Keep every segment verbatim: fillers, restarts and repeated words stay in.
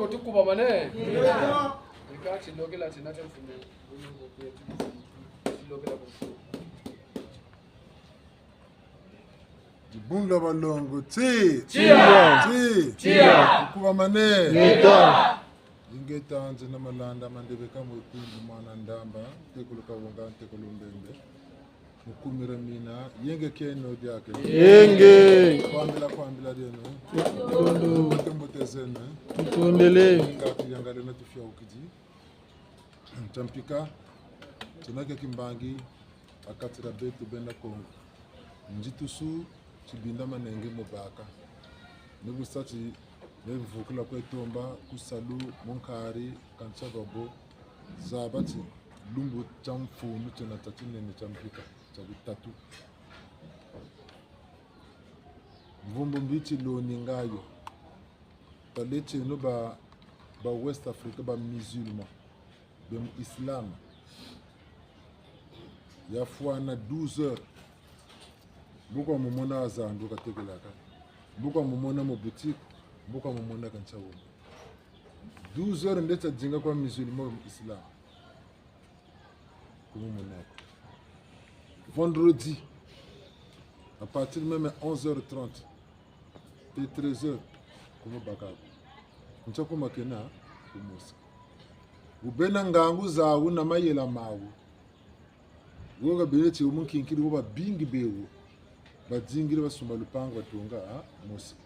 Tukubamane. Eka tilokela tina tia mfumu. Tilokela ku mfumu. Dibundu dia balongo, ti! Tia! Ti! Tia! Tukubamane. Ingeta. Ingeta, nzina Malanda Mandebeka Mwekundu mwana Ndamba, ntekolo Kawunga, ntekolo Mbembe. Mu kumira mina, yenge kieno diaka. Yenge. Kwambila, kwambila dieno. Matondo. Mbote, mbote zeno. Tutondele. Nga tuyangalele na tufiawukidi. Tia mpika, tina kia kimbangi, ha kati dia beto bena Kongo. Nzitusu, tibinda manenge mu baka. Ni bu sa ti, me vukila kwe tomba, ku salu, mu nkari, kantia babo, zaba ti, lumbu tia mfunu, tina tia tinene tia mpika, tia bitatu. Mvumbu mbi ti loni ngayo. Taleti eno ba, ba West Africa, ba musulman, be mu Islam. Yafwana douze heures. Mbo kwa mumona ha zandu katekelaka. Mbo kwa mumona mu boutique. Mbo kwa mumona kantia wonso. Douze heures nde tia dinga kwa musulman mu Islam. Ku mumona ko. Vendredi, à partir même onze heures trente, te treize heures, ku mubaka ko. Ntia ku makena, ku mosquée. Wubena ngangu zawu na mayela mawu. Wo kabele ti wo munkinkiri wo babingi bewo. Badingiri basumba lupangu batunga, ah, mosquée.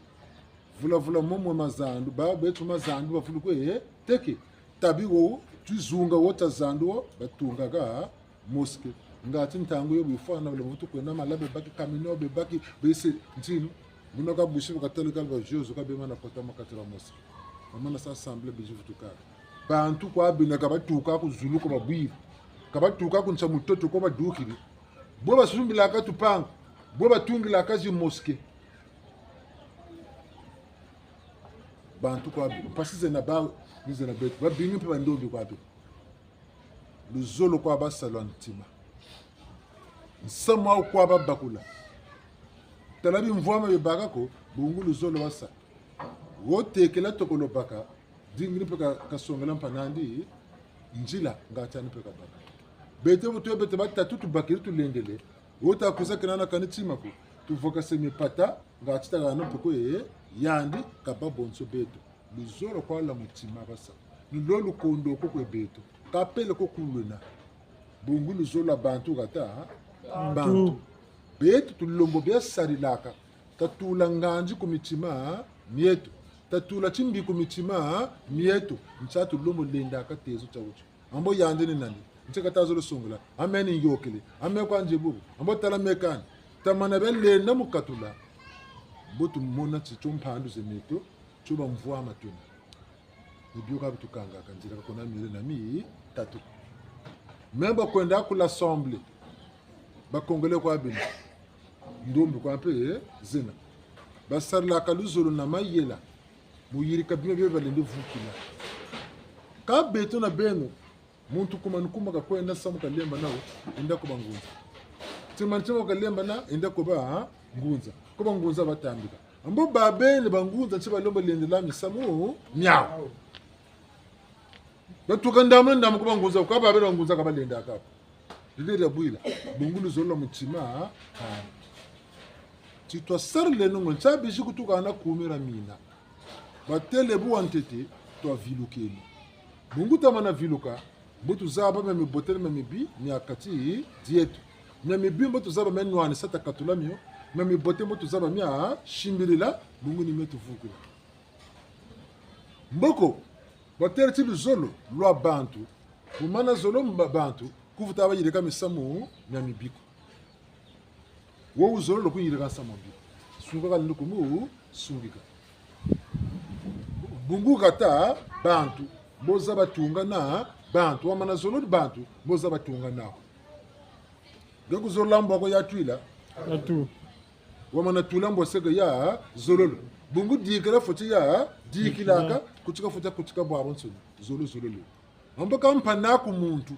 Vula vula momo mazandu, ba beto mazandu bavulu kwe, eh, teke. Tabi wo, tuzunga wo ta zandu wo, batungaka mosquée. Ngati ntangu yo bifwana, bala mutu kwena mala bebaki, camion bebaki, bese ntinu. Buna ka busi bu katali kala ba Jésus ka bemana kota mu kati dia mosquée. Bamana sa sambila bizi vutukaka. Bantu kwa bena ka batuka ku zulu ko babwiri. Ka batuka ku nsa mutoto ko badukiri. Bo basumbilaka tupangu. Bo batungilaka zi mosquée. Bantu kwa bi-, mpasi zena ba, ni zena beto. Babingi mpe bandombi kwa bi-. Luzolo kwa basa lwa ntima. Nsamu wawu kwa babakula. Tala bimvwama bibaka ko, bungu luzolo wasa. Wo tekela tokolo baka, dingiri mpe ka-, kasongela mpanandi, nzila, ngati yandi mpe kabaka. Beto bu twe beto batatu tubakiri tulendele, wo ta kwiza kena na kani tima ko, tuvokase mipata, ngati ta hana mpe ko ye, yandi kabâ bonso beto. Luzolo kwa lwa mutima basa. Ni lo lukondo ko kwe beto. Ka pele ko ku lwena. Bungu luzolo lwa bantu kata, ha? Bantu. Beto tulembo bia sarilaka. Tatula nganzi ku mitima mieto. Tatula timbi ku mitima mieto. Ntia tulembo lendaka tezo tiawuti. Ambo yandi ni nani? Ntia kata zolo songela. Ame ni yôkele. Ame kwa nze bubu. Ambo tala me kani. Tamana bia lenda mu katula. Mbo tumona ti tio mpandu ze meto, tio bamvwama twena. Ni bio ka bitukangaka nzila ka kuna miole na mitatu. Me bakwenda ku l'assemblée. Ba Congolais kwa bena. Ndombi kwa mpe, eh, zena. Basarilaka luzolo na mayela. Mu yirika bima bio balendi vukila. Ka beto na beno, muntu kuma ni kuma kakwenda samu kalembana wo, enda ku bangunza. Tima ni tima kalembana, enda ku bangunza. Ku bangunza batambika. Ambo babeni bangunza nti balembo lendela misamu miawu. Batuka ndambu na ndambu ku bangunza, kwa babeni bangunza ka balendaka ko. Lile dia bwila, bungu luzolo lwa mutima, ha. Ti twasarileno ngo, ntia bizi kutuka na kumira mina. Batêle bu wa ntete, twavilukeno. Bungu tamana viluka, mbo tuzaba mia mibote na mia mibi, mia kati dieto. Mia mibi mbo tuzaba mia nwanisa ta katula mio, mia mibote mbo tuzaba mia simbilila, bungu ni mio tuvukila. Mboko, batêle ti luzolo lwa bantu, bu mana zolo mba bantu, kuvutu bayirika misamu mia mibi ko. Wo wuzololo kuyirika nsamu mbi. Sungika kani kumu sungika. Bungu kata bantu, mbo zaba tunga na bantu, wamana zolo bantu, mbo zaba tunga nawu. Nge kuzolola mbwa ko ya twila. Atu. Wamana tula mbwa seke ya zololo. Bungu dikila fweti ya dikilaka, kutika fweti kutika bwabwansoni. Zolo zololo. Ambo ka mpana ku muntu.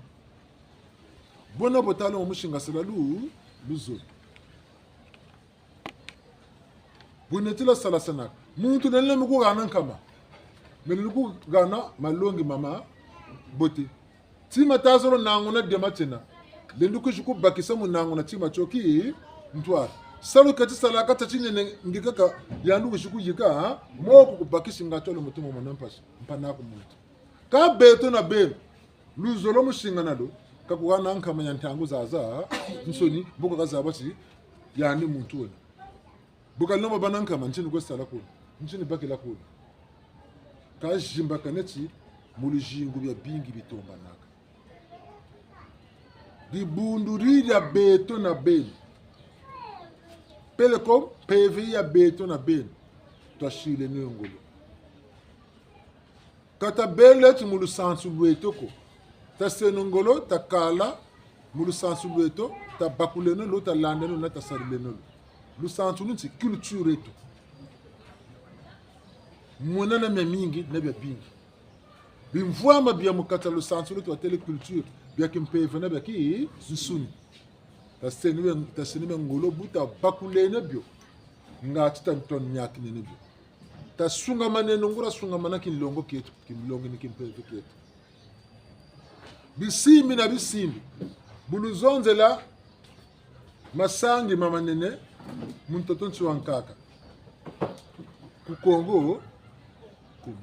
Bwena botalo mu singasila lu, luzolo. Bwena tila salasanaka. Muntu nene mu kuhana nkama. Mele ni kuhana malongi mamabote. Tima tazolo nanguna dia matiena. Lendi kwizi kubakisa mu nanguna tima tio ki ntwari. Salu keti salaka tia tinene ngi kaka yandi wizi kuyika, ha? Moko kubakisi ngatu lo mutu mo mona mpasi, mpangi'aku muntu. Kâ beto na beno, luzolo mu singana lo, ka kuhana nkama ya ntangu zazansoni, bu ka kazaba ti yandi muntu wena. Bu kalomba bâ na nkama, nti ni kwe sala kuna, nti ni bakila kuna. Kazimbakane ti mu luzingu biabingi bitombanaka. Dibundu dia beto na beno. Peleko mpeve ya beto na beno. Twasileno ngolo. Ka tabele ti mu lusansu lweto ko. Taseno ngolo, takala mu lusansu lweto, tabakuleno lo, talandeno na tasarileno lo. Lusansu lu nti culture eto. Muna na miamingi na biabingi. Bimvwama bia mu kati a lusansu lweto batêle culture, bia kimpeve na bia kinsuni. Taseno bia, taseno bia ngolo bu tabakuleno bio. Ngatu ta ntwani niakineno bio. Tasungamaneno nguria sungamana kinlongo kieto, kinlongo ni kimpeve kieto. Bisimbi na bisimbi. Bu luzonzela masangi mamanene mu ntoto nsi wa nkaka. Ku Kongo, ku.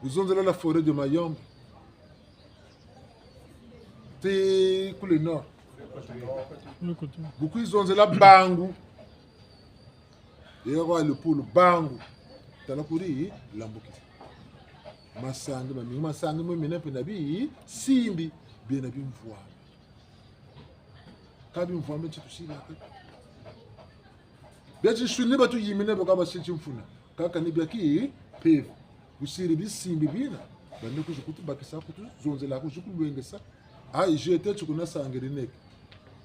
Luzonzela la forêt de Mayombe. Ti ku le nord. Bu kwizi zonzela Bangu. Yeka kwa lupulu Bangu. Tala kuri lambukisa. Masangi mamingi, masangi mo mena mpe na bisimbi, biena bimvwama. Kâ bimvwama nti tusilaka. Bia tinsuni batuyimina bio ka basiri timfuna. Kaka ni bia kimpeve. Busiri bisimbi bina. Bane kwizi kutubakisa, kutuzonzela, kwizi kulwengesa. A, i jete ti kuna sangiri neke.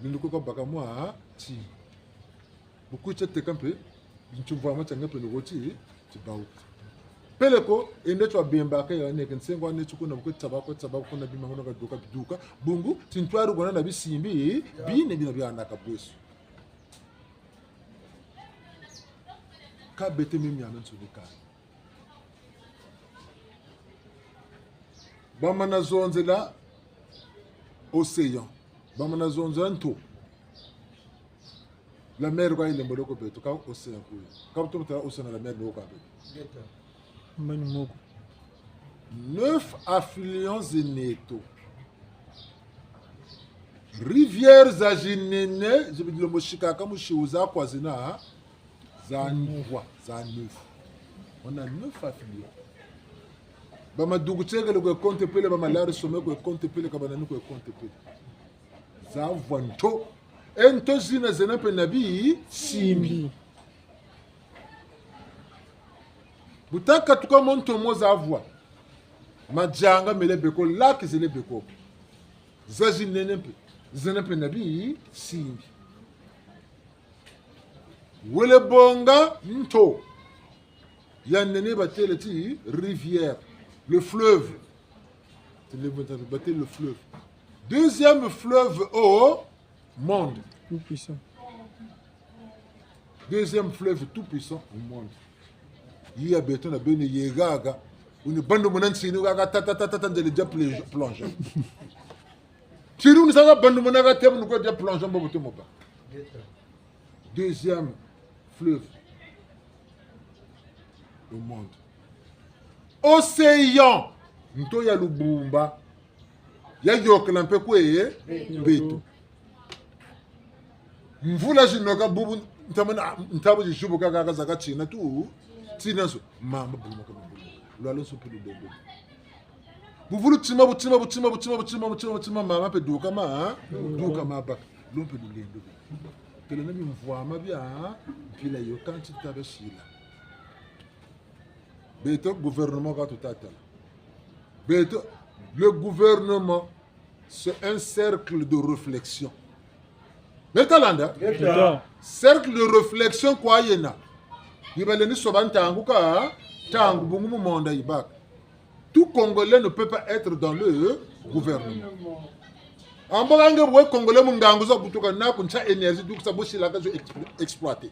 Ni nduku kabaka mwa ti. Bu kwizi teka mpe, ntimvwama tiange mpe ni wo ti, tibawuka. Peleko, ende twa bembaka ya neke, nsengo ane ti kuna bu kwe tsaba, kwe tsaba, kuna bima kuna kaduka, biduka. Bungu, tintwari kuna na bisimbi, bine bina bianaka bweso. Kâ beto mio miamiansoni kani. Bamana zonzela océan. Bamana zonzela nto. La mer kwa yilembolo ko beto, kâ océan kuyo. Kâ bu tomo tala océan na la mer ni wo kwa beto. Mani moko. Neuf affluents zeneto. Rivières za zinene, zi bidilombo sikaka mu siwu za kwa zina, za nwa, za neuf. On a neuf affluents. Ba Madugu Tiekele kwe compter pele, ba Malari Sommet kwe compter pele, ka ba nani kwe compter pele. Za vwa nto. E nto zina zena mpe na bisimbi. Bu ta katuka mo nto mo za vwa. Madianga mele beko, lac zele beko. Za zinene mpe, zena mpe na bisimbi. Wele bonga nto ya nene batêle ti rivière, le fleuve. Batêle le fleuve. Deuxième fleuve au monde. Tout puissant. Deuxième fleuve tout puissant au monde. Yi ya beto na beno ye haha. Wuni bandu mona ntinu haha ta, ta, ta, ta, ta, nzele dia plonge-, plongée. Ntinu wuni sasa bandu mona haha te bu nukwe dia plongée mbo butu moba. Deuxième fleuve au monde. Océan, nto ya lubumba. Yayôkela mpe kwe beto. Mvula zinoka bubu, ntamana, ntabu zizubuka haha zaka tina tu, tina zo. Mamba bulumuka, mamba bulumuka. Lwalonso mpe lulendo. Bu vulu tima, bu tima, bu tima, mamba mpe duka ma, duka mabaka. Lo mpe lulendo. Tele na bimvwama bia mpila yo kanti tabasila. Beto gouvernement ka tutatala. Beto, le gouvernement, c'est un cercle de réflexion. Beno talanda? Ngeta. Cercle de réflexion kwa yena. Yibale ni soba ntangu ka, ntangu bungu mu monda yibaka. Tout Congolais ne peut pas être dans le gouvernement. Ambo kange bwe Congolais mu ngangu za butuka na ku ntia énergie du kusa bosilaka zo explo-, exploiter.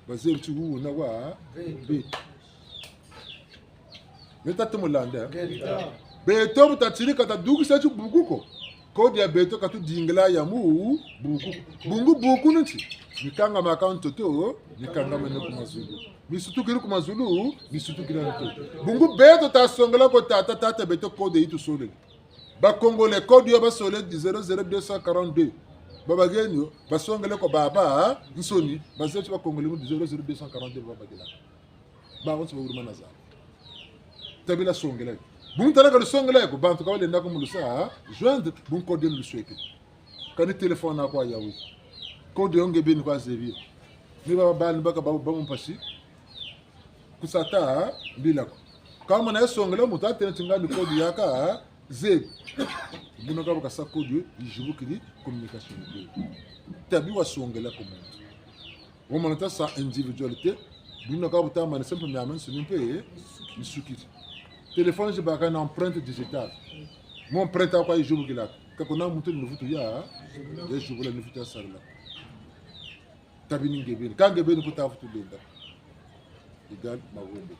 Bazebi ti wuna wa beto. Beto ta mulanda. Beto. Beto bu tatsiri ka tadukisa ti buku ko. Code ya beto ka tudingila ya mu buku. Bungu buku ni nti? Mikangama ka ntoto, mikangamene ku mazulu. Misutukiri ku mazulu, misutukiri na ntoto. Bungu beto tasongela ko tata, tata beto code yi tusolele. Ba Congolais, code yo basolele zéro zéro deux cent quarante-deux. Babaheni yo, basongele ko babansoni, bazebi ti ba Congolais mu zéro zéro deux cent quarante-deux babahela. Babansoni bawuri mana zaba. Tabila songela yo. Bu ntala ka lusongela yo ko, bantu ka balenda ko mu lusa joindre, bu code yo lusweke. Kani téléphone aku ya wu. Code yo nge beni kwa zebi yo. Ni baba bani baka ba, ba mu mpasi. Ku sa ta mbila ko. Ka mana ya songela muntu atêle ti ngani code ya ka zebi. Buna ka bu kasa code yo, yizibukiri communication yo. Tabi wasongela ko muntu. Wamana ta sa individualité, buna ka bu ta mana simple miamiansoni mpe misukiri. Téléphone zi baka na empreinte digitale. Mu empreinte aku yizibukila. Ka kuna muntu ni vutu ya, ya zibula ni vutu ya sarila. Tabi ni nge beni. Ka nge beni ku ta vutu lenda. Égal, mahombe.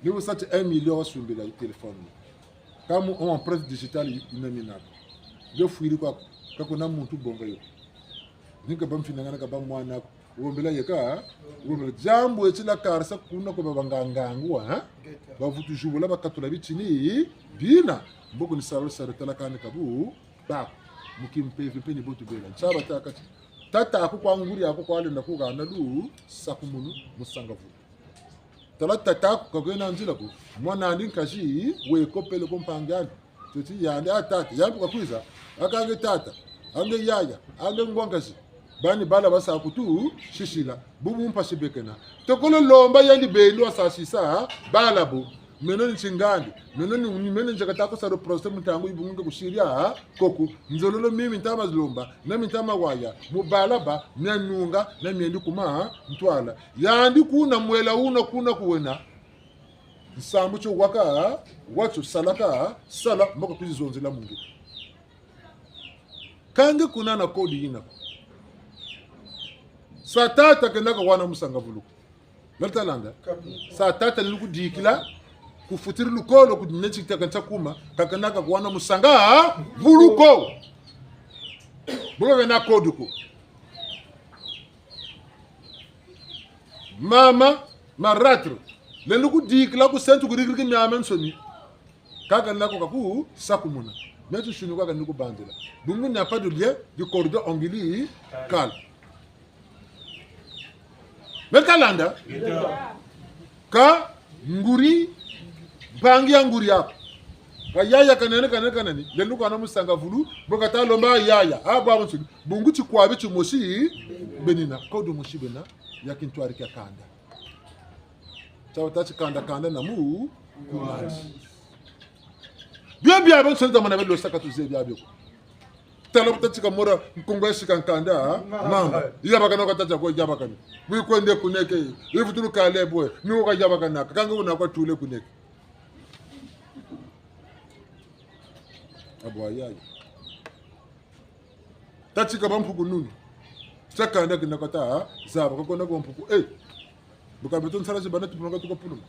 Ni bu sa ti un million wasumbila téléphone. Ka mu empreinte digitale yi, yina mina ko. Yo fwiri kwa, ka kuna muntu bonga yo. Ni ka ba mfinangana ka ba mwana ko. Wombela yeka, wombela diambu eti la karisa kuna ko ba bangangangu, ha? Bavutu zibula bakatula bitini, bina. Mboko ni sala sala tala kani kabu, ba, mu kimpeve mpe ni bo tubela. Ntia batâka ti. Tata aku kwa nguri aku kwa lenda ku hana lusakumunu mu sangavulu. Tala tata aku ka kwena nzila ko. Mwana'andi nkazi, weko peleko mpangi'andi. Teti yandi, ah, tata, yandi ka kwiza. Aka nge tata, a nge yaya, a nge ngwa nkazi. Bani bala basa kutu sisila. Bubu mpasi bekena. Tokolo lomba yandi beno wasasisa bala bo. Meno ni ntingandi. Meno ni, meno nzeka ta ku sala procès mu ntangu yi bu nge ku siri ko ko. Nzololo mimi ntama zilomba, na mi ntama waya, mu bala ba, mia nunga, na miendi ku ma ntwala. Yandi kuna mwela wuna kuna ku wena. Nsambu tio waka, watio salaka, sala, mboko kwizi zonzela mu nge. Ka nge kuna na code yina ko. Sa tata kena ka hana mu sangavulu ko. Nalita landa. Sa tata ni kudikila, kufutiri lukolo, ku neti taka ntia kuma, ka kena ka hana mu sangavulu ko. Bu ka kena code ko. Mama, marâtre, lendi kudikila ku sentu kurikiriki miamiansoni. Ka kena ko ka kusakumuna. Meti suni kwa kani kubandila. Bungu n'a pas de lien, du cordon ombilical. Meti landa? Ka nguri, mpangi ya nguri aku. Ka yaya kanene, kanene, kanene. Lendi ku hana mu sangavulu, bu kata lomba yaya. Ah, bwa muntu. Bungu tikwabi timosi, benina. Code mosi bena, ya kintwari kia kanda. Tia wata ti kanda kanda na mu, kumandi. Bio biabiansoni ta mana belo saka tuzebi biabio ko. Tala bu ta tika mora nkunga ya sika nkanda, mamba. Mamba. Yabakana kwa tata kwa yabakana. Bwe kwende kuneke, yivutulu kale bwe, ni wo ka yabakana, ka nge wuna kwa tule kuneke. Abwa yaya. Ta tika bampuku nuni. Tia kanda kina kata, zaba, ka kwenda kwa mpuku, eh. Bu ka beto nsala zi bana tupuluma ka tuka puluma.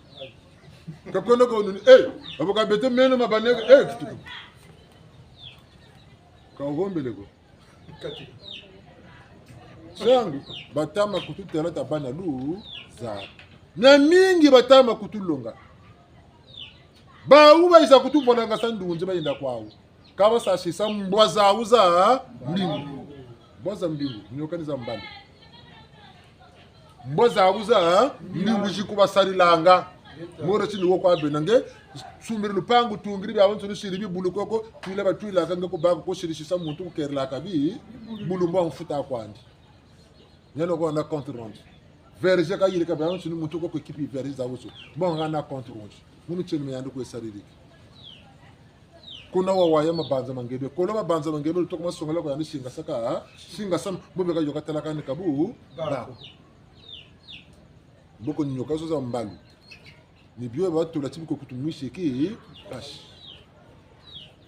Ka kwenda kwa nuni, eh. Bu ka beto meno ma baneke, eh, tutuku. Ka wombele ko. Nsangu, batama kututela ta bana lu, za. Miamingi batama kutulonga. Bawu bayiza kutuvolangasa ndunzi bayenda kwawu. Ka basasisa mbwa zawu za mbingu. Mbwa za mbingu, nioka ni za mbali. Mbwa zawu za mbingu zi kubasarilanga. Moro tini wo kwa bena nge, sumbiri lupangu, tungiri biabiansoni, siri bibulu koko, twila batwilaka nge ku baka ko, siri sisa muntu kukerelaka bi, bulu mbwa mfuta kwandi. Ntiana kwa na compte rendu. Verger ka yirika biabiansoni muntu ko ku équipe verger zawu zo. Mbwa nga na compte rendu. Munu tieni me yandi kwe saririki. Kuna wawaya mabanza ma nge be. Kolo mabanza ma nge be, lutoko masongela ko yandi singasaka, singasa, mbo beka yoka tala kani kabu, ba. Ba. Mboko nioka zo za mbalu. Ni bio batula ti biko kutu mwisi ki, pasi.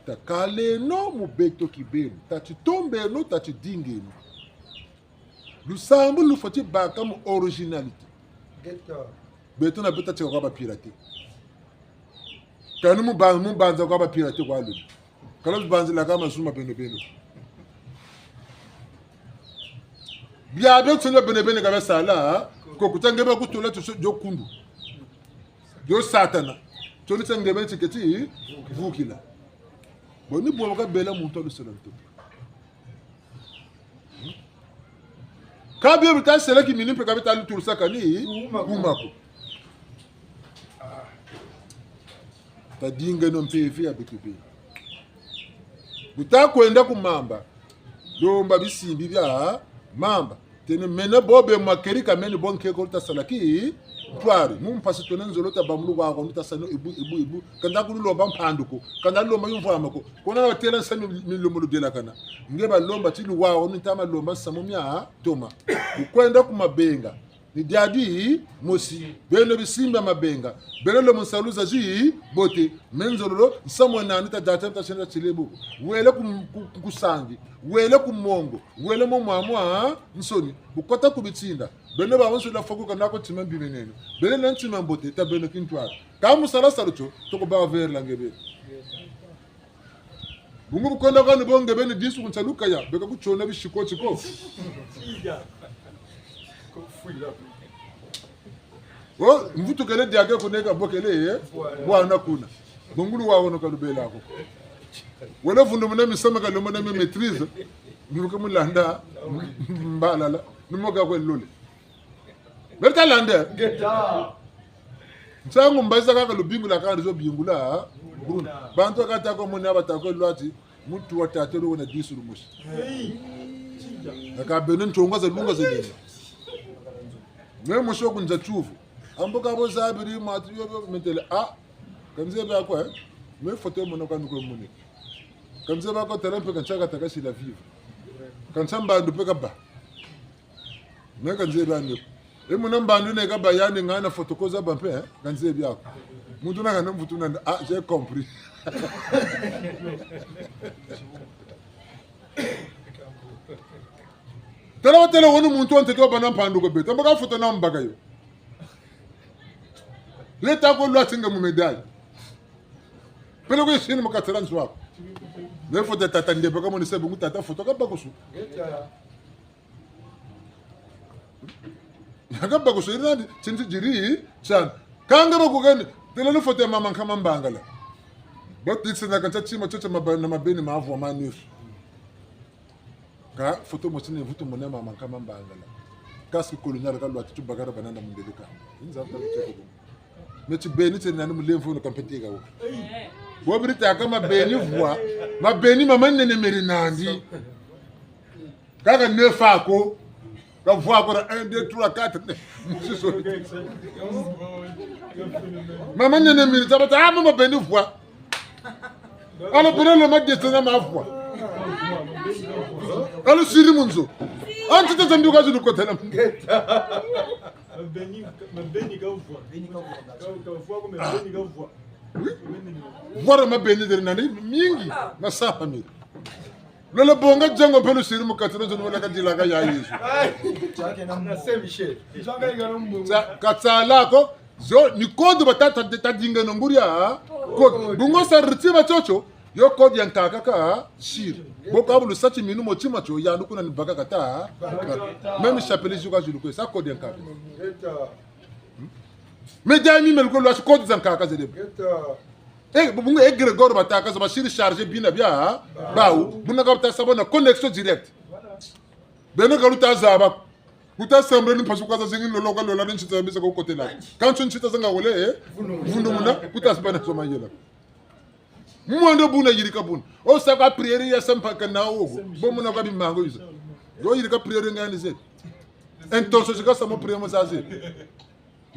Takaleno mu beto kibeni. Tatitombeno, tatidingeno. Lusambulu lufweti baka mu originalité. Beto na beto tika kwa ba pirate. Kani mu ba-, mu banza kwa ba pirate kwa lulu. Kala banzila ka mazu ma beno beno. Bia bia nsoni bia beno beno ka bia sala, ko kuta nge ba kutula tuso dio kundu. Dio Satana. Tio ni tia nge beno tiketi vukila. Bo ni bo ka bela muntu wa lusala nto. Ka bio bita sela ki mini mpe ka bita luturusa kani kuma ko. Kuma ko. Tadingeno mpeve ya beto beni. Bu ta kwenda ku mamba, lomba bisimbi bia mamba. Teno mene bo be makeri ka meni bo nkeko luta sala ki ntwari. Mu mpasi twena nzolo ta bâ mu luwawanu ta sano ebu, ebu, ebu. Kanda kulu lomba mpandu ko. Kanda lomba yumvwama ko. Kona na batela nsamu mi-, milombo ludelakana. Nge balomba ti luwawanu nta ma lomba nsamu mia toma. Ku kwenda ku mabenga. Ni diadi mosi, beno bisimbi bia mabenga, beno lo mu nsalu zazi bote, me nzololo, nsamu wena ni ta data, ta senda tilebu. Wele ku, ku, ku, ku sangi, wele ku mongo, wele mo mwamwa nsoni, bu kota ku bitsinda, beno ba wonso la foku kana ko ntima mbi meneno. Beno na ntima mbote, ta beno kintwari. Ka mu sala salu tio, toko ba verela nge beno. Bungu bu kwenda kani bo nge beni disu ku nsalu kaya, beka ku tiona bisiko tiko. O, mvutukele diake kuneka bokele, eh? Bwana kuna. Bungu luwawanu ka lubela ko. Wele vundumuna misamu ka lumona mi maîtrise. Mibuke mu landa, mbalala, ni mo ka kwe lole. Beri ta landa. Ngeta. Nsangu mbazi za kaka lubingula kaka ndizo bingula. Buna. Bantu kata ko mona bata ko lwati. Muntu wa tata lo wena disu lumosi. Hey. Aka beno ntonga za lunga za nene. Me mosi ku nza tiyuvu. Ambo ka bo zabiri matu yo yo metele. Ah. Ka nzebi ako, eh? Me foto mono ka nuko mone. Ka nzebi ako tala mpe ka ntia ka taka sila vivre. Ka ntia mbandu mpe kabâ. Me ka nzebi ani ko. E muna mbandu ne kabâ yani ngana foto ko zaba mpe, eh? Ka nzebi ako. Muntu na kana mvutu na, ah, j'ai compris. Tala wa tala wani muntu wa ntete wabâ na mpandu ko beto. Mbo ka foto na mbaka yo. Leta ko lwati nge mu médaille. Peleko yisini mu katela nzo aku. Ne foto ya tata Ndemba kamoni se bungu tata foto ka bakusu. Ka bakusu yiri nandi, tsinti diri, tiana. Kanga bakukeni, tela ni foto ya mama Nkama Mbangala. Bo titsi na kantsa tima tio tia maba-, na mabeni mavwa ma neuf. Ka foto mosi ni vutu mona mama Nkama Mbangala. Casque colonial ka lwati tubakara banana mundele ka. Inza mta mteko. Me tibeni tiena nandi mulemvo no kampeteka wo. Bo biri taka mabeni vwa. Mabeni mama nene meri nandi. Kaka neuf ako. Ka vwa ko na un, deux, trois, quatre. Mama nene miri taba ta, ah, mama beni vwa. Alo bere lo ma descend na ma vwa. Alo siri mu nzo. Anti ta zambi ka zulu kotela. Mabeni, mabeni ka vwa. Ka, ka vwa ko mabeni ka vwa. Vwa ra mabeni deri nandi mingi. Masapa miri. Lolo bonga django mpe lusiri mu kati na nzo ni wala kadilaka ya Yezu. Tsa, ka tsala ko, zo ni code ba tata de tadinga no nguria. Code. Bungu sa riti ba tio tio, yo code ya nkaka ka siri. Bo ka bu lusa timinu mo tima tio, yandi kuna ni baka kata. Même chapelet zuka zulu kwe, sa code ya nkaka. Mais dia mi melu ko lwasi code za nkaka zedebo. Eh, bu-, bungu égrégore batâka zo basiri chargé bina bia bawu, buna ka bata sa bo na connexion directe. Beno ka luta zaba. Kuta sambila ni mpasi kwa zazingi lolo ka lola ni ntsita za bisa ko kotela. Kansi ntsita zanga wole, eh? Vundumuna, kuta sibana zo mayela. Mwando buna yirika buna. O sa ka prière ya sa mpaka na wo. Bo muna ka bimango biza. Yo yirika prière ngani ze. Intention zika sa mo prière mo za ze.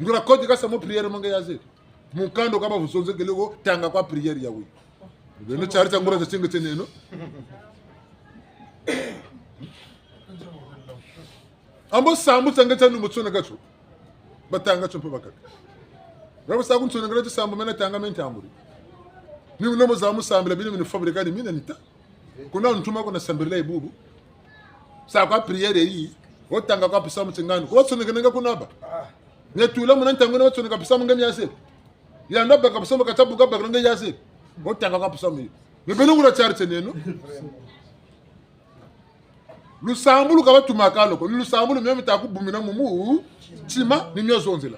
Nguria code ka sa mo prière mo nge ya ze. Mukanda ka ba vusonze kele ko tanga kwa prière ya we. Beno tiari tia nguria tia tinga tieneno. Ambo sambu tia nge tia numo tsona katso. Batanga tio mpe bakaka. Rabo sa ku ntsona ngara tisambu mena tanga me ntamburi. Ni ulomo za mu sambila bino mini fabriquer ni mina nita. Kuna ntuma kuna sambila ibubu. Sa kwa prière yi. Wo tanga kwa psamu ti ngani. Ko watsonekene nga kuna ba. Nge tula muna ntangu na watsoneka psamu nge miase. Yandi wabaka psamu kata buka baka nge yase. Wo tanga kwa psamu yi. Nge beno ngula tiari tieneno. Lusambulu ka batumaka lo ko. Lusambulu mio mita kubumina mu mutima ni mio zonzela.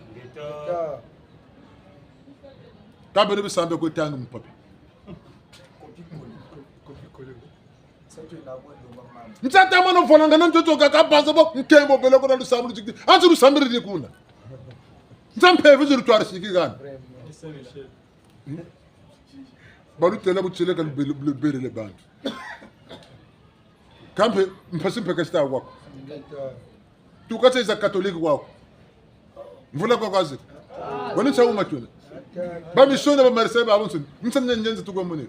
Ka beno bisambe kwe tangi mu papier. Nsata mwana volanga na ntoto kaka banza bo nkembo bele kuna lusambulu tiki. Anti lusambulu di kuna. Nza mpeve zi lutwari siki gana. Balutela butieleka lubele-, luberele bantu. Kampe mpasi mpe kasita wako. Tuka tsa za catholique wako. Mvula kwa kazi. Wani tsa uma tuna. Ba missionnaire ba Marseille ba bonso. Nsa nyenze tuko muni.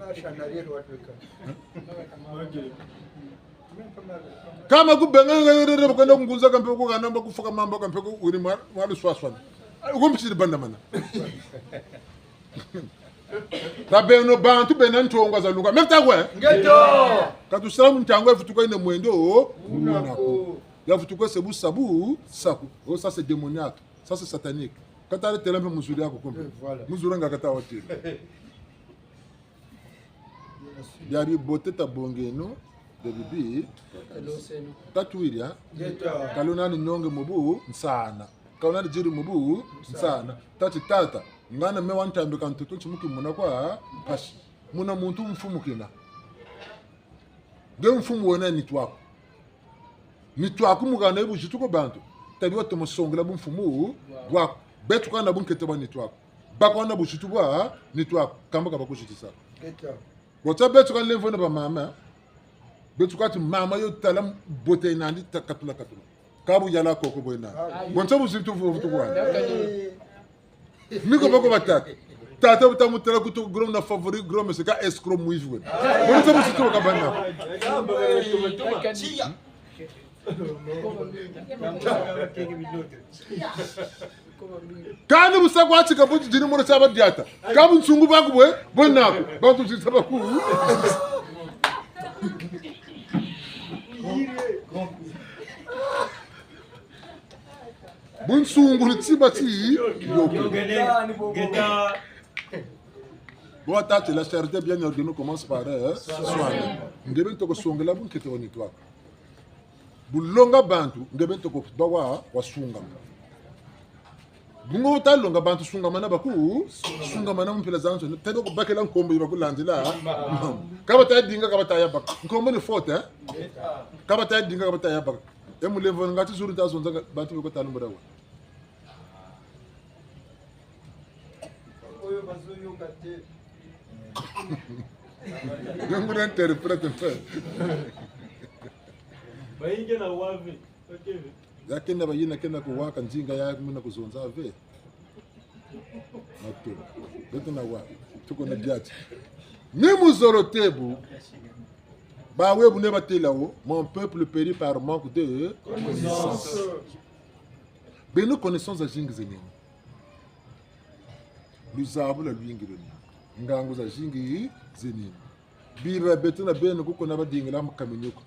Kama kubenga ngere bakenda kungunza kampe ko kana mba kufuka mamba kampe ko uri mwa, mwa luswaswana. Uko mpisi bandamana. Ka beno bantu bena ntonga za lunga. Mefta kwe? Ngeto. Ka tusala mu ntangu ya vutuka yina mwendo, o, muna ko. Ya vutuka se bu sabu, saku. Oh, ça c'est démoniaque. Ça c'est satanique. Ka tala tela mpe mu zulu yaku kumpe. Voilà. Mu zulu nga kata watela. Bia bibote tabongeno, bia bibi. Tatwiri, ha? Ngeto. Ka luna ni nionge mu bunsana. Ka luna ni diri mu bunsana. Tâ ti tata. Ngana me wantambika ntoto nti mu kimona kwa mpasi. Muna muntu mfumu kena. Nge mfumu wena nitu aku. Nitu aku mu hana ye buzitu kwa bantu. Tabi watomo songela bumfumu bwaku. Beto kana bunkete bwa nitu aku. Ba kana buzitu bwa nitu aku. Kamba ka bakuzitisa. Ngeto. Bo ta beto ka lemvo na ba mama. Beto ka ti mama yo tala mbote nandi ta katula katula. Ka bu yala koko bwena. Bo nta buzitu vo vutu kwa. Ni ko bako batâka. Tata bu ta mutala kutu gros na favori, gros monsieur ka escroc mwivi wena. Bo nta buzitu ka bana. Kani bu sa kwa tika buti dini mwana sa badiata. Ka bunsungu bwaku bwe, bwena ko. Bantu zisa baku. Bunsungu ni tiba ti, yo. Bo tâ ti la charité bien ordonnée commence par, euh, soi-même. Nge beni toko songela bunkete bwa nitu aku. Bu longa bantu, nge beni toko ba wa, wasungama. Bungu wuta longa bantu sungamana baku, sungamana mu mpila zazansoni. Tebe kubakela nkombo yi bakulandila. Ka bata dinga, ka bata ya baka. Nkombo ni faute, hein? Ka bata dinga, ka bata ya baka. E mulemvo nga ti zulu ta zonza nga, bantu beko talumbura wa. Oyo bazoyoka te. Nge nguna interprète mpe. Bayingi na wa ve. Ok ve. Ya kena bayina kena kuwaka nzinga ya muna kuzonza ve. Mato. Beto na wa. Tuko na diati. Ni muzolo tebu. Bawe bu ne batêla wo, mon peuple périt par manque de connaissance. Beno connaissance zazingi zenini. Luzabu lwalwingi lwenini. Ngangu zazingi zenini. Bira beto na beno kuko na badingila mu kaminio ko.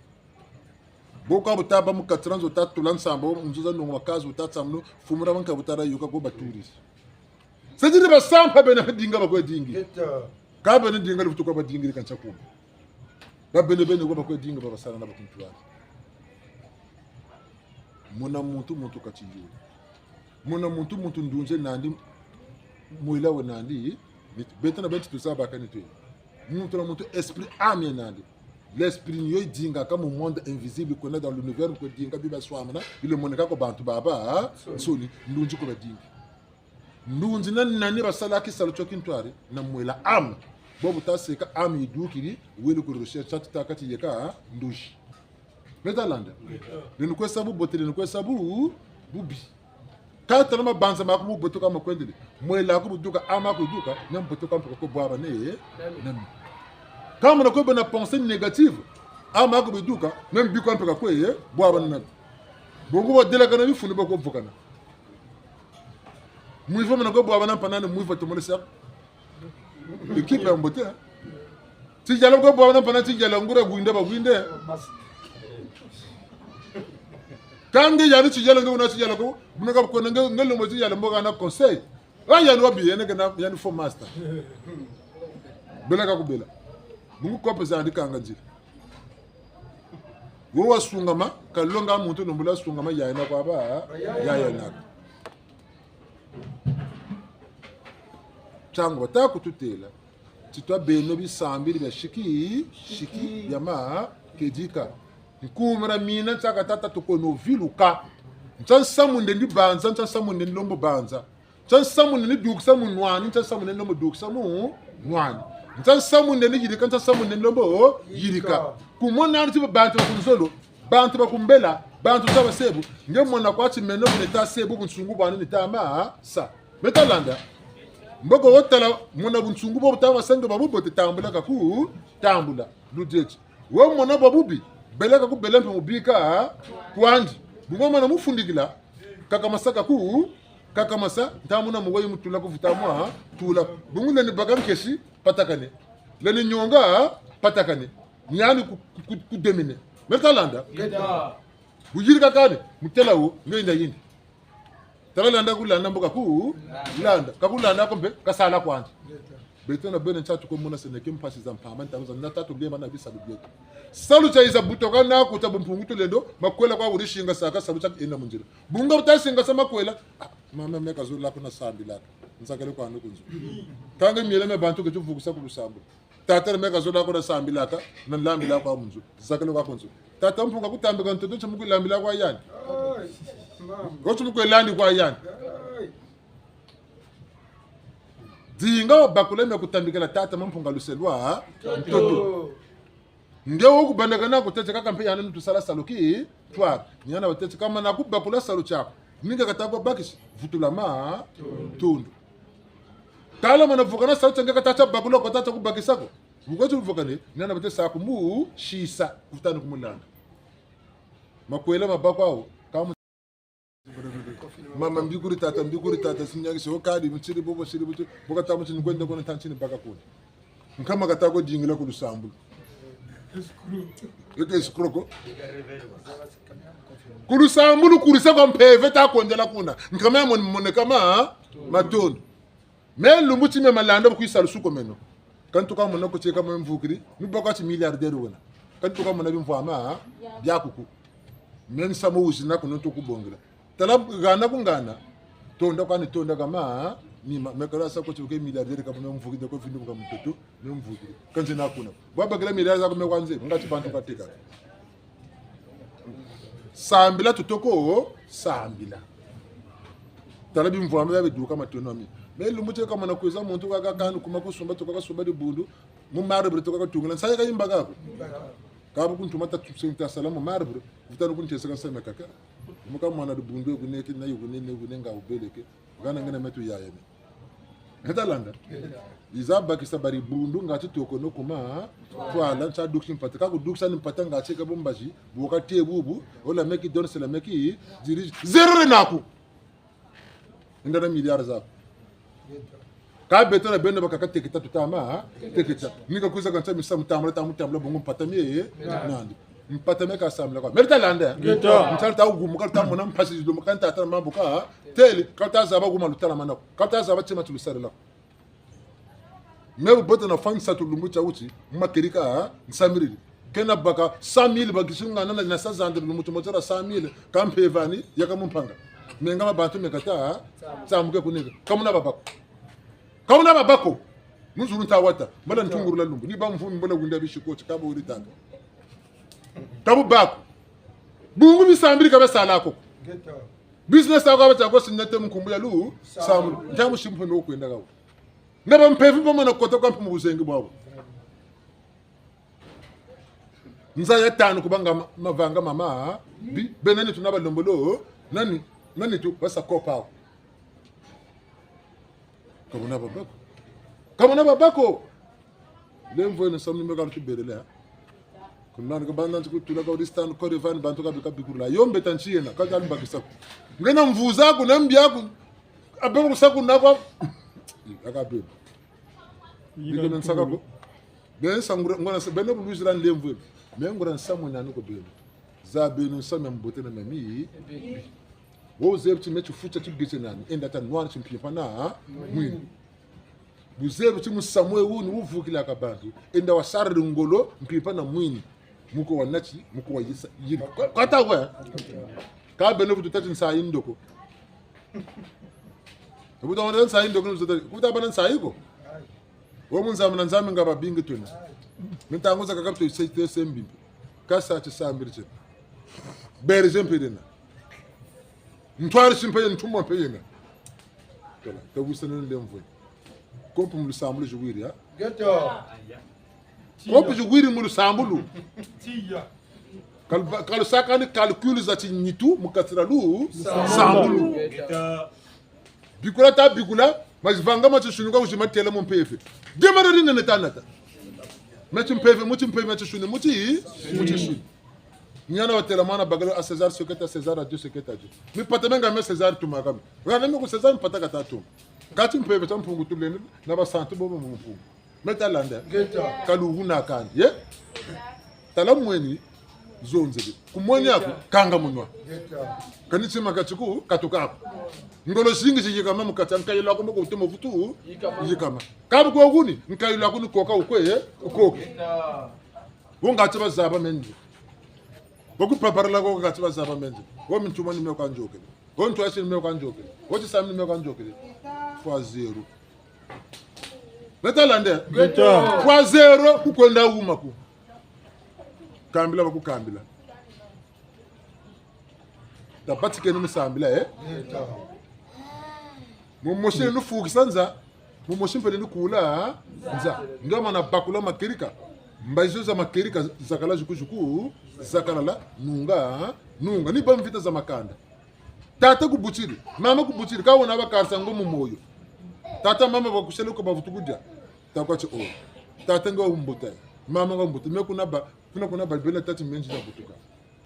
Bo ka bu ta bâ mu kati dia nzo ta tula nsamba, mu nzo za nungu makazi bu ta tsamunu, fumura manka bu ta da yoka ko baturisi. C'est-à-dire basampa bena dinga bakwe dingi. Ka bena dinga luvutu kwa badingiri kansa kuma. Ba bene bene kwa bakwe dinga babasala na bakuntwari. Muna muntu muntu kati yula. Muna muntu muntu ndunzi nandi, mwela we nandi, beto na beno tuzabaka nitu. Muntu na muntu esprit âme ya nandi. L'esprit ni yo yidingaka mu monde invisible, kwena dans l'univers, kwe dinga bi baswamana, bi lemoneka kwa bantu babansoni, ndunzi kwe badingi. Ndunzi na nani basalaka tisalu tio tintwari, na mwela âme. Bo bu ta seka âme yidukiri, wele ku recherche, tata kati yeka, ndunzi. Beno ta landa. Leni kwe sa bubote, leni kwe sa bu, bubi. Ka tala mabanza maku mu botoka makwendele. Mwela aku buduka, âme aku yiduka, na mbotoka mpe kwe bwabana, nani. Ka muna kwe bena pensée négative, âme aku biduka, na mbi kwa mpe kwe bwabana nani. Bungu badelakana bifuni bakwe vukana. Mwivi muna kwe bwabana mpe nani, mwivi tumole sa. Équipe ya mbote, hein. Tijala ko bwa na pana tijala ngura gwinda ba gwinde. Kâ nge yandi tiyela nge wuna tiyela ko, buna ka bu kwenda nge, nge lembo tiyela mbo hana conseil. Ah, yandi wa bi, yandi kena, yandi faux master. Bela ka kubela. Bungu kope zandi kanga nzila. Wo wasungama, kalonga muntu nombula sungama yayina kwa ba, yayina. Ntangu bata kututêla, ti twa beno bisambiri bia siki, siki, bia makedika. Nkumira mina ntsaka tata tukono viluka. Ntsa nsamu ndendi banza, ntsa nsamu ndendi lombo banza. Ntsa nsamu ndendi dukisa mu nwani, ntsa nsamu ndendi lombo dukisa mu nwani. Ntsa nsamu ndendi yirika, ntsa nsamu ndendi lombo yirika. Kumona nti bantu ba ku nzolo, bantu ba ku mbela, bantu ta ba sebu, nge mona kwa ti meno bu nita sebu bunsungu bwani nita ma sa. Meta landa. Mboko wo tala mona bunsungu bo bu ta ma sa nge bwa bubote tambula ka ku tambula. Ludieti. Wo mona bwa bubi, bela ka kubela mpe mu bika kwandi. Bu ngo mona mufundikila, kakamasa ka ku, kakamasa, nta muna mu wayi mutula ku vuta mwa, tula. Bungu lendi baka nkesi, patakane. Lendi nyonga, patakane. Ni yandi ku, ku, ku, kudemine. Meta landa. Ngeta. Bu yirika kani, mutela wo, nge yinda yindi. Tala landa kulanda mbo ka ku, landa. Ka kulanda ko mpe, kasala kwandi. Beto na beno nsa tuko mona seneke mpasi za mpamba, ntangu za nata tulemba na bisalu bieto. Salu tia yiza butoka na ku tia bumpungu tulendo, makwela kwa wuri singa saka salu tia yenda mu nzila. Bunga bu ta singa sa makwela, ah, mama meka zola kuna sambilaka. Nsakele kwani ku nzo. Kâ nge miela mia bantu ke tuvukisa ku lusambulu. Tata meka zola kuna sambilaka, na lambila kwa mu nzo. Nsakele kwa ku nzo. Tata mpunga kutambika ntoto, nti mu kulambila kwa yandi. Ko nti mu kulandi kwa yandi. Dinga wabakula mia kutambikila tata Mampunga luselwa ntoto. Nge wo kubandakana kutete kaka mpe yandi nitu sala salu ki, twa, ni yandi batete kamana kubakula salu tiaku. Ni nge kata kwa bakisi, vutula ma, tundu. Tala mana vukana salu tia nge kata tia bakula ko tata kubakisa ko. Bu ko ti vukane, ni yandi batete sa kumu, sisa, kutani kumulanda. Makwela mabakwa wo, kamu Mama mbikuri tata, mbikuri tata, sinyaki se, wo kadi, mutiri bobo, siri buti, bo kata muti ni kwenda kuna tantini baka kuna. Nkama kata ko dingila ku lusambulu. Eke escroc ko. Ku lusambulu kurisa kwa mpeve ta kwendela kuna. Nkama ya mon-, moneka ma, matondo. Me lumbu ti me malanda bu kwiza lusuko meno. Ka ntuka mona ko tieka me mvukiri, ni baka ti milliardaire wena. Ka ntuka mona bimvwama, bia kuku. Me nsamu wuzina kuno ntu kubongela. Tala hana ku ngana. Tonda kwani tonda kama, ni ma, me kala sa ko ti ke milliardaire ka me mvukiri ko vindu ka mutoto, me mvukiri. Ka nze na kuna. Bwa bakila milliardaire za ko me kwa nze, nga ti bantu kateka. Sambila tutoko, sambila. Tala bimvwama bia biduka matono ami. Me lumbu ti kamana kwiza muntu kaka kani kuma kusumba tuka kasumba dibundu. Mu marbre tuka katungila. Nsayi ka yimba kako. Kabu kuntuma ta tu senta sala mu marbre. Vutanu kunteseka nseme kaka. Muka mwana dibundu eguneke na yugunene egunenga ubeleke. Hana ngena metu yayeme. Ngeta landa. Yiza bakisa bari bundu nga ti toko no kuma. Twala nsa dukisi mpata. Ka kudukisa ni mpata nga ti ka bu mbazi. Bwoka te bubu. Ola meki don sela meki. Dirige. Zéro re naku. Inda na milliards zaku. Ka beto na beno bakaka teketa tutama, ha? Teketa. Ni ka kwiza ka nsa misamu tambula, tambula, tambula, bongo mpata mie, nandi. Mpata mie ka sambila kwa. Meri ta landa. Ngeta. Nsa ta gumuka, ta mona mpasi zilumuka, nta ta mambuka, tele, ka ta zaba guma lutala mana ko. Ka ta zaba tima ti lusarila ko. Me bu bote na fwa nsatu lumbu tia wuti, makedika, ha? Nsamiriri. Kena baka cent mille bakisi ngana na, na sa zandiri lumbu ti motera cent mille, ka mpeve ani, yaka mu mpanga. Menga ma bantu meka ta, ha? Tsamuke kuneka. Ka muna babako. Ka muna babako. Mu zulu nta wata. Mbala ntungurula lumbu. Ni ba mvumi mbala wunda bisi koti, ka bo wiri tata. Ka bu bako. Bungu bisambiri ka basala ko. Business ako abatia ko signate mu nkumbu ya lu, sambulu. Nta mu simpu no kwenda kawo. Nga ba mpeve ba mana kota kwa mpe mu buzengi bwabo. Nza ya tanu kubanga ma-, mavanga mama, bi-, bena nitu na balembolo, nani, nani tu basa kopa awo. Ka buna babako. Ka buna babako. Lemvo eno samu ni me ka lutubelela, ha? Kunani ka bana nti kutula ka Kurdistan, Kordofan, bantu ka bika bikurula. Yo mbeta nti yena, ka ta mbakisa ko. Ngena mvuza ko, na mbi ako. Abe ko sa ko na kwa. Aka be. Bika na nsaka ko. Be nsa ngura, ngura nsa, beno bu luzila nlemvo eno. Me ngura nsa mwe nani ko beno. Zabeno nsamu mia mbote na mia mibi. Wo zebi ti me tifu tia tibese nani, enda ta nwana timpimpa na mwini. Bu zebi ti musamu we wuni wuvukilaka bantu, enda wasarila ngolo mpimpa na mwini. Mu ko wanati, mu ko wayisa, yiri. Kwa, kwa ta kwa? Ka beno bu tutâ ti nsayi ndoko. Bu tutâ wona nsayi ndoko, ni bu tutâ, ku ta bâ na nsayi ko. Wo mu Nzambi na Nzambi nga babingi twena. Mintangu zakaka tu se, se, se mbimbi. Kasa ti sambiri ti. Beri ze mpe dena. Ntwari si mpe yena, ntumwa mpe yena. Tola, ta wisa nene lemvwe. Kopi mu lusambulu ziwiri, ha? Geta. Kopi ziwiri mu lusambulu. Tiya. Kalu-, kalusaka ni calcul za tinitu mu kati dia lusambulu. Bikula ta bikula, mazivanga ma tinsuni ka kuzi matela mu mpeve. Dema na dina neta nata. Ma timpeve, mu timpeve, ma tinsuni, mu ti, mu tinsuni. Niana watela mwana bakala à César ce qui est à César, à Dieu ce qui est à Dieu. Mipata mia nga mia César tumaka mi. Wena mi ku César mpata ka ta tuma. Kati mpeve tia Mpungu tuleni, na basantu bobo mu Mpungu. Me ta landa. Geta. Kaluvu na kandi, ye? Tala mweni, zonzele. Ku mweni aku, kanga munwa. Geta. Kani tima ka tiku, katuka aku. Ngolo zingi ziyikama mu kati, nkayilu aku moko utemo vutu, yikama. Yikama. Kabu kwa kuni, nkayilu aku ni koka ukwe, ye? Ukoke. Geta. Wo nga ti bazaba mendi. Wo ku paparila ko nga ti bazaba mendi. Wo mintuma ni me kwa nzokele. Wo ntwasi ni me kwa nzokele. Wo tisamu ni me kwa nzokele. Fois zéro. Me ta landa. Geta. Fois zéro, ku kwenda wuma ku. Kambila ba ku kambila. Tabatikeno mu sambila, eh? Mumosi ni fukisa nza, mumosi mpe ni kula nza. Nge mana bakula makerika. Mbazi zo za makerika zakala zuku zuku, zakalala, nunga, nunga. Ni ba mvita za makanda. Tata kubutiri, mama kubutiri, ka wona bakarisa ngo mu moyo. Tata, mama bakusele ko bavutu kudia. Ta kwa ti o. Tata nga wumbuta. Mama nga wumbuta. Me kuna ba, kuna kuna ba bela tati menzi na butuka.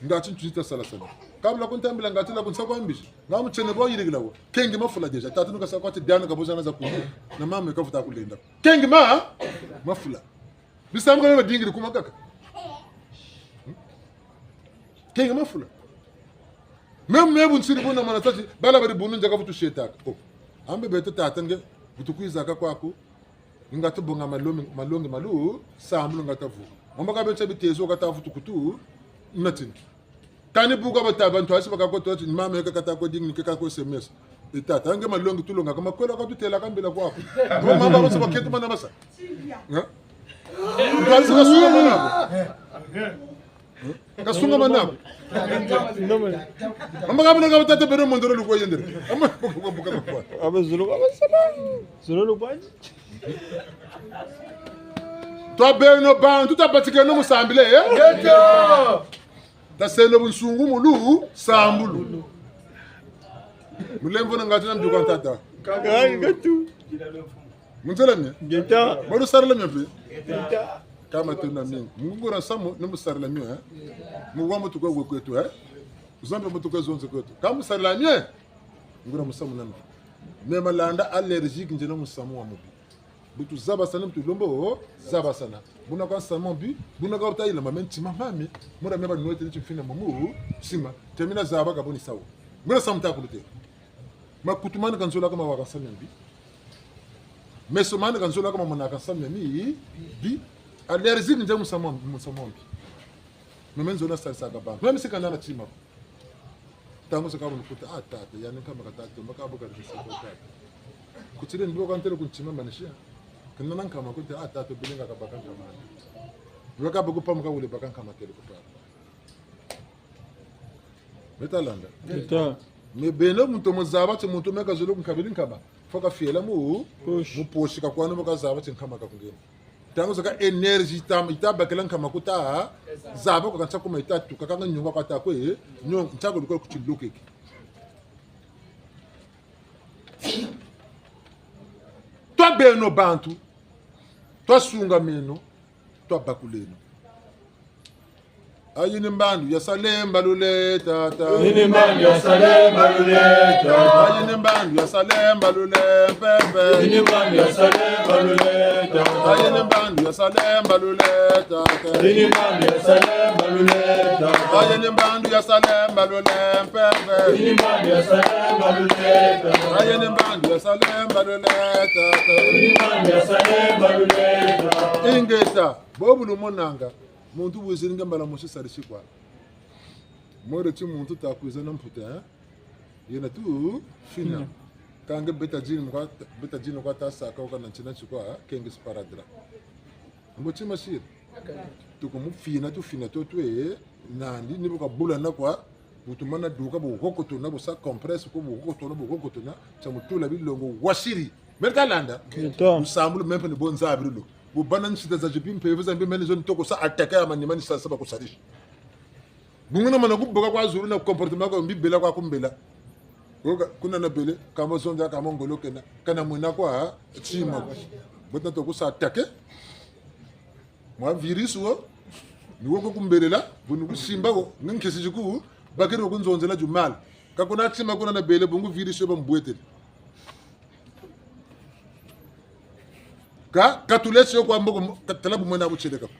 Nga ti ntu zita salasala. Kabula kuntambila nga ti la kunsa kwa mbizi. Nga mutiene bo yirikila wo. Kengi mafula déjà. Tata nuka sa kwa ti diana kabozana za kulu. Na mama kavuta kulenda. Kengi ma, mafula. Bisamu ka bia badingiri kuma kaka. Hmm? Kengi mafula. Même me bu nsiri buna mana tati, bala bari bunu nzaka vutu setaka. Oh. Ambe beto tata nge, vutu kwizaka kwaku. Nga tubonga malongi, malongi malu, sambulu nga tavu. Mama ka beto bitezo ka tavutu kutu, natina. Kani buka bata bantu asi baka ko toti, mama yeka kata ko dingi, keka ko S M S. E tata, nge malongi tulonga, kama kwela ka tutela kambila kwaku. Mama ba basa baketu mana basa. Ha? Ntu asi kasunga mana. Kasunga mana. Mama ka bana ka tata beno mondoro lukwa yendere. Ama buka buka buka. Abe zulu ka basala. Zulu lukwa. Twa beno bantu tabatikeno mu sambila, eh? Geta. Taseno bunsungu mu lusambulu. Mulemvo na ngati na mbi kwa tata. Kaka ngatu. Munzela mie? Geta. Mu lusarila mie mpe? Geta. Kama tuna mingi. Ngura samu, ni mu sarila mie, eh? Mu wa mutuka we kwetu, eh? Zambe mutuka zonze kwetu. Kama sarila mie? Ngura musamu na mbi. Me malanda allergique nzena musamu wa mubi. Bu tuzabasana, bu tulombo zabasana. Buna kwa nsamu mbi, buna kwa butayila mame ntima mame. Mura meba nwete ni timfina mamu, ntima. Temina zaba ka boni sawa. Ngura samu ta kulute. Makutu mani ka nzola ka mawaka nsamu mbi. Meso mani ka nzola ka mamonaka nsamu mbi. Bi. Allergique nzena musamu, musamu mbi. Meme nzona salisaka bantu. Meme si ka nana tima. Ntangu zakaka bu nukuta, ah, tata, yandi nkama ka tata, maka buka ni seko tata. Kutile ndi bo ka ntele ku ntima manisia. Kina na nkama kuta, ah, tata, bilinga ka baka nkama. Weka buku pamuka wule baka nkama kele kupa. Me ta landa. Geta. Me beno muntu mu zaba ti muntu me ka zolo ku nkabili nkama. Faut ka fiela mu, poche. Mu poche ka kwanu mu ka zaba ti nkama ka kungeni. Ntangu zakaka énergie yita, yita bakila nkama kuta, zaba kwa kansa kuma yita tuka, kanga nyonga kwa ta kwe, nyonga, nsa ko lukolo kuti lokeke. Twa beno bantu, twa sungameno, twa bakuleno. Ayi ni mbandu ya salemba lule, tata. Ayi ni mbandu ya salemba lule, tata. Ayi ni mbandu ya salemba lule, pepe. Ayi ni mbandu ya salemba lule, tata. Ayi Mbandu ya Salemba lule, tata. Ini mbandu ya Salemba lule, tata. Aye ni mbandu ya Salemba lule, mpembe. Ini mbandu ya Salemba lule, tata. Aye ni mbandu ya Salemba lule, tata. Ini mbandu ya Salemba lule, tata. Ingeta, bobu lumonanga, muntu wiziri nge mbala mosi sarisi kwa. Moro ti muntu ta kwiza na mputa, eh? Yena tu fina. Fina. Kâ nge beta dini kwa, beta dini kwa ta saka, wuka na ntina ti kwa, kenge sparadrap. Mbo ti masiri. Tuku mu fina, tu fina to twe, nandi, ni bu kabula na kwa, bu tumana duka, bu hokoto na, bu sa compresse ko, bu hokoto na, bu hokoto na, tia mutula bilongo, wasiri. Meri ka landa? Lusambulu mpe ni bo nzabiri lo. Bu bana nsita za zibi mpe, za mbi meni zo ni toko sa attaquer ya manima ni sa saba kusarisi. Bungu na mana kuboka kwa zulu na comportement kwa mbi bela kwa kumbela. Oka, kuna na bele, kama zonza, kama ngolo kena, kana mwena kwa tima. Bota to kusa attaquer. Mwa virus wo, ni wo ko kumbelela, bu ni kusimba wo, ni nkesi ziku, bakiri wo kunzonzela du mal. Ka kuna tima kuna na bele, bungu virus yo bambwetele. Ka, katulesi yo kwa mboko, ka, tala bu mwena butieleka ko.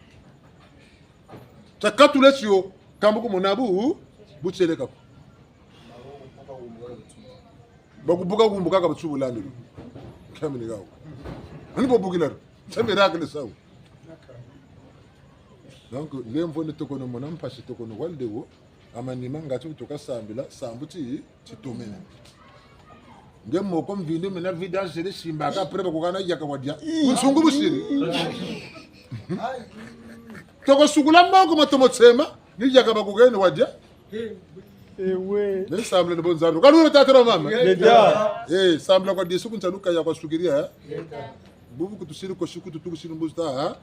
Tia katulesi yo, ka mboko mwena bu, butieleka ko. Bakubuka kumbuka ka batsu bulandu. Kamini gawo. Ani bo bukila. Tia miracle sawo. Donc, lemvo ni tokono mona mpasi tokono walde wo. Amanima ngati bu tuka sambila, sambu ti, ti tomene. Nge moko mvindu mina vida zele simbaka, après bakukana yaka wadia. Bunsungu busiri. Toko sukula moko matomo tsema, ni yaka bakukene wadia. Ewe. Ne sambila ni bo nzabiri. Kalula tata na mama. Ngeta. Eh, sambila kwa disu kuntaluka ya kwa sukiria, eh? Ngeta. Bubu kutusiri ko siku tutuku siri mbuzi ta, ha?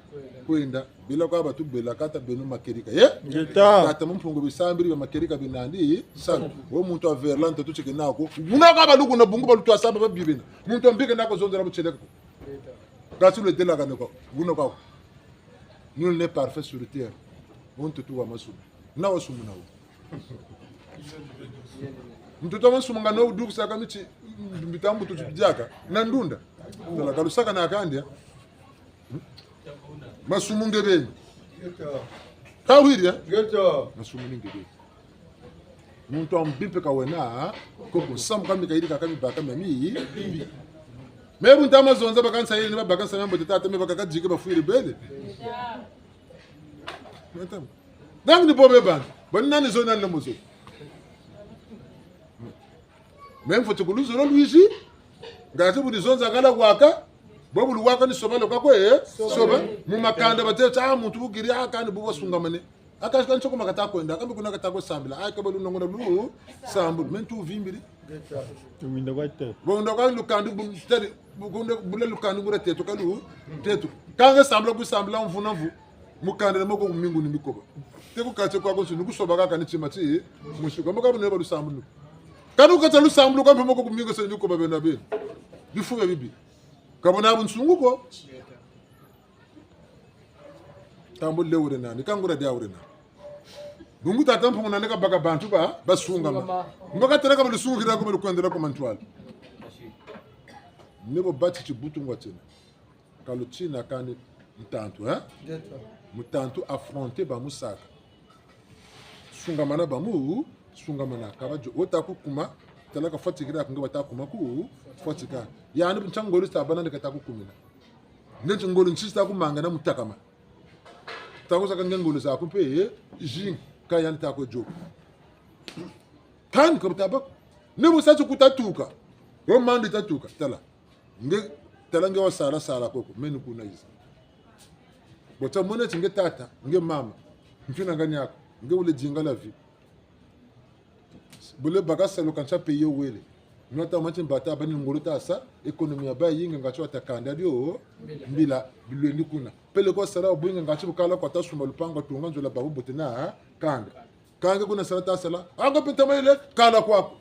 Kwenda. Bila kwa batu bela kata beno makerika, ye? Ngeta. Kata mu Mpungu bisambiri bia makerika binandi, salu. Wo muntu a verla ntoto tike nako. Muna kwa baluku na bungu balutu asamba babibena. Muntu a mbike nako zonzela butieleka ko. Ngeta. Kasi lwe tela kane ko. Wuna kwa. Nul n'est parfait sur terre. Wo ntoto wa masumu. Na wa sumu na wo. Ntoto wa masumu nga no dukisaka miti, mbitambu tutu diaka. Na ndunda. Tala kalusaka na kandia. Masumu nge beni. Ka wiri, eh? Ngeta. Masumu ni nge beni. Muntu a mbi mpe ka wena, ha? Koko, samu ka mi kayirika ka mi baka mia mi. Me bu ntama zonza baka nsayi, ni babaka nsayi mbote tata, me baka kadike bafwiri bele. Ngeta. Donc ni bo be bana. Bani nani zo nani na mo zo. Me mfweti kuluzolo lwizi. Ngati bu ni zonza kala waka. Bo bu luwaka ni soba loka kwe, eh? Soba. Mu makanda batêle, ah, muntu bu kiri, ah, kani bu wasungamane. Aka ka nsoko ma kata kwenda, kambe kuna kata kwe sambila. Ah, ka ba lunongo na lu, sambulu. Me ntu vimbiri. Winda kwa te. Bo nda kwa lukandi bu teri, bu kunde bula lukandi ngura teto kalu, teto. Kanga sambila ku sambila mvu na mvu. Mukanda na moko ku mingu ni mikoba. Te ku kati kwa konso, ni kusoba kaka ni tima ti, musuka. Mbo ka bu ne ba lusambulu. Kani ku kati lusambulu, kambe moko ku mingu se ni mikoba bena be. Bifu bia bibi. Ka bo na bunsungu ko. Tambu le wure nani, kangura dia wure nani. Bungu tata Mpungu nani kabaka bantu ba, basungama. Sungama. Mbo ka tala ka ba lusungukira ko, ba lukwendela ko mantwala. Ni bo bati tibutu ngwa tiena. Ka lutina kani mutantu, hein? Ngeta. Mutantu affronter bamusaka. Sungamana bamu, sungamana. Ka ba jo, wo ta kukuma, tala ka fwatikira, kunga ba ta kuma ku, fwatika. Yani bu ntia ngolo sa bana ni ka ta kukumina. Neti ngolo nti sa kumanga na mutakama. Ta kusaka nge ngolo sa ku mpe, eh, zingi, ka yani ta kwe jo. Kani ka bu ta baka. Ni bu sa ti ku ta tuka. Wo mandi ta tuka, tala. Nge, tala nge wasala sala koko, meni kuna yiza. Bo ta mona ti nge tata, nge mama, mfina ngani ako, nge wule dinga la vie. Bule baka salu ka ntia pays yo wele. Nwa ta mati mbata bani ngolo ta sa, économie ya ba yinga nga tio ata kanda dio, mbila, bilwendi kuna. Pele kwa sala bwinga nga ti bu kala kwa ta sumba lupangu tunga nzola babu bote na, kanda. Kanga kuna sala ta sala. Anga pita mayele, kala kwaku.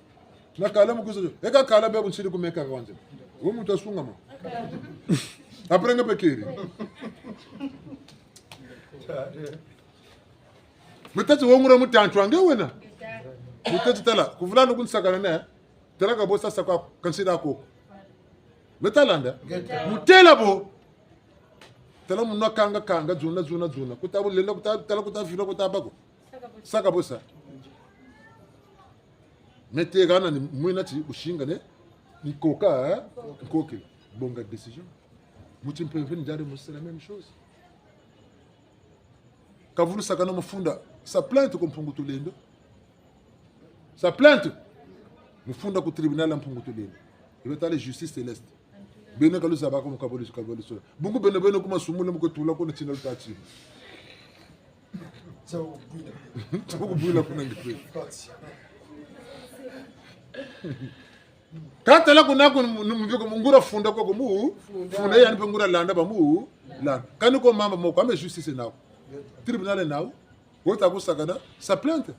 Na kala mu kwiza. Eka kala bia bu nsiri ku meka kwanza. Wo muntu asungama. Après nga pekeri. Mutati wo ngura mutantu ange wena. Mutati tala. Kuvula no kunsakana ne. Tala ka bo sasa kwa kansira ko. Meta landa. Ngeta. Mutela bo. Tala muna kanga, kanga, dzuna, dzuna, dzuna. Kuta bu lela, kuta, tala kuta vila, kuta bako. Saka bo sa. Mete gana ni mwina ti bu singane, ni koka, eh? Ni koke. Bonga décision. Mu timpeve ni diari mu, c'est la même chose. Ka vulu sakana mufunda, sa plainte ku Mpungu Tulendo. Sa plainte. Mufunda ku tribunal ya Mpungu Tulendo. Ibe tala justice céleste. Beno ka luzaba ko mu kaboli, kaboli so. Bungu beno, beno ku masumu le mu kwe tula kuna tina luta tina. Tsa kubwila. Tsa kubwila kuna ngi kwe. Ka tala kuna ku mu, mu, mu, nguria funda kwa ku mu, funda. Funda yandi mpe nguria landa ba mu, landa. Kani ko mamba moko, ame justice nawu. Tribunal nawu. Wota ku sakana, sa plainte.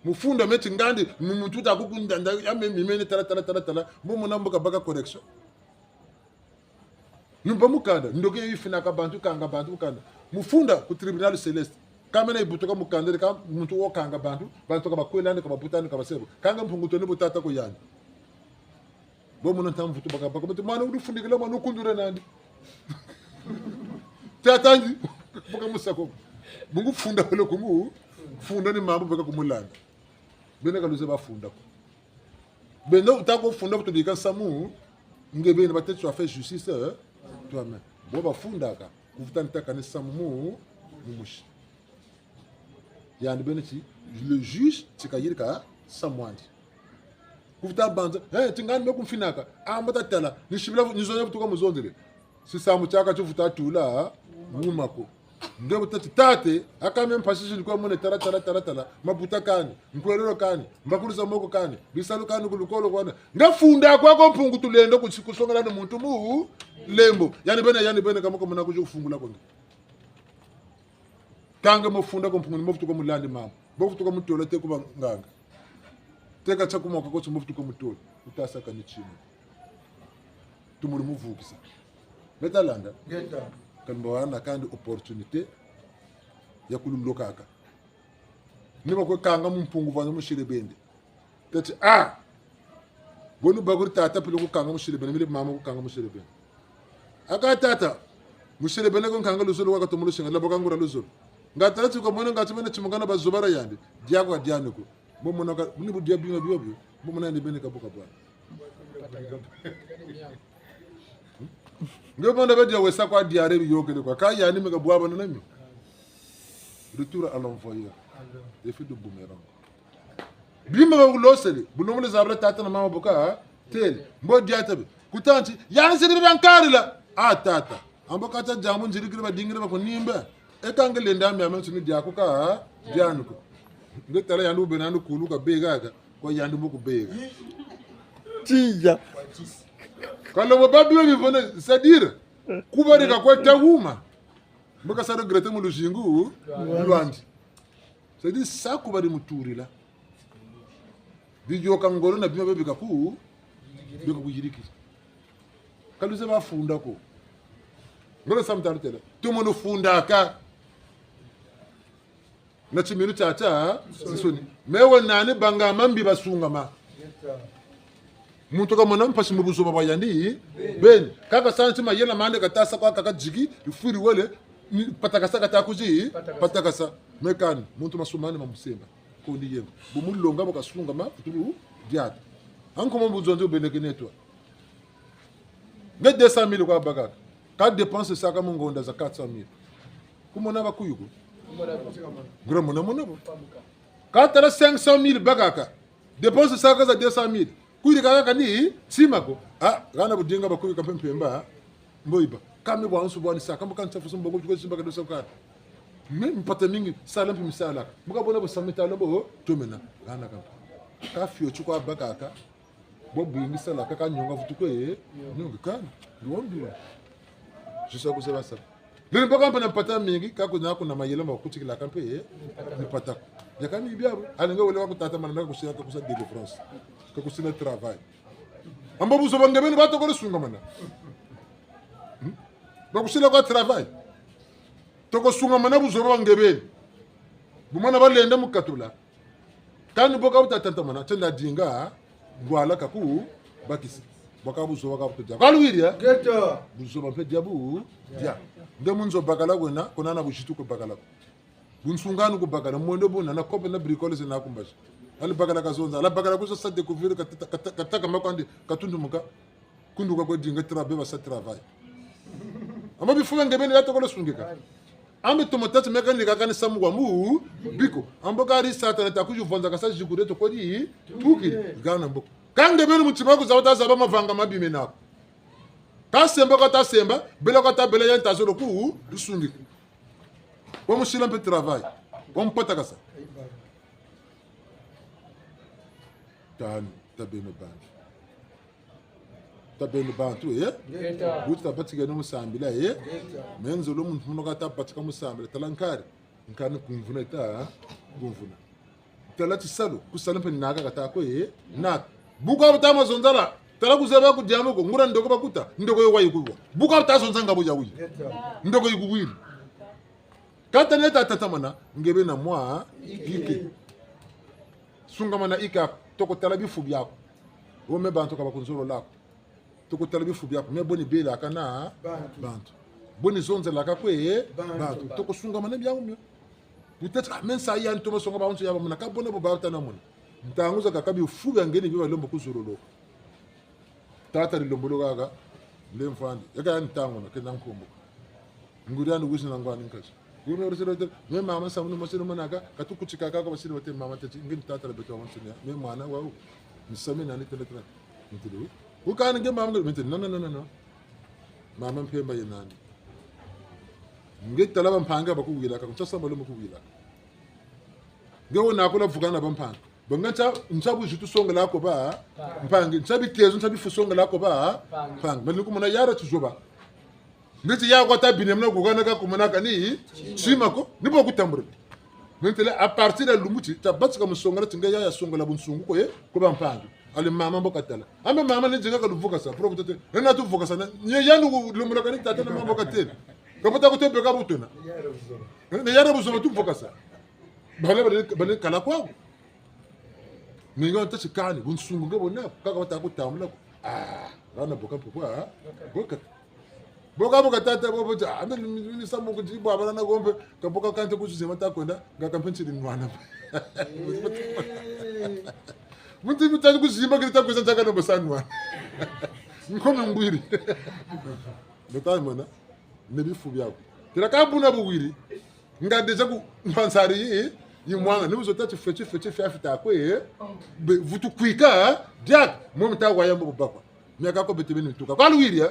Mufunda meti ngandi, mu, muntu ta ku kundanda, ya me, mi mene tala, tala, tala, tala. Mbo mona mbo kabaka correction. Numpa mukanda, ndoki yi finaka bantu, kanga bantu mukanda. Mufunda ku tribunal céleste. Ka mena yi butuka mukanda, ka muntu wo kanga bantu, bantu ka bakwelani, ka babutani, ka basebo. Kanga Mpungu Tulendo bu tata ko yandi. Bo mona nta mvutu baka, baka, bati mwana wudi fundikila, mwana wukundure nandi. Tata ndi, baka musako. Bungu funda wele ku mu, funda ni mambu beka ku mulanda. Beno ka luzebi funda ko. Beno wuta ku funda ku tubika nsamu, nge beno ba te, tu as fait justice, euh, toi-même. Bo bafundaka, ku vutu ni taka ni nsamu mu, mu musi. Yandi beno ti, le juge, ti kayirika nsamu andi. Ku vutu banza, eh, ti ngani me ku mfinaka, ah, mbo ta tala, ni sibila, ni zonza vutuka mu zonzele. Si samu tiaka ti vutu tula, wuma ko. Nge bu tâ ti tata, aka me mpasi zi ni kwa mone tala, tala, tala, tala. Mabuta kani, nkwelolo kani, mbakulu za moko kani, bisalu kani ku lukolo kwani. Nge funda kwa ko Mpungu Tulendo ku, ku songela ni muntu mu lembo. Yandi beno, yandi beno ka moko mona kuzi kufungula ko nge. Kanga mbo funda ko Mpungu ni mbo vutuka mulandi mama. Mbo vutuka mutola te ku banganga. Te ka tia kumoka ko ti mbo vutuka mutola. Wuta saka ni tima. Tumuri muvukisa. Meta landa. Ngeta. Kani mbo wana kandi opportunité ya kululokaka. Ni ba kwe kanga mu Mpungu vana musele bende. Tâ ti, ah! Bo ni bakuri tata pile ku kanga musele bende, mile mama ku kanga musele bende. Aka tata, musele bende ko nkanga luzolo waka tomo lusinga, labo ka nguria luzolo. Nga tala ti ko mona nga ti mene timukana ba zobara yandi, dia kwa dia ni ko. Bo mona ka, ni bu dia bima bio bio, bo mona ni bene ka buka bwana. Nge mona ba dia wesa kwa diarrhée biyôkele kwa, ka yandi me ka bwabana na mi. Retour à l'envoyeur. Effet de boomerang. Bima ba kulosele, bu lomole zabala tata na mama bu ka têle. Mbo dia tabi. Ku tâ ti, yandi sidi bia nkarila. Ah, tata. Ambo kata diambu nzirikiri badingiri ba kunimba. E ka nge lenda miame nsuni diaku ka, dianu ko. Nge tala yandi bu bena ndu kulu ka begaka, kwa yandi mbo ku bega. Tiya. Ka lobo ba bio bivone, c'est-à-dire, kubarika kwa ta wuma. Mbo ka sa regretter mu luzingu lwandi. C'est-à-dire, sa kubari muturila. Biyôka ngolo na bima bie bika ku, bika kuyirikisa. Ka luzebi funda ko. Ngolo sa mutalu têla. Tumono fundaka. Na timinu tiatia, nsoni. Me we nani banga mambi basungama. Muntu ka mona mpasi mu buzoba bwa yandi beni. Kaka sa nti mayela mandi kata sa kwa kaka diki, yifwiri wele, ni patakasa kata kuzi, patakasa. Me kani, muntu masumu mandi ma musemba. Kondi yengo. Bu mulonga bu kasungama, kutu bu diata. Anko mo bu zonzo bene kenetwa. Nge deux cent mille kwa bakaka. Ka dépense saka mu ngonda za quatre cent mille. Ku mona ba kuyu ko. Nguria mona mona bo. Ka tala cinq cent mille bakaka. Dépense saka za deux cent mille. Kuyiri kaka kani tima ko. Ah, hana bu dinga ba kuyu ka mpe mpemba. Mbo yiba. Ka me bwa nsu bwa ni saka, mbo ka nsafu sumba ko, tuko simba ka dosa kwa. Me mpata mingi, sala mpe misalaka. Mbo ka bona bo sa mita lo mbo, tomena. Hana ka mpe. Ka fioti kwa bakaka. Bo bwingi salaka ka nionga vutu kwe, nionga kani, luombi wa. Jusa ku zeba sa. Lele mbo ka mpe na mpata mingi, ka kuna kuna mayela ma kutikilaka mpe, eh, ni mpata. Ya kani bia bo, alinga wele wa ku tata mana ka kusila, ka kusa délivrance. Ka kusila travail. Ambo buzoba nge beni ba toko sungamana. Hmm? Ba kusila kwa travail. Toko sungamana buzoba nge beni. Bu mana balenda mu katula. Kani bo ka wuta tantamana, tenda dinga, ngwala ka ku bakisi. Baka buzoba ka buto dia. Ka luwiri, eh? Ngeta. Buzoba mpe dia bu, dia. Nde mu nzo bakala kwena, kuna na buzitu ko bakala ko. Bunsungu ni ku bakala, mwendo buna, na kope na bricoles na ku mbazi. Ali bakala kazonza, ala bakala kuzo sa découvrir kata-, kata-, kataka makwandi, katundumuka. Kunduka kwe dinga tra-, beba sa travail. Ama bifu bia nge beni ya tokolo sungika. Ambe tomo tâ ti meka ni kaka ni samu wa mu biko. Ambo kari Satana ta kuzu vonza kasa zikure to kodi tuki. Gana mbo. Ka nge beni mutima ku zaba ta zaba mavanga mabi mena ko. Ka semba ka ta semba, bela ka ta bela ya nta zolo ku sungika. Wa musila mpe travail. Wa mpata kasa. Tani, tabeno bantu. Tabeno bantu, eh? Ngeta. Buti tabatikeno mu sambila, eh? Ngeta. Me nzolo muntu muno ka tabatika mu sambila, tala nkari. Nkari ni kumvuna yita, kumvuna. Tala tisalu, ku salu mpe naka kata ko, eh? Naka. Bu ka buta ma zonza la, tala ku zaba ku diambu ko, nguria ndoko bakuta, ndoko yo wayi kuwa. Bu ka buta zonza nga bo ya wuyi. Ngeta. Ndoko yi kuwiri. Kata neta tatamana, nge bena mwa, ike. Sungamana ike ako, toko tala bifu biaku. Wo me bantu ka bakunzololo ko. Toko tala bifu biaku, me boni belaka na bantu. Bantu. Boni zonzelaka kwe, bantu. Bantu. Toko sungamana biawu mio. Peut-être, ah, me nsayi yandi toma songa bawonso ya bamona, ka bona bo bata na mona. Ntangu zakaka bifu bia nge ni bio balomba kuzololo. Tata dilombolo kaka, nde mfwandi. Yaka yandi ntangu na, kena nkumbu. Nguri yandi wizi na ngwani nkazi. Yume uri siro te, me mama samu ni masino manaka, katukutika kaka basino te mama teti, nge ni tata la beto wa mansoni ya, me mwana wawu, nsame nani tele tele. Ntele wi. Wukani nge mama nge, ntele, no, no, no, no, no. Mama Mpemba ye nani. Nge tala bampangi bakuwila, ka kunsa samba lo mukuwila. Nge wuna kula vukana bampangi. Bonga ntia, ntia buzitu songela ko bampangi. Ntia bitezo, ntia bifu songela ko bampangi. Mani kumona yara tizoba. Nge ti ya kwa ta bine muna kukana ka kumona kani, tima ko, ni bo kutambula. Maintenant, à partir ya lumbu ti, tabatika mu songela ti nge ya, ya songela bunsungu ko ye, ko bampangi. Ali mama mbo katala. Ambe mama ni dinga ka luvukasa, prof tete. Nena tuvukasa, na, ni yandi ku lombolo kani tata na mama mbo katele. Ka bo ta kutebeka butona. Ni yara buzoba tuvukasa. Bala bala, bala kala kwaku. Ninga nta sikani, bunsungu nge bo na, kaka bata kutambula ko. Ah, bana boka mpe kwa, ah, boka. Boka, boka tata, bo, bo, ja, ande ni, ni, ni samu kuti bo abana na gombe, ka boka kante kusu zima ta kwenda, nga kampe ntiri nwana. Muntu mutani kuzimba kiri ta kweza ntaka na bosa nwana. Nkome ngwiri. Beta mwana, ne bifu biaku. Tela ka buna buwiri. Nga déjà ku mpansari yi, yi mwanga, ni buzo tâ ti fweti, fweti, fia fita kwe, eh? Be, vutu kwika, eh? Diak, mo mita wa yambo bubakwa. Miaka ko bete beni mituka. Kwa luwiri, eh?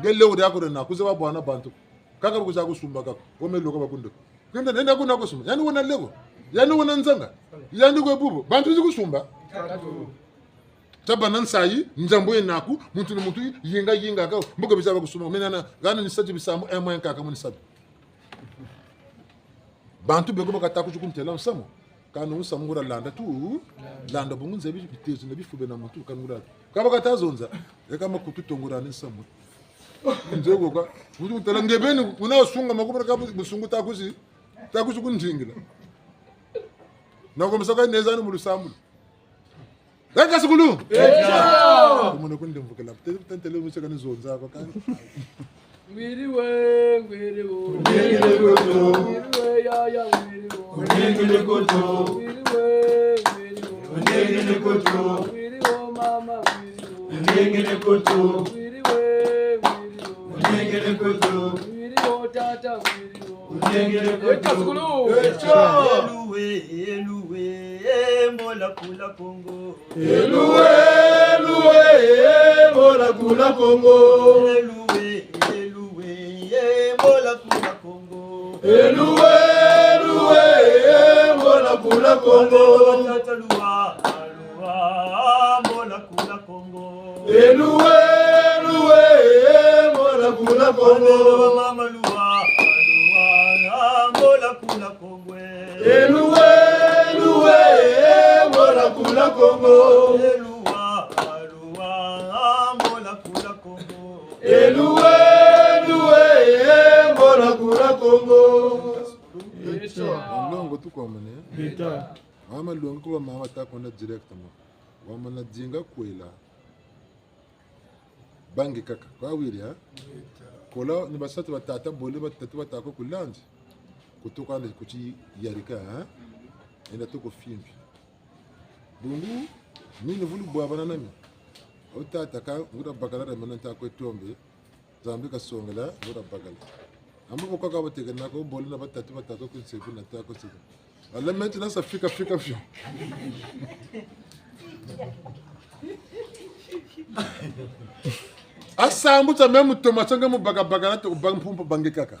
Nge leo diako na, kuze ba bwana bantu. Kaka bukuza kusumba kako, wo me loko bakunde. Kende nenda kuna kusumba. Yandi wena leko. Yandi wena nzanga. Yandi kwe bubu. Bantu zi kusumba. Tabana nsayi, nzambo yenaku, muntu ni muntu, yinga, yinga, ka, mbuka biza bakusumba. Mena na, gana ni sati bisamu, eh, mwen kaka muni sati. Bantu beko bakata kuzi kuntela nsamu. Kani nsamu nguria landa tu, landa bungu nzebi bitezo na bifu bena muntu, kani nguria. Ka bakata zonza, eka makutu tongora ni nsamu. Nze ko ka, kuzi kuntela nge beni, wuna sunga makubra ka bu-, busungu ta kuzi, ta kuzi kundingila. Na ko msaka neza ni mu lusambulu. Eka sukulu. Eka. Kumona kundi mvukela. Te-, te-, tele museka ni zonza kwa kani. Wiri we, wiri wo. Wiri we, ya, ya, wiri wo. Wiri we, wiri wo. Wiri wo, mama, wiri wo. Wiri we, wiri wo. Wiri wo, tata, wiri wo. Eka sukulu. Eka. Eluwe, eluwe, mbola kula Kongo. Eluwe, eluwe, mbola kula Kongo. Eluwe, eluwe, mbola kula Kongo. Eluwe, eluwe, mbola kula Kongo. Tata luwa, luwa, mbola kula Kongo. Eluwe, eluwe, mbola kula Kongo. Mama luwa, luwa, mbola kula Kongo. Eluwe, eluwe, mbola kula Kongo. Eluwa, luwa, mbola kula Kongo. Eluwe, eluwe, mbola kula Kongo. Eto. Nlongo tukwamane. Eto. Mama longo kuba mama ta kwenda directement. Wamana dinga kwela. Bangi kaka. Kwa wiri, ha? Kola ni basatu batata bole batatu batako kulandi. Kutuka nde kuti yarika, ha? Enda tuko fimbi. Bungu, mini vulu bwa bana nami. O tata ka, nguria bakala da mena nta kwe tombe. Nzambi kasongela, nguria bakala. Amba boko ka bateke nako, bole na batatu batako kunsebu na tako sebu. Ala menti na sa fika fika fio. A sambu tia meno toma tia nge mu baka bakala to bang pumpa bangi kaka.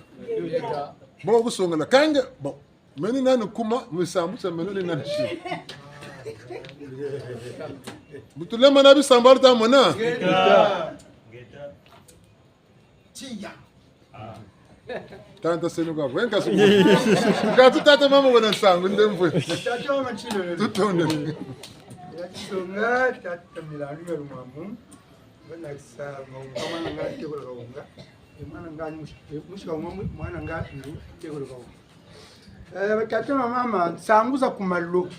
Bo kusongela kange, bo. Meni nani kuma, mu sambu tia meno ni nani si. Butulema na bisambu ta mona. Tia. Tata senu kwa, wenga su. Ngatu tata mama wena nsangu, ndemvwe. Tata mama tilo. Tutonde. Ya kisonga, tata Milandu ya Lumwamu. Bana kisa, mwana nga teko la kaunga. E mwana nga mushi, e mushi kaunga, mwana nga teko la kaunga. Eh, batata na mama, nsangu za ku malo.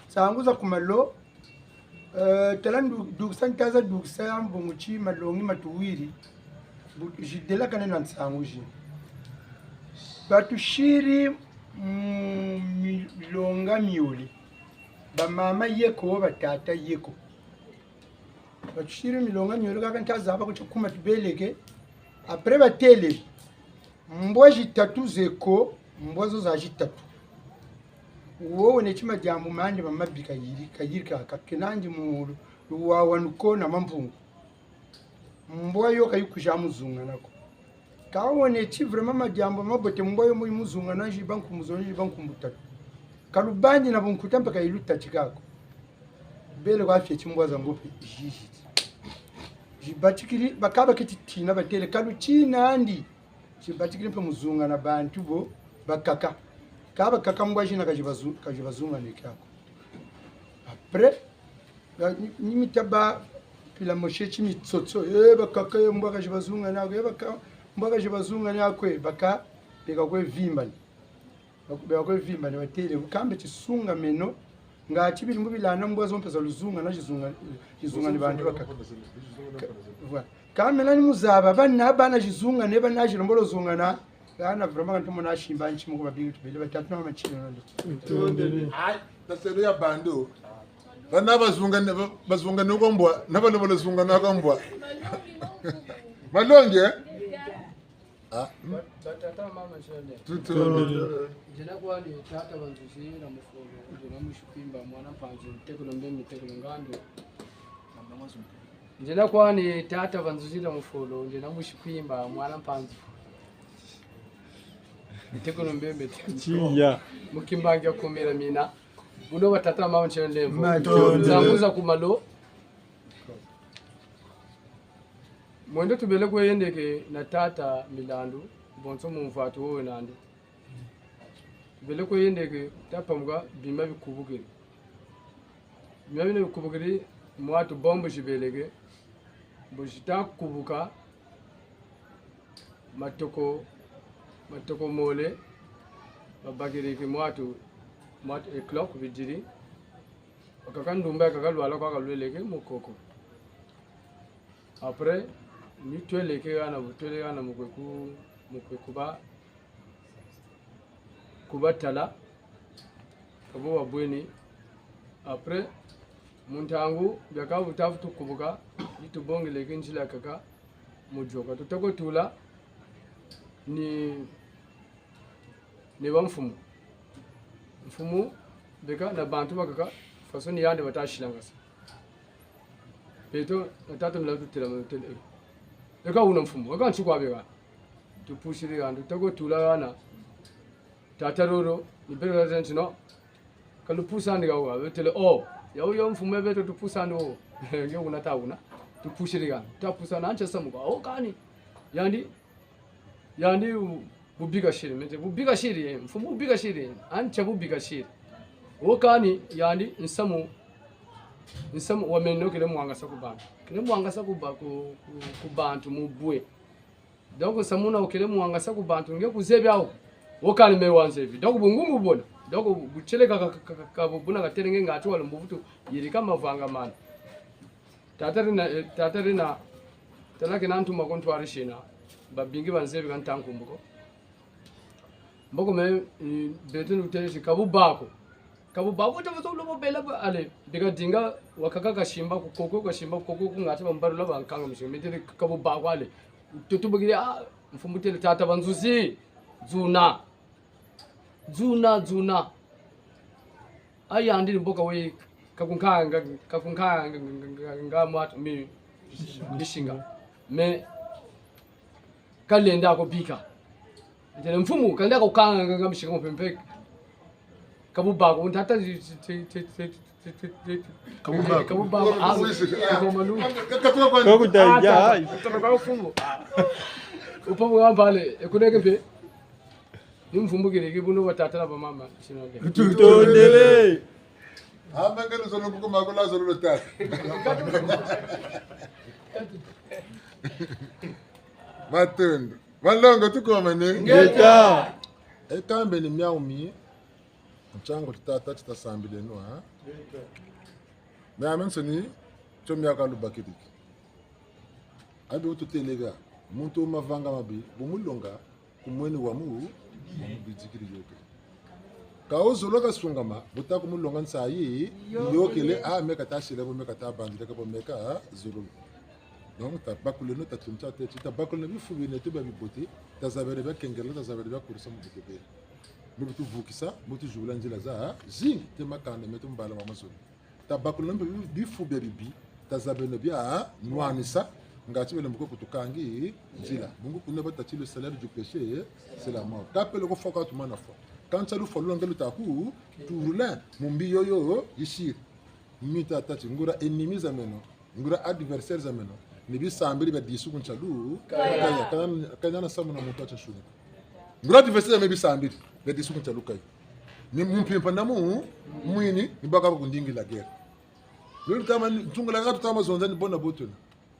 Nsangu za ku malo. Eh, tala ndu-, dukisa ntaza dukisa ya mbongo ti malongi matuwiri. Bu-, zidelakane na nsangu zi. Batusiri, mm, milonga miole. Bamama yeko, batata yeko. Batusiri milonga miole kaka nta zaba ko ti kuma tubeleke. Après batêle. Mbwa zitatu zeko, mbwa zo za zitatu. Wo wena ti madiambu mandi mamabi kayiri, kayiri kaka, kena ndi mu luwawanu ko na Mampungu. Mbwa yo ka yikuza mu zungana ko. Ka wena ti vraiment madiambu mabote, mbwa yo mu yi mu zungana, ziba nkumbu zo, ziba nkumbu tatu. Ka lubandi na bunkuta mpe ka yilutatika ko. Bele kwa fie ti mbwa za ngo mpe, zizi. Zibatikiri, bakaba keti tina batêle, ka lutina andi. Zibatikiri mpe mu zungana bantu bo bakaka. Ka bakaka mbwa zina ka zibazu-, ka zibazungane kiako. Après, ya, ni, ni mitaba pila moshe ti mitsotso. Eh, bakaka ye mbwa ka zibazungane ako. Eh, baka-, mbwa ka zibazungane ako, eh, baka, beka kwe vimbani. Baka, beka kwe vimbani, batêle, bu kambe tisunga meno. Nga ti biri mu bilanda mbwa zo mpe za luzungana, zizunga, zizunga ni bantu bakaka. Ka-, voilà. Ka mena ni mu zaba, bana, bana zizungane, bana zilombolo zungana. Bana vraiment kantu mona simba nti mu ko babingi tubele, batatu na mama tino nonde. Ai, taselo ya bandu. Bana bazungane, ba-, bazungane kwa mbwa, na balombolo zungana kwa mbwa. Malongi, eh? Ah, hmm? Ba-, batata, mama, nzole. Tutu. Nzena kwani tata Banzuzi na Mufolo, nzena musi Kwimba, mwana Mpanzu, ntekolo Mbembe, ntekolo Ngandu. Nzena kwani tata Banzuzi na Mufolo, nzena musi Kwimba, mwana Mpanzu. Ntekolo Mbembe, ntekolo. Tiya. Mu kimbangi ya kumira mina. Buno batata, mama, nzole ndembo. Matondo. Nsangu za ku malo. Mwendo tubele kwe yendeke na tata Milandu, bonso mu mvwatu wo wenandi. Tubele kwe yendeke, tapamuka bima bikubukiri. Bima bina bikubukiri, mwatu bombo zibeleke, mbo zita kubuka, matoko, matoko mole, babakiriki mwatu, mwatu e clock bidiri, bakaka ndumba, kaka lwala kwa kalweleke mukoko. Après, ni tweleke hana, tweleke hana mu kwe ku-, mu kwe kuba, kuba tala, ka bo babweni. Après, mu ntangu, biaka butafu tukubuka, ni tubongeleke nzila kaka, mu yoka. Tuta kwe tula, ni ni ba mfumu. Mfumu, beka na bantu bakaka, façon ni yandi bata silangasa. Beto, na tata Milandu tutela, tutela, eh. Eka wuna mfumu, eka nti kwa beka. Tupusiri hana, tuta kwe tula hana. Tata Roro, ni beka tata nti no. Ka lupusandi ka wa, betele, oh, ya wuyo mfumu ya beto tupusandi wo. Nge wuna ta wuna. Tupusiri hana. Tapusana, antia samu kwa, oh, kani. Yandi, yandi bu-, bubika siri, mete, bubika siri, eh, mfumu bubika siri, eh, antia bubika siri. Wo kani, yandi, nsamu, nsamu wa meno kele mwangasa ku bantu. Kele mwangasa ku ba-, ku, ku, ku bantu mu bwe. Donc, nsamu wuna wukele mwangasa ku bantu, nge kuzebi awu. Wo kani me wanzebi. Donc, bungungu bona. Donc, bu-, butiele ka, ka, ka, ka, ka, bu-, buna katele nge ngatu walo mbuvutu, yirika mavanga mana. Tata Rina, eh, tata Rina, Tala kena ntuma ko ntwari sina. Babingi banzebi ka nta nkumbu ko. Mboko me, eh, beto ni kutele si kabu bako. Kabu bako ta faso lobo bela ba, ale, bika dinga wakaka kasimba ku koko, kasimba ku koko, ku ngati bambalula bankanga musinga. Me tele kabu bako ale. Tutu bukiri, ah, mfumu tele tata banzuzi. Zuna. Zuna, zuna. Aya ndiri mboka we kakunkanga, kakunkanga, nga mwatu, mi, misinga. Me, kalenda ko bika. Itele mfumu, kalenda ko kanga, nga misinga mupempe. Kabu bako, ntata, kabu bako. Kabu bako, ah, kabu bako. Kaku taija, ah, ai. Kabu bako mfumu. Upa mwambale, ekuneke mpe. Ni mvumbukile ki buno batata na bamama, sino nde. Tutondele. Hamba ngeno zolo kuko makula zolo lo tata. Matondo. Malongo tukomane. Ngeta. E kambe ni miawu mi. Ntiangu ti tata ti tasambileno, ha? Miamiansoni, tio miaka lubakidiki. Abi wututeleka, muntu wo mavanga mabi, bu mulonga, ku mweni wa mu, wa mu bidikiri yôkele. Ka wuzolo kasungama, bu ta ku mulonga nsayi, yôkele, ah, me ka tasila bo, me ka tabanzila ka bo, me kazolo. Donc, tabakuleno, tatunta teti, tabakuleno bifu bieto bia bibote, tazabeno bia kengela, tazabeno bia kurisa mu butebele. Mu butuvukisa, mu tuzibula nzila zazingi, te makanda meto mbala ma mazolo. Tabakuleno mpe bifu bia bibi, tazabeno bia nwanisa, ngati bele mbuko kutukangi nzila. Bungu kuna batâ ti le salaire du péché, c'est la mort. Ka peleko fwa ka tumana fwa. Kâ ntia lufwa luna nge luta ku, turule, mu mbi yoyo, yisiri. Mi tata ti nguria ennemis za meno, nguria adversaires za meno, ni bisambiri bia disu ku ntialu, kaya, kaya, kaya na samu na muntu wa tinsuni. Nguria adversaires za meno bisambiri, bia disu ku ntialu kaya. Ni mu mpimpa na mu, mwini, ni baka kundingila guerre. Lulu tama, ntungula ngatu tama zonza ni bona botuna.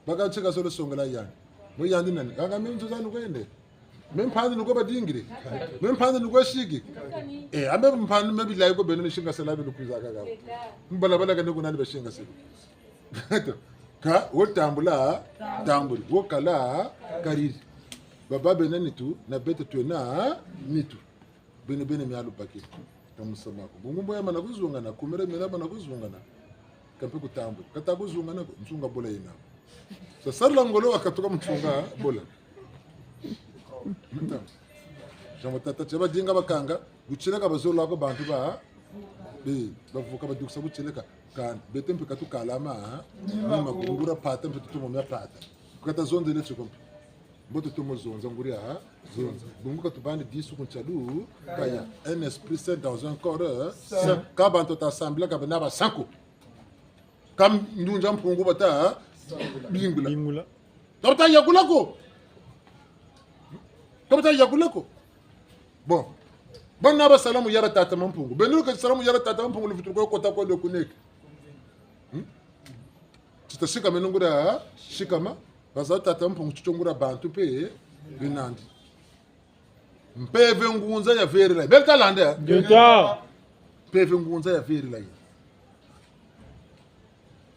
Baka tsika solo songela yandi. Bo yandi nani? Kaka me nzo zanu kwende. Me mpanzi nuko badingire. Me mpanzi nuko shiki. Eh, ambe mpanzi me bilayi ko beno ni singa sala beno kwiza kaka. Mbala bala kane kunani ba singa sala. Ka, wo tambula, tambuli. Wo kala, kariri. Baba bena nitu, na beto twena nitu. Beno bena mialu bakiri. Ka musamu ko. Bungu mbo yamana kuzungana, kumira mira mana kuzungana. Kampe kutambula. Kata kuzungana ko, nsunga bola yena. Sa sarila ngolo wakatuka mu nsunga bola. Mata. Jambo tata, tia badinga bakanga, bu tieleka bazolo ko bantu ba, be, bavuka badukisa bu tieleka, kan, beto mpe ka tukala ma, ha? Ni makungula pata mpe tutomo mia pata. Kata zonzele tio ko mpe. Mbo tutomo zonza nguria, ha? Zonza. Bungu ka tubandi disu ku ntialu, kaya. Un esprit sain dans un corps, euh, sain. Ka bantu tasambila ka bena ba sain ko. Ka ndunza Mpungu bata, ha? Bingula. Bingula. Ka bata yakula ko. Ka bata yakula ko. Bon. Bana ba salamu yara tata Mampungu. Beno ka salamu yara tata Mampungu luvutu ko kota ko le kuneke. Hmm? Ti tasikameno nguria, ha? Sikama. Baza tata Mpungu titio nguria bantu mpe, binandi. Mpeve ngunza ya verela. Bele talanda. Ngeta. Mpeve ngunza ya verela ye.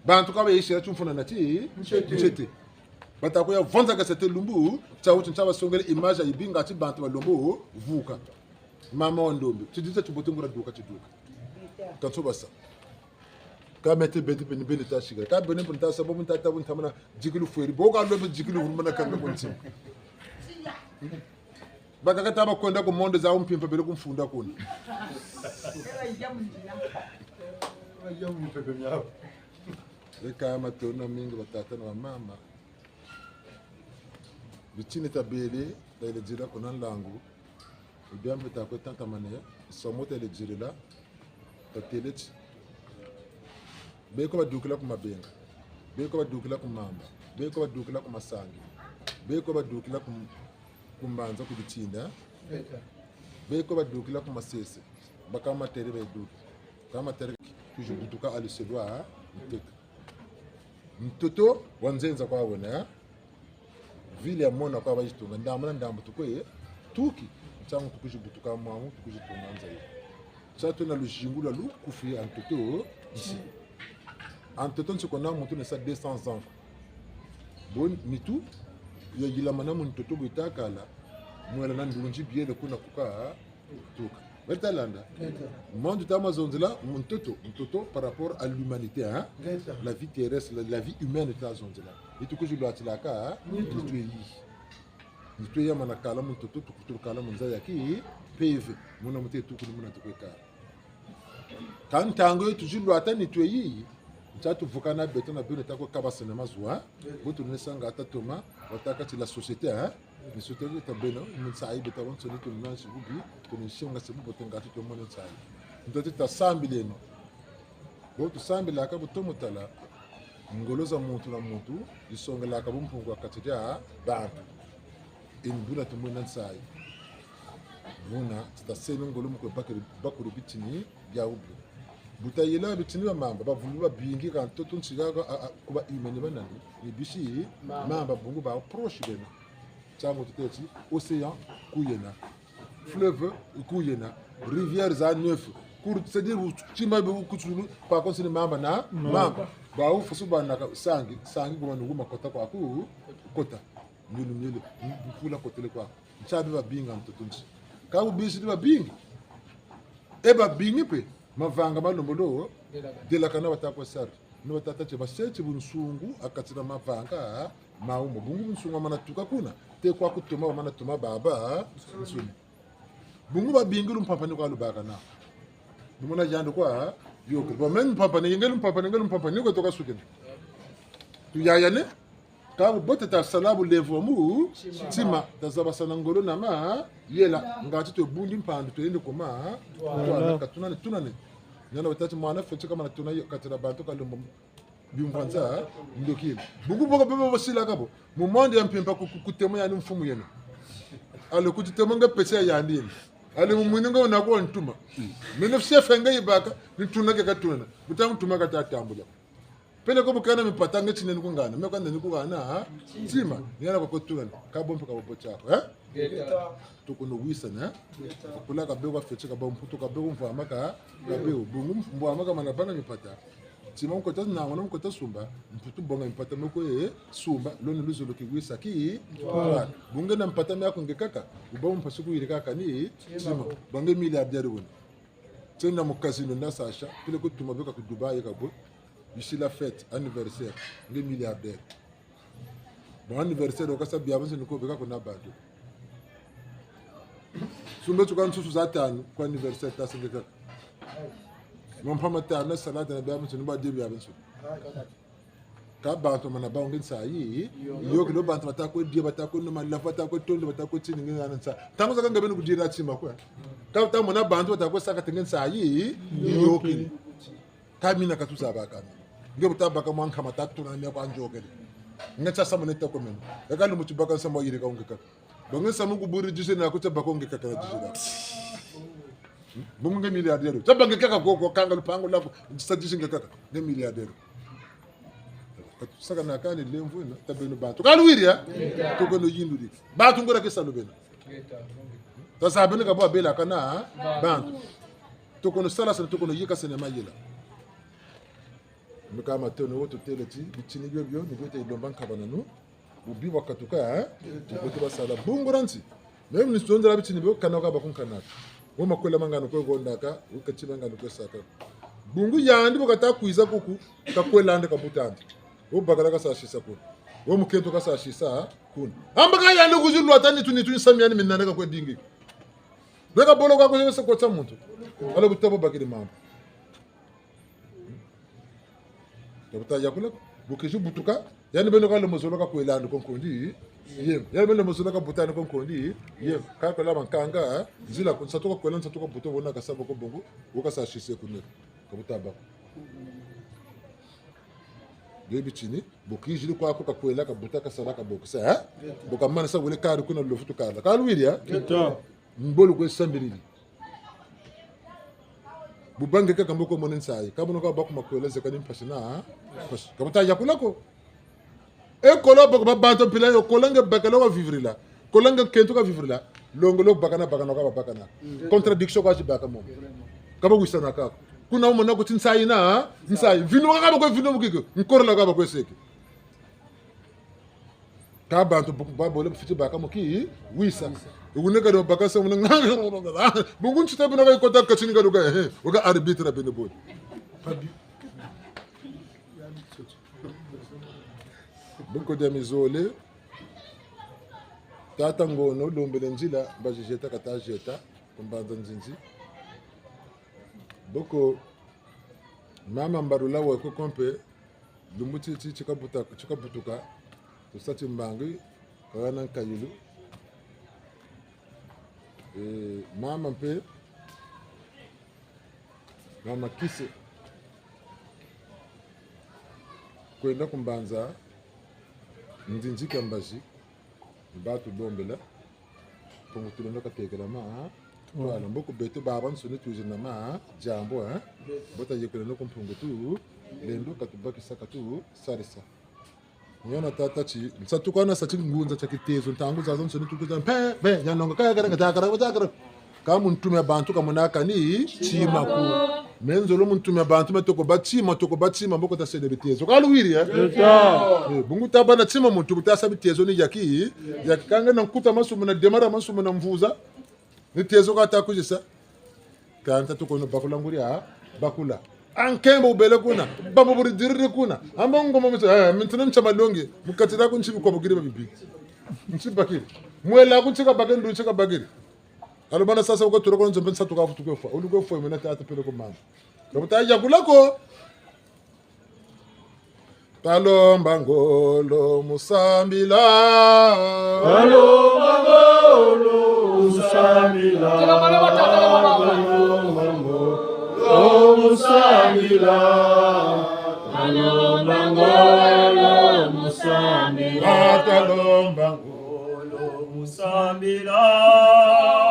Bantu ka bayisila timfuna na ti, ntete. Ntete. Bata kuya vonza ka sete lumbu, tia wuti ntia basongele image ya yibi ngati bantu balembo vuka. Mama wa ndombe, tidita tibote nguria duka tiduka. Ka nso basa. Ka mete bete beni beni tasika. Ka beni beni tasa bo muntu ata bo ntamana dix kilos fweri. Bo ka lobe dix kilos vumana kanga ku ntima. Bakaka taba kwenda ku monde za mpimpa bele ku mfunda kuna. Eka matondo mingi batata na bamama. Bitini tabele, tayele dila kuna nlangu. Bia mpe takwe tantamane, somo tayele dilila, tatele ti. Beko badukila ku Mabenga. Beko badukila ku Mamba. Beko badukila ku Masangi. Beko badukila ku, ku Mbanza ku Bitinda. Beko badukila ku Masese. Baka matere beduki. Ka matere kwizi butuka aliselwa, nteka. Ntoto wa nzenza kwa wena, ville ya mona kwa bayitunga, ndambu na ndambu tukwe, tuki, ntiangu tukwizi butuka mwangu, tukwizi tunga nza ye. Tia twena luzingu lwa lukufi a ntoto, isi. A ntoto nsi kwena muntu nesa deux cents ans. Bon, nitu yayilamana mu ntoto bu yitakala, mwela na ndunzi biele kuna kuka tuka. Beta landa. Ngeta. Muntu ta ma zonzela mu ntoto, ntoto par rapport à l'humanité, hein? Ngeta. La vie terrestre, la, la vie humaine ta zonzela. Nitu kwizi lwatilaka, hein? Nitu. Nitu yayi. Nitu yamana kala mu ntoto, tukutulu kala mu nza ya kimpeve. Muna mu te tukulu, muna tukwe kala. Kâ ntangu yo twizi lwata nitu yayi, ntia tuvukana beto na beno ta kwe kabasana mazu, hein? Bu tuna sanga ta toma, watâka ti la société, hein? Ni société ta beno, mu nsayi beto babansoni tuna nsi bubi, tuna nsi nga se bubote ngatu tumona nsayi. Nto ti tasambileno. Bu tusambilaka bu tomo tala, ngolo za muntu na muntu, zisongelaka bumpungu ha kati dia bantu. Ni buna tumwena nsayi. Buna, ti taseno ngolo mu kwe bakiri, bakuri bitini bia ubi. Bu tayela bitini bia mamba, bavulu babingi ka ntoto nsi kaka, a, a, ku ba humains ba nani, ni bisi, mamba. Mamba bungu ba proche bena. Ntiangu tutêle ti, océan, ku yena. Fleuve, ku yena. Rivière za neuf. Ku, c'est-à-dire, tima bu kutulu, kwa konsi ni mamba na, mamba. Mamba. Bawu fasu banaka sangi, sangi kwa nungu makota kwaku, kota. Mielu, mielu, mpula kotele kwaku. Ntiabi babingi ha ntoto nsi. Kâ bu bisi ni babingi. E babingi mpe, mavanga ma lombolo, delakana. Delakana bata kwe sari. Ni batâ ti baseti bunsungu ha kati dia mavanga, mawu mo. Bungu bunsungu bamana tuka kuna, te kwa kutoma, bamana toma babansoni. Bungu babingi lumpampa ni kwa lubakana. Lumona yandi kwa, yo, ke. Bon, même mpampa ni, nge lumpampa ni, nge lumpampa ni, kwe toka sukina. Tuyayane, kâ bubote tasala bulemvo mu ntima, tazabasana ngolo na mayela, ngatu tubundi mpandu, tuyende kuma, voilà, ka tunane, tunane. Ni hana batâ ti mwana fweti kamana tuna yo, kati dia bantu kalombo bimvwanza, ndokile. Bungu boko bebe basilaka bo. Mu monde ya mpimpa ku, ku, kutemo yandi mfumu yena. Alors kuti temo nge pese ya yandi yena. Alors mu mwini nge wuna kwa ntuma. Mene fie fe nge yibaka, ni tuna ke ka tunana. Bu ta ntuma kata tambula. Peleko bu kana mipata nge tinene ku ngana. Me kwa nene ku ngana, ha? Ntima. Ni hana kwa kwe tunana. Kâ bo mpe ka bo bo tiako, eh? Ngeta. Tukono wisana, eh? Ngeta. Kula ka beko fweti ka ba mputu ka beko mvwama ka, ka beko. Bungu mvwama kamana banga mipata. Tima mu kota nanguna, mu kota sumba, mputu bonga mipata me kwe sumba, lo ni luzolo ki wisa ki, voilà. Voilà. Bu nge na mipata miaku nge kaka, wuba mpasi kuyirika kani, tima. Tima. Ba nge milliardaire wena. Tiena mu casino na Sacha, peleko tuma beka ku Dubaï ka bwe, bisi la fête, anniversaire, nge milliardaire. Bon, anniversaire, wukasa biabiansoni ko beka kuna bantu. Sumbe tuka nsusu za tanu, kwa anniversaire tasa nge kaka. Mampa matanu, salade na biabiansoni, bwa dia biabiansoni. Kâ bantu bamana bâ nge nsayi, yo kilo bantu bata kwe dia, bata kwe nwa malavu, bata kwe tonda, bata kwe tini nge hana nsayi. Ntangu zakaka nge beni kudila tima kwe. Kâ wuta mona bantu bata kwe saka ti nge nsayi, yo kilo. Kâ mina ka tuzaba kâ mina. Nge bu ta baka mwa nkama ta tuna na mia kwa nzokele. Nge tia samu neta kwe meno. Eka lumbu ti baka nsamu wayirika nge kaka. Ba nge nsamu kuburi dix heures na ku tia baka nge kaka na dix heures. Hmm? Bungu nge milliardaire. Tia ba nge kaka koko, kanga lupangu lwaku, sa dix heures nge kaka. Nge milliardaire. Ka tusakana kani lemvo eno, ta beno bantu. Ka luwiri, eh? Tukono yinduri. Bantu ngora ke salu beno. Tazabeno ka bwa bela kana, ha? Bantu. Tukono salasana, tukono yikasana mayela. Mika matono wo tutêle ti, bitini bio bio, ni bio ta yilomba nkabananu. Bubi bwakatuka, eh? Bubote basala. Bungu dia nti. Même ni sonzela bitini bio, kana ka bakunkanaka. Wo makwela ma ngano kwe hondaka, wo kati ma ngano kwe saka. Bungu yandi bu kata kwiza kuku, kakwela andi ka buta andi. Wo bakala kasa sisa kuna. Wo mukento kasa sisa kuna. Amba ka yandi kwizi lwata nitu nitu nsamu miandi minane ka kwe dingi. Beka bolo ka kwe sa kotsa muntu. Alors bu ta bo bakiri mamba. Ka buta yakula ko. Bu kizi butuka, yandi beno ka lembo zolo ka kwela andi ko nkondi. Yem. Yandi beno lembo zolo ka buta andi ko nkondi. Yem. Ka kwela bankanga, nzila ko nsatu ka kwela, nsatu ka buta, wuna kasa bo ko bungu, wo kasa sisa kuna. Ka buta bâ ko. Bio bitini, bu kiziri kwaku ka kwela, ka buta, ka sala, ka bokisa, eh? Bu kamanisa wele kari kuna lufutu kala. Ka luwiri, eh? Ngeta. Mbolo kwe sambilili. Bu bâ nge kaka mbo ko mona nsayi. Ka buna ka bâ ku makwela zeka ni mpasi na, mpasi. Ka buta yakula ko. E kola boko ba bantu mpila yo, kola nge bakala wa vivrila. Kola nge kento ka vivrila. Longolo bakana, bakana ka babakana. Contradiction kwa zi baka mo. Ka bawisana ka ko. Kuna wumona ko ti nsayi na, nsayi. Vino ka ba kwe vino mu kiki. Nkorola ka ba kwe seki. Ka bantu bu-, ba bole bufweti baka mu ki wisa. Wune kadi wabaka sa muna nga. Bungu ntsita buna ka yikota kati ni kaduka, eh, waka arbitre bene bole. Pabi. Bungu dia mizole. Tata Ngono, lombele nzila, mbazi zieta kata zieta, ku mbanza Nzinzi. Boko, mama Mbarula wa koko mpe, lumbu ti, ti, ti kabuta-, ti kabutuka, tusa timbangi, kagana nkayulu. Eh, mama mpe, mama Kise, kwenda ku mbanza, Nzinzi kia mbazi, ni ba tulombela, Mpungu Tulendo katekela ma, ha? Twala, mboko beto babansoni twizi na ma, ha? Diambu, ha? Mbo tayekeleno ku Mpungu Tulendo, katubakisa, katusarisa. Ni yo na tata ti, nsatu kwa nasa ti ngunza tia kitezo, ntangu zazansoni tukuza, mpe, mpe, nyanonga, kaya, kaya, kaya, kaya, kaya, kaya. Ka mu ntu mia bantu ka monaka ni tima ko. Me nzolo mu ntu mia bantu me toko bâ tima, toko bâ tima, mboko tasene bitezo. Ka luwiri, eh? Leta. Eh, bungu tabâ na tima muntu bu tasa bitezo ni yaki, yaki ka nge na nkuta masumu na démarre masumu na mvuza. Ni tezo ka ta kuzisa. Ka nta tukono bakula nguri, ah, bakula. A nkembo wubele kuna, bambu buri diriri kuna. Amba ngoma misa, eh, mintina ntia malongi, mu kati diaku nti bikobokiri ba bibi. Nti bakiri. Mwela ku nti kabakiri, ndu nti kabakiri. Alo bana sasa uka turoko nzo mpe nsatu ka futu kwe fwa. Ulu kwe fwa, mena tata peleko mama. Ka bu ta yakula ko. Talomba ngolo mu sambila. Talomba ngolo mu sambila. Talomba ngolo mu sambila. Talomba ngolo mu sambila. Talomba ngolo mu sambila.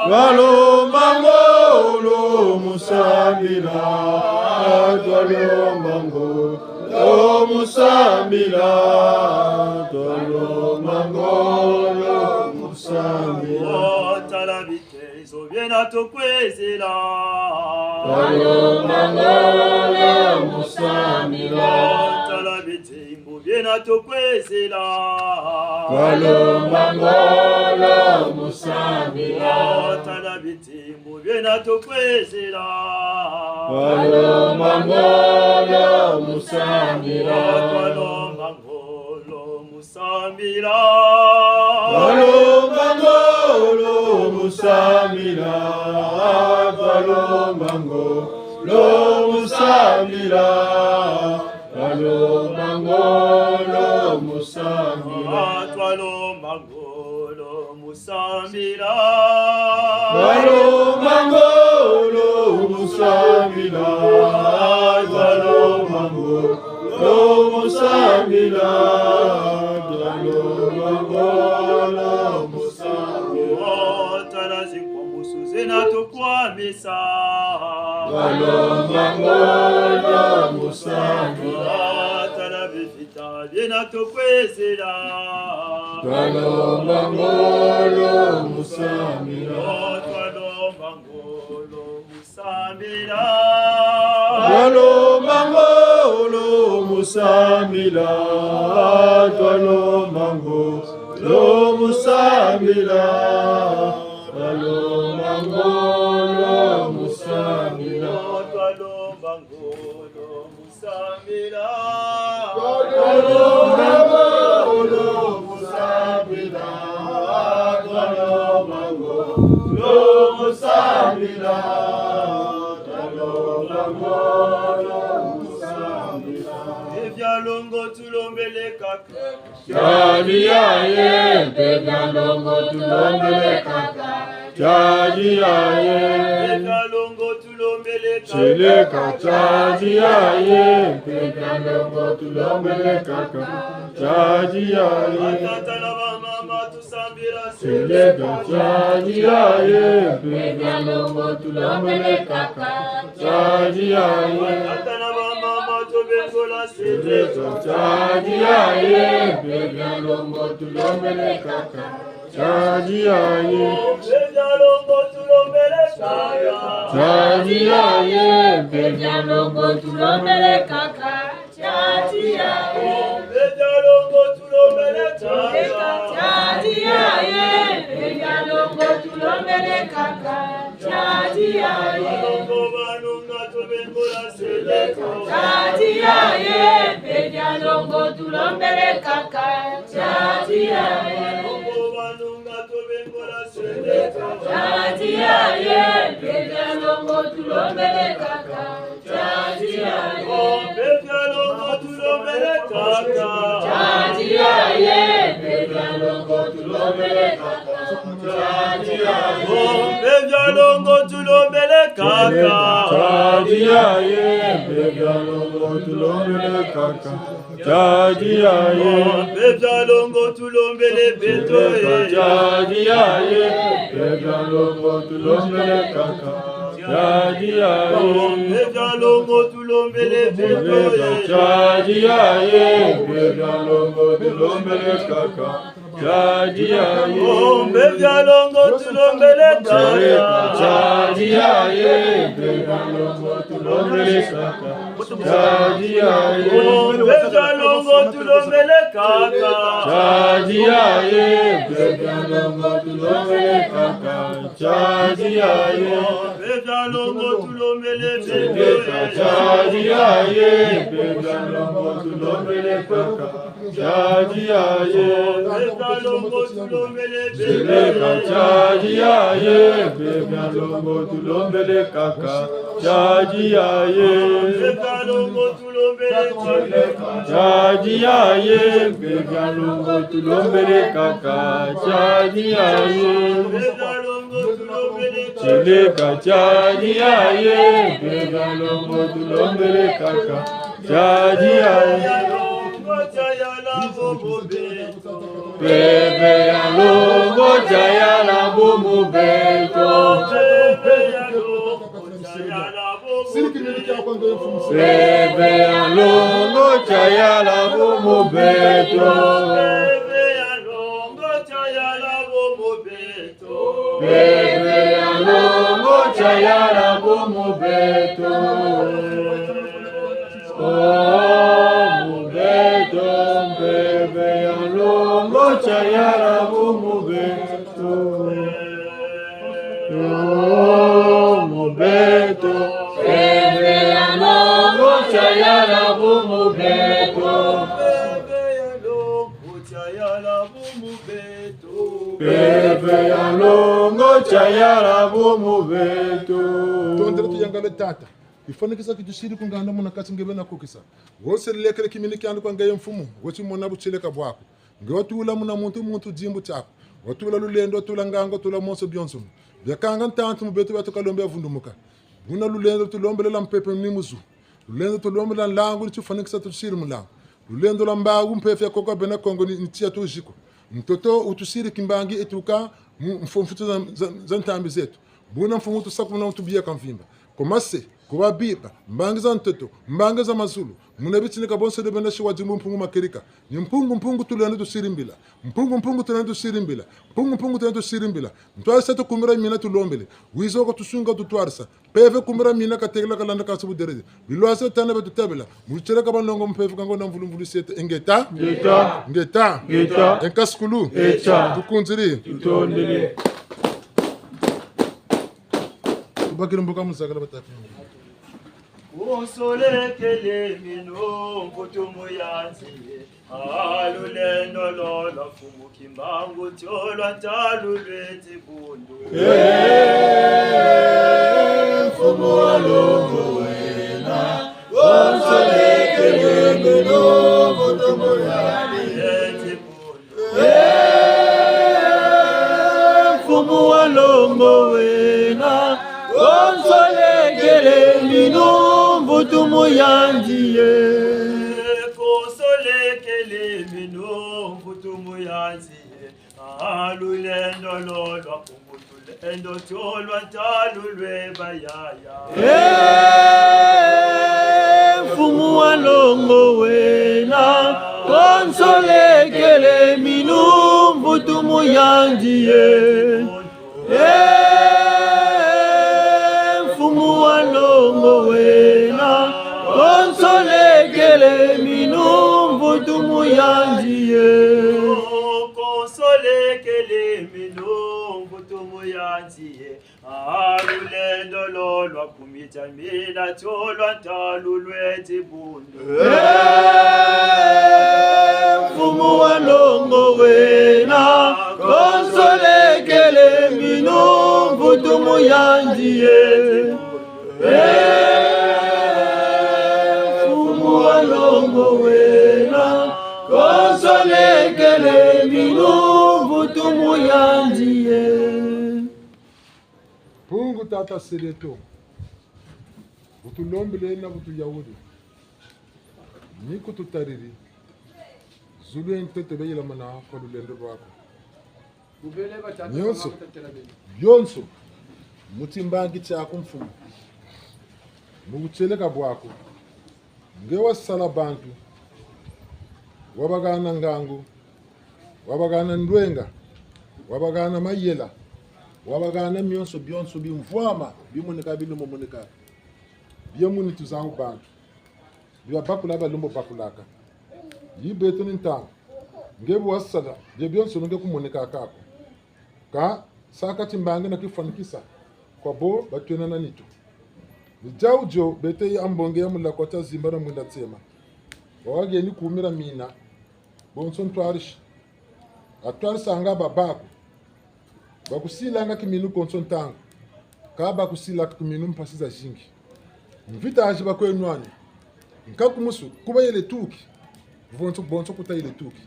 Twalomba ngolo mu sambila. Twalomba ngolo mu sambila. Twalomba ngolo mu sambila. Oh, tala bitezo biena tokwezela. Twalomba ngolo mu sambila. Oh, tala bite- Bimbu biena tokwezela. Twalomba ngolo mu sambila. Tala bitimbu biena tokwezela. Twalomba ngolo mu sambila. Twalomba ngolo mu sambila. Twalomba ngolo mu sambila. Twalomba ngolo mu sambila. Twalomba ngolo mu sambila. Ah, twalomba ngolo mu sambila. Twalomba ngolo mu sambila. Twalomba ngolo mu sambila. Twalomba ngolo mu sambila. Oh, tala zinkumbusu zena tukwamisa. Twalomba ngolo mu sambila. Tala bivita biena tukwezela. Twalomba ngolo mu sambila. Oh, twalomba ngolo mu sambila. Twalomba ngolo mu sambila. Twalomba ngolo mu sambila. Twalomba ngolo mu sambila. Twalomba ngolo mu sambila. Twalomba ngolo mu sambila. Twalomba ngolo mu sambila. Twalomba ngolo mu sambila. E bia longo tulombele kaka. Tiari yaye, mpe bia longo tulombele kaka. Tiari yaye. Mpe bia longo tulombele kaka. Seleka tiari yaye, mpe bia longo tulombele kaka. Tiari yaye. Batata na bamama tusambila. Seleka tiari yaye, mpe bia longo tulombele kaka. Tiari yaye. Batata na bamama tubengola. Seleka tiari yaye, mpe bia longo tulombele kaka. Tiari yaye. Mpe bia longo tulombele kaka. Tiari yaye, mpe bia longo tulombele kaka. Tiari yaye. Mpe bia longo tulombele Tadi yaye, mpe bia longo tulombele kaka. Tadi yaye. Tadi yaye, mpe bia longo tulombele kaka. Tadi yaye. Tadi yaye, mpe bia longo tulombele kaka. Tadi yaye. Oh, mpe bia longo tulombele kaka. Tadi yaye, mpe bia longo tulombele kaka. Tadi yaye. Oh, mpe bia longo tulombele kaka. Tadi yaye, mpe bia longo tulombele kaka. Tadi yaye. Oh, mpe bia longo tulombele beto, eh. Tadi yaye, mpe bia longo tulombele kaka. Tadi yaye. Oh, mpe bia longo tulombele beto, eh. Tadi yaye, mpe bia longo tulombele kaka. Tadi yaye. Oh, mpe bia longo tulombele kaka. Tadi yaye, mpe bia longo tulombele kaka. Tadi yaye. Oh, mpe bia longo tulombele kaka. Tadi yaye, mpe bia longo tulombele kaka. Tadi yaye. Oh, mpe bia longo tulombele kaka. Tadi yaye, mpe bia longo tulombele kaka. Tadi yaye. Tadi yaye, mpe bia longo tulombele kaka. Tadi yaye. Tadi yaye, mpe bia longo tulombele kaka. Tadi yaye. Tadi yaye, mpe bia longo tulombele kaka. Tadi yaye. Mpeve ya longo, tayala bumu beto. Mpeve ya longo, tayala bumu beto. Mpeve ya longo, tayala bumu beto. Oh, mu beto, mpeve ya longo, tayala bumu beto. Oh, mu beto, mpeve ya longo, tayala bumu beto. Mpeve ya longo, tayala bumu beto. Mpeve ya longo, tayala bumu beto. Tondele tuyangale tata. Tifwanikisa ki tusiri ku nganda muna kati nge bena kukisa. Wo selelekele kimini kiandi kwa ngeye mfumu, wo timona butieleka bwaku. Nge watula muna muntu muntu dimbu tiaku. Watula lulendo, watula ngangu, watula monso bionso. Biakanga ntantu mu beto bia tukalombe ya vundumuka. Buna lulendo tulombele lwa mpepe ni muzu. Lulendo tulombele lwa nlangu ni tifwanikisa tusiri mu nlangu. Lulendo lwa mbawu mpeve ya koka bena Kongo ni, ni tia tuziku. Ntoto utusiri kimbangi etuka mu mfumfutu za, za, za ntambi zeto. Buna mfumu tusakumuna utubieka mvimba. Ku mase, ku babiba, mbangi za ntoto, mbangi za mazulu. Muna bitinika bonso de bena siwa dimbu Mpungu Makerika. Ni Mpungu, Mpungu tulendo tusiri mbila. Mpungu, Mpungu tulendo tusiri mbila. Mpungu, Mpungu tulendo tusiri mbila. Ntwarisa tukumira mina tulombele. Wiza ko tusunga tutwarisa. Mpeve kumira mina katekela kalanda kasi buderede. Bilwasa tana betu tabela. Mutieleka banlongo mpeve kango na mvulumbulu sete. Ingeta. Ingeta. Ingeta. Ingeta. Enkasukulu. Eta. Tukunziri. Tutondele. Tubakiri mbuka muzakala batatu. Konsolekele mino mvutu muyanzi. Ah, lulendo lolo, Mfumu Kimbangu, tio lwa ntalu lwe dibundu. Eh, Mfumu wa longo wena, konsolekele mino mvutu muyanzi. Lwe dibundu. Eh, Mfumu wa longo wena, konsolekele mino mvutu muyanzi ye. Konsolekele mino mvutu muyanzi ye. Ah, lulendo lolo, Mfumu, tulendo tio lwa ntalu lwe bayaya. Eh, Mfumu wa longo wena, konsolekele mino mvutu muyanzi ye. Eh, Mfumu wa longo wena, konsolekele mino mvutu muyanzi ye. Muyanzi ye, ah, lulendo lo lwa kumita mina tio lwa ntalu lweti bundu. Mfumu wa longo wena, konsolekele minu mvutu muyanzi ye. Mfumu wa longo wena, konsolekele minu mvutu muyanzi ye. Mpungu tata Seleto, bu tulombele na bu tuyawuri, ni ku tutariri, zulu ye ntoto beyilamana kwa lulendo lwaku. Nyonso, bionso, mu timbangi tiaku mfumu, mu butieleka bwaku, nge wasala bantu, wabahana ngangu, wabahana ndwenga, wabahana mayela, wabahana mionso, bionso bimvwama, bimoneka, bilembo moneka, bia mu nitu zawu bantu, bia bakula, balembo bakulaka. Yi beto ni ntangu, nge bu wasala, bia bionso nge kumonekaka ko. Ka saka timbangi na tifwanikisa kwa bo batwena na nitu. Ni diawu dio beto ya mbongi ya mulakwa tia zimba na mwinda tsema. Wawageni kumira mina, bonso ntwarisi. Atwarisanga babaku. Bakusilanga kiminu konso ntangu. Ka bakusilaka kiminu mpasi zazingi. Mvita zi bakwe nwana. Nkaku musu, ku bayele tuki. Bonso, bonso ku tayele tuki.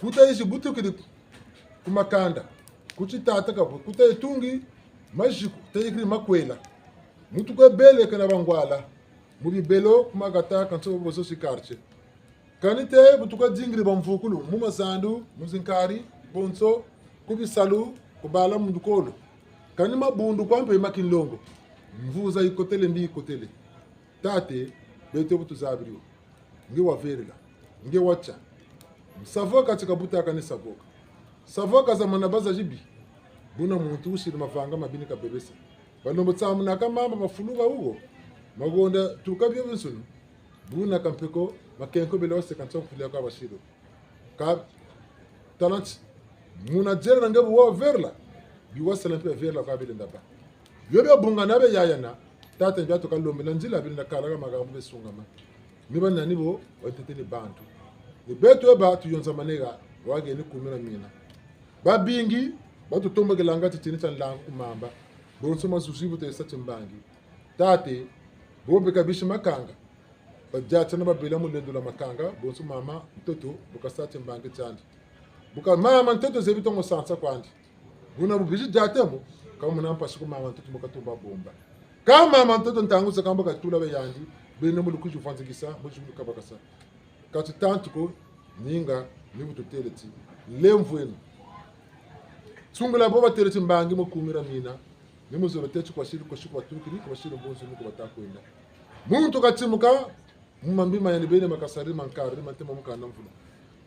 Ku tayizi butukiri ku makanda. Ku titata kabu, ku tayitungi maziku, tayikiri makwela. Muntu kwe bele kana bangwala. Mu bibelo, ku makata, kanso bozo si quartier. Kani te bu tukadingiri bamvukulu, mu mazandu, mu zinkari, bonso, ku bisalu, ku bala mu ndukolo. Kani mabundu kwa mpe ma kinlongo. Mvuza yikotele mbi yikotele. Tata, beto bu tuzabiri wo. Nge waverela. Nge watia. Nsavoka ti kabutaka ni savoka. Savoka za mana baza zibi. Buna muntu wusiri mavanga mabi ni kabebesa. Balembo tsamunaka mamba mafulu ga wugo. Magonda tuka bio binsunu. Buna kampeko, makenko bele waseka nsonga kulia kwa basiro. Ka talent. Muna diela na nge bu waverela. Bi wasala mpe verela kwa bele ndaba. Bio bia bungana bia yayana. Tata, bia tukalombela nzila bele na kala ka makambu besungama. Ni banani bo, batete ni bantu. Ni beto eba tuyonzamane ha, wageni kumira mina. Babingi, batutombokelanga titini tia nlangu ku mamba. Bonso mazuzi bu tesa timbangi. Tata, bo beka bisi makanga. Badiata na babela mu lendo lwa makanga, bonso mama ntoto, bu kasa timbangi tiandi. Bu ka mama ntoto zebi tongo sansa kwandi. Buna bu bizi diata mo, ka muna mpasi ku mama ntoto mu katumba bomba. Ka mama ntoto ntangu zakaka mbo katula be yandi, beno mu lukuzi vwanzikisa, mu zulu kabakasa. Kati tantu ko, ninga, ni bu tutele ti. Lemvweno. Tsungula bo batele timbangi mu kumira mina, ni mu zolo teti kwa siri, kwa siri kwa tukiri, kwa siri mbonzo ni kwa batakwenda. Muntu katimuka, mu mambi ma yandi beni makasari, mankari, mantema mukanda mvula.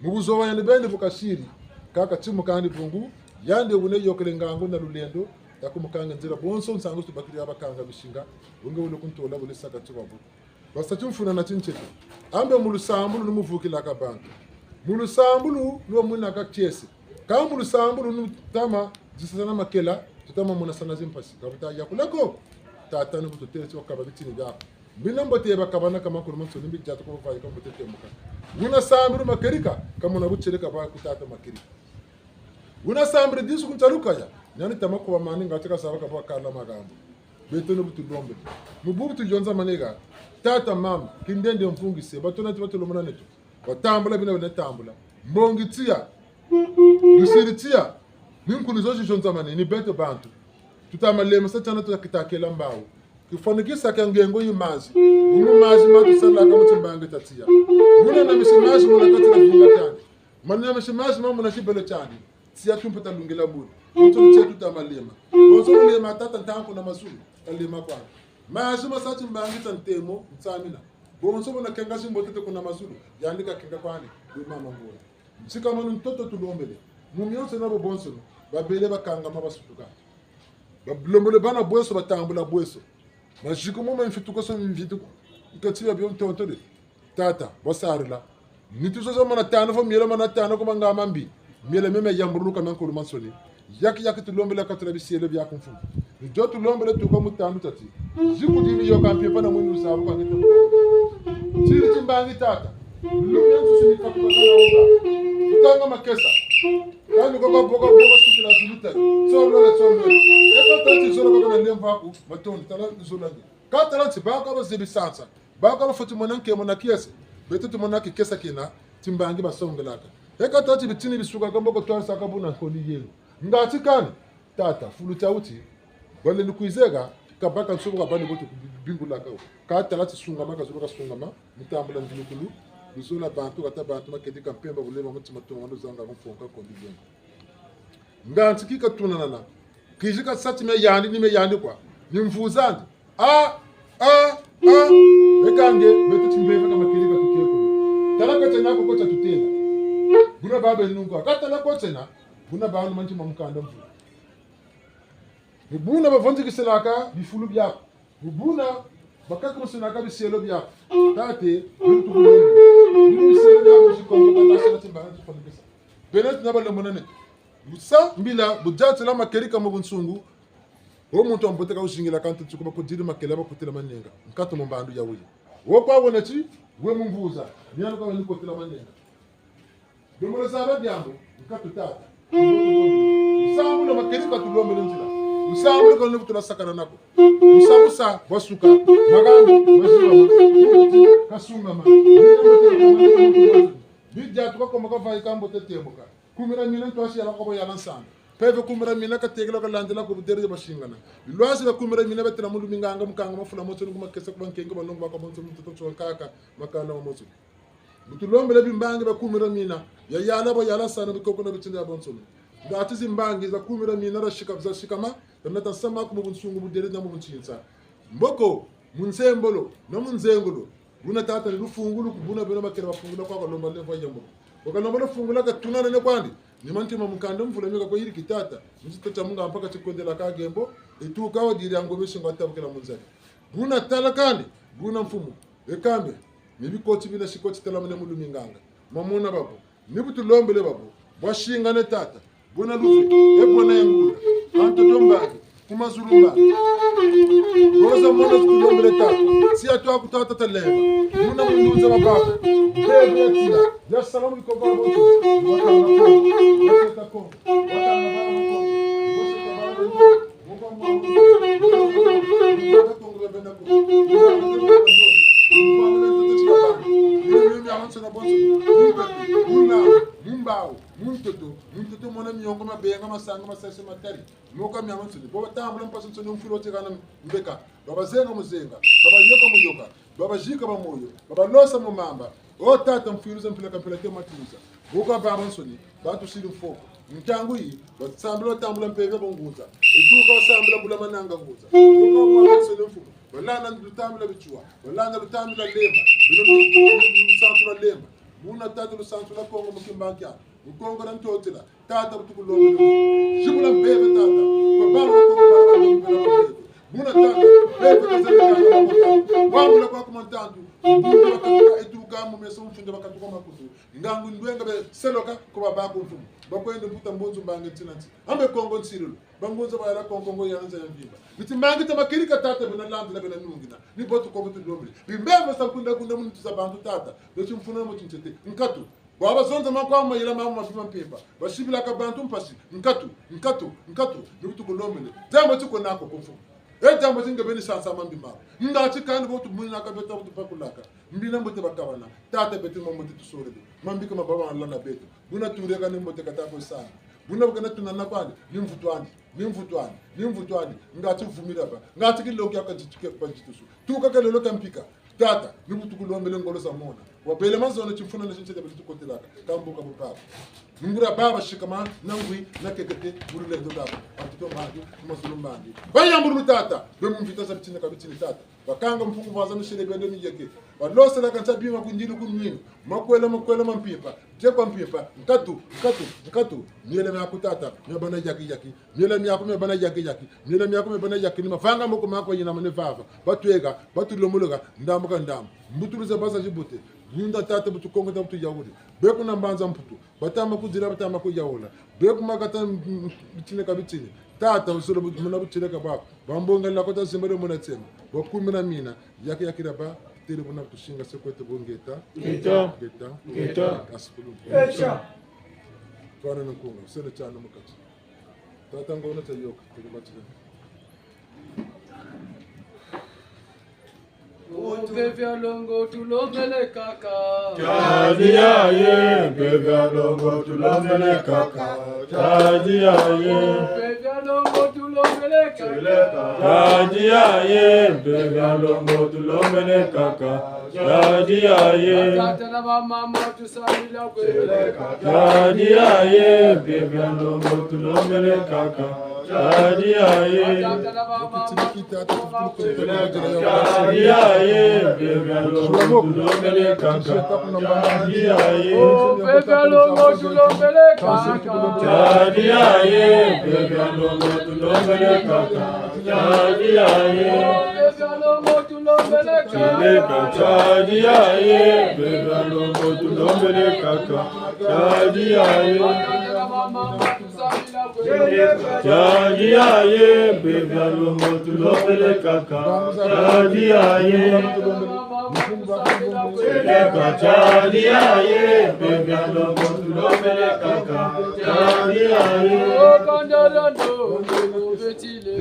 Mu buzoba yandi beni bu kasiri, ka katimuka yandi bungu, yandi wune yokele ngangu na lulendo, ya kumukanga nzila bonso nsangu tubakiri ya bakanga misinga, wenge wule kuntola wule saka tibabu. Basa timfuna na tintsete. Ambe mu lusambulu ni muvukilaka bantu. Mu lusambulu ni wamwinaka kiese. Ka mu lusambulu ni tama zisasana makela, tutama monasana zimpasi. Ka buta yakula ko, tata ni bu tutele ti wakaba bitini biaku. Mbina mbote bakabana ka makulu mansoni mbi diata ko bavayi ka mbote temuka. Wuna sambiri makerika, ka muna butieleka ba ku tata makerika. Wuna sambiri disu ku ntalu kaya, nani tama kuba mani ngati kasaba kaba kala magambo. Beto ni bu tulombe. Mu bubu tuyonzamane ha, tata mama, kindende mvungise, batona ti batulomona neto. Batambula bina bina tambula. Mbongi tiya. Lusiri tiya. Ni nkuni zo zizonzamane, ni beto bantu. Tutama lema sa tiana tuta kitakela mbawu. Kifwanikisa kia ngengo yi mazi. Bumu mazi ma tusalaka mu timbangi tia tiya. Muna na misi mazi muna kati na vinga tiandi. Muna na misi mazi ma muna tibelo tiandi. Tiya tumpe talungila buni. Bonso tiya tutama lema. Bonso lema tata ntangu na mazulu. Talema kwani. Mazi ma sa timbangi tia ntemo, nsamina. Bonso bona kenga si mbote te kuna mazulu, yandi kakenga kwani, bwe mama ngona. Ntsika manu ntoto tulombele, mu mionso na bo bonso no, babele bakangama basutuka. Balombele bana bweso batambula bweso. Maziku mo ma mfituka so mfituka, nkati ya bio ntontole. Tata, basarila. Nitu zozo mana tana vo miela mana tana ko manga mambi. Miela meme yambuluka mankulu mansoni. Yaki yaki tulombele kati dia bisielo biaku mfumu. Ni dio tulombele tuka mu tandu tati. Ziku dini yo ka mpimpa na mwini wuzabu kwa ngeto. Tiri timbangi tata. Lumia nsusu ni kakuka kana woka. Tutanga makesa. Kani koko boka boka sukila zulu tari. Tsolo na tsolo. Eka tati zolo kaka na lemvo aku. Matondo tala zolo nge. Ka tala nti baka bazebi sansa. Baka bafweti mona nkembo na kiese. Beto tumona kikesa kina. Timbangi basongelaka. Eka tati bitini bisukaka mboko twarisaka buna nkoni yenu. Ngati kani, tata, fulu tia wuti, balendi kwizeka, kabaka nsubu ka bani bote kubingulaka wo. Ka tala ti sungama, ka zulu ka sungama, mu tambula mvilukulu, luzola bantu, kata bantu, makedika mpemba, bulema, mutima tonga, luzanga, kumfonka, kondi bionga. Ngati ki katunanana, kizi kasa ti me yandi, ni me yandi kwa, ni mvuza'andi, Ah, ah, ah. Eka nge, beto timbeva ka makedika tukeko. Tala ka tiena ko ko tia tutela. Buna babe nunga. Ka tala ko tiena, buna balu manti ma mukanda mvula. Ni buna bavondikisilaka bifulu biaku. Ni buna bakakumusinaka bisielo biaku. Tate, bintu bulongo. Bini bisielo biaku sikongo kata sala timbanga tifwanikisa. Bene tuna balembonane. Busa mbila, budiatila makedika mu bunsungu. Wo muntu wa mbote ka wuzingila ka ntu tsuku bakudiri makela bakutila manenga. Nkatu mu mbandu ya wuyi. Wo kwa wena ti, we mu mvuza. Miano ka wena kutila manenga. Domola zaba diambu, nkatu tata. Nsambulu makedika tulombele nzila. Nsambulu ka wena kutula sakana nako. Busa busa, bwasuka. Magambu, maziba. Kasungama. Bidia tuka koma ka vayi ka mbote temboka. Kumi dia mina ntwasi yala kobo yala nsanga. Mpeve kumi dia mina katekela kalandila ku budere basingana. Bilwazi bia kumi dia mina betela mu luminganga mukanga mafula motso ni ku makesa ku bankenge balongo baka bonso mutoto tso nkaka makanda ma motso. Butulombele bimbangi bia kumi dia mina. Ya yala bo yala nsana bikoko na bitini ya bonso. Ngati zimbangi za kumi dia mina za sika-, za sikama, za nata nsama ku mu bunsungu budere na mu bunsinsa. Mboko, mu nsembolo, na mu nzengolo. Buna tata ni lufungulu ku buna bena bakela bafungula kwa kalomba lemvo ya mbo. Kwa kalomba lufungula katunanane kwandi. Ni manti ma mukanda mvula mika kwa yiriki tata. Nzi tata munga mpaka tikwendela ka gembo. Etuka wa diri ya ngobe singa tabukela mu nzari. Buna tala kandi, buna mfumu. Ekambe, ni bikoti bina sikoti tala mune mu luminganga. Mamona babo. Ni butulombele babo, bwasingane tata, buna luve, e buna engula, ha ntoto mbangi, ku mazulu mbangi. Boza mona tulombele tata, si atu aku tata talemba, muna mundunza mabaka, bebe ya tia, ya salamu liko babo, wakanga ko, wakanga ko, wakanga ko, wakanga ko. Mumbawu, muntoto, muntoto mona miongo mabenga, masanga, masese, matari. Moka miansoni. Bo batambula mpasi nsoni mfwiri wo tekana mbeka. Babazenga muzenga. Babayoka muyoka. Babazika ba moyo. Babalosa mu mamba. O tata mfwiluza mpila ka mpila ke matuza. Boka babansoni, batusiri mfoko. Ntangu yi, basambila batambula mpeve bo ngunza. Etuka basambila bula mananga ngunza. Boka babansoni mfumu. Balanda lutambula bitsua. Balanda lutambula lemba. Bino lusansu lwa lemba. Buna tata lusansu lwa Kongo mu kimbankia. Mu Kongo na ntotela. Tata, bu tukulombele. Zibula mpeve, tata. Kwa bana ba Kongo, bana ba Kongo, bana ba Kongo. Buna, tata, mpeve kazali kaka na kota. Wangula kwa kuma ntantu. Bungu bakatuka etuka mu meso mfunde bakatuka makutu. Ngangu ndwenga be seloka kwa babaku mfumu. Bakwende mputa mbonzu mbange ntina nti. Ambe Kongo nsilulu. Bangunza bayala Kongo ngo ya nza ya mvimba. Biti mbangi ta makedika tata bena landila bena nungina. Ni bo tuko bu tulombele. Bimbembe sa kunda kunda mu nitu za bantu tata. Beti mfuna mu tintete. Nkatu. Bwa bazonza makwa mayela mamu mabi ma mpimpa. Basibilaka bantu mpasi. Nkatu, nkatu, nkatu. Ni bu tukulombele. Diambu tiko nako ku mfumu. E diambu ti nge beni sansa mambi mako. Nga ti kani bo tumwinaka beto bu tupakulaka. Mbi na mbote bakabana. Tata beto ma mbote tusolele. Mambi ka mababa malana beto. Buna tuleka ni mbote kata ko sana. Buna bu kana tunana kwandi. Ni mvutu andi. Ni mvutu andi. Ni mvutu andi. Nga ti vumila ba. Nga ti kiloki aka jituke ba jitusu. Tuka ka lolo ka mpika. Tata, ni bu tukulombele ngolo za mona. Wabele mazono timfuna na tintete beti tukotelaka. Kambuka bu papa. Nguria baba sikama, na ngwi, na kekete, mu lulendo lwabo. Bantito mbangi, ku mazulu mbangi. Bayambulu tata, be mu mvita za bitini ka bitini tata. Bakanga mpungu vaza misele bende miyeke. Baloselaka nsa bima ku ndilu ku nwinu. Makwela, makwela ma mpimpa. Tie kwa mpimpa. Nkatu, nkatu, nkatu. Miela miaku tata, mia bana yaki yaki. Miela miaku mia bana yaki yaki. Miela miaku mia bana yaki ni mavanga moko mako yina mane vava. Batweka, batulomoloka, ndambu ka ndambu. Mbutulu za baza zibote. Yinda tata bu tukongo ta bu tuyawuri. Be kuna mbanza Mputu. Batama kudila, batama kuyawula. Be ku makata, mm, mm, bitini ka bitini. Tata, usolo bu-, muna butile ka bwaku. Bambonga la kota zimbale muna tsema. Bakumina mina. Yaki yaki la ba. Tele buna tusinga se kwete bo ngeta. Ngeta. Ngeta. Ngeta. Asikulu. Ngeta. Twana na nkunga. Usele tiana mu kati. Tata ngona ta yoka. Tele batile. Mpeve ya longo tulombele kaka. Tadi yaye, mpeve ya longo tulombele kaka. Tadi yaye. Mpeve ya longo tulombele kaka. Tadi yaye, mpeve ya longo tulombele kaka. Tadi yaye. Batata na bamama tusamila kwe. Tadi yaye, mpeve ya longo tulombele kaka. Tadi yaye. Tadi yaye, mpeve ya longo tulombele kaka. Tadi yaye. Mpeve ya longo tulombele kaka. Tadi yaye, mpeve ya longo tulombele kaka. Tadi yaye. Mpeve ya longo tulombele kaka. Tadi yaye, mpeve ya longo tulombele kaka. Tadi yaye. Tadi yaye, mpeve ya longo tulombele kaka. Tadi yaye. Tadi yaye, mpeve ya longo tulombele kaka. Tadi yaye.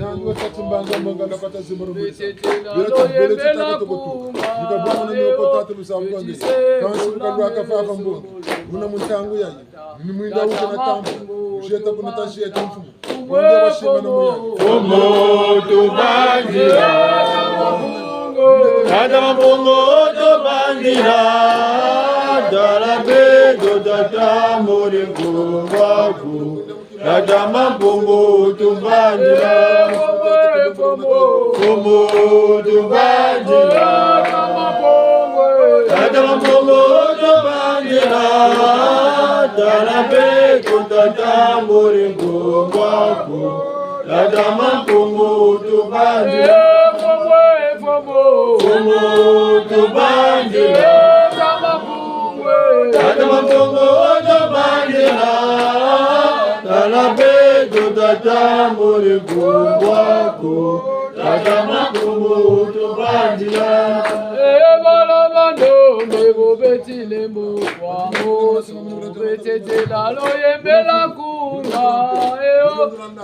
Yandi wa tatu mbanza mbonga na kota zimboro mbisa. Bila tabele titaka tokotu. Nika bwana na mioko tatu lusa mbonga. Kansi luka lwaka fafa mbonga. Muna muntangu yayi. Ni mwinda wuta na tambu. Jeta kuna ta jeta mfumu. Mwinda wa shima na muya. Mfumu tubandila. Tata Mpungu tubandila. Tala beto tata muri nkumbu aku. Tata Mampungu tubandila. Mfumu tubandila. Tata Mampungu tubandila. Tala beto tata muri nkumbu aku. Tata Mampungu tubandila. Mfumu tubandila. Tata Mampungu tubandila. Tala beto tata muri nkumbu aku. Tata Mampungu tubandila. Eh, bala bando, me bo betile mo kwa mosu, betete la lo yembela nkunga, eh, oh,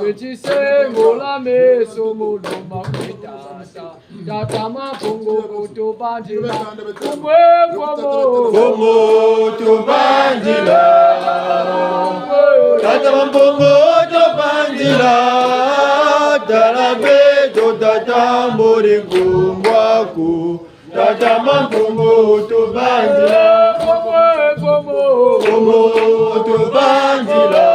beti sengola meso mo lomba kwetasa. Tata Mampungu kutubandila. Kumwe mfumu. Mfumu tubandila. Tata Mampungu tubandila. Tala beto tata muri nkumbu aku. Tata Mampungu tubandila. Kumwe mfumu. Mfumu tubandila.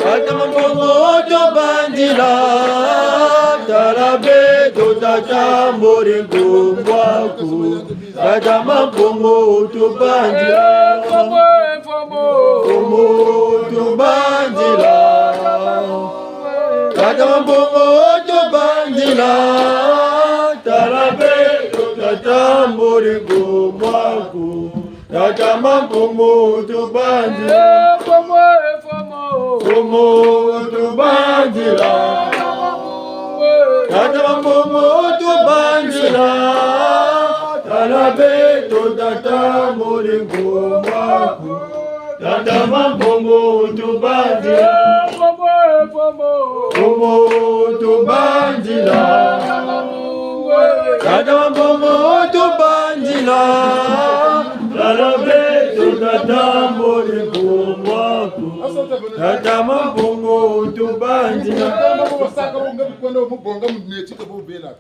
Tata Mampungu tubandila. Tala beto tata muri nkumbu aku. Tata Mampungu tubandila. Mfumu tubandila. Tata Mampungu tubandila. Tala beto tata muri nkumbu aku. Tata Mampungu tubandila. Mfumu tubandila. Tata Mampungu tubandila. Tala beto tata muri nkumbu aku. Tata Mampungu tubandila. Mfumu tubandila. Tata Mampungu tubandila. Tala beto tata muri nkumbu aku. Tata Mampungu tubandila. Tata Mampungu basaka bonga bikwenda mu bonga mu neti ka bo bela.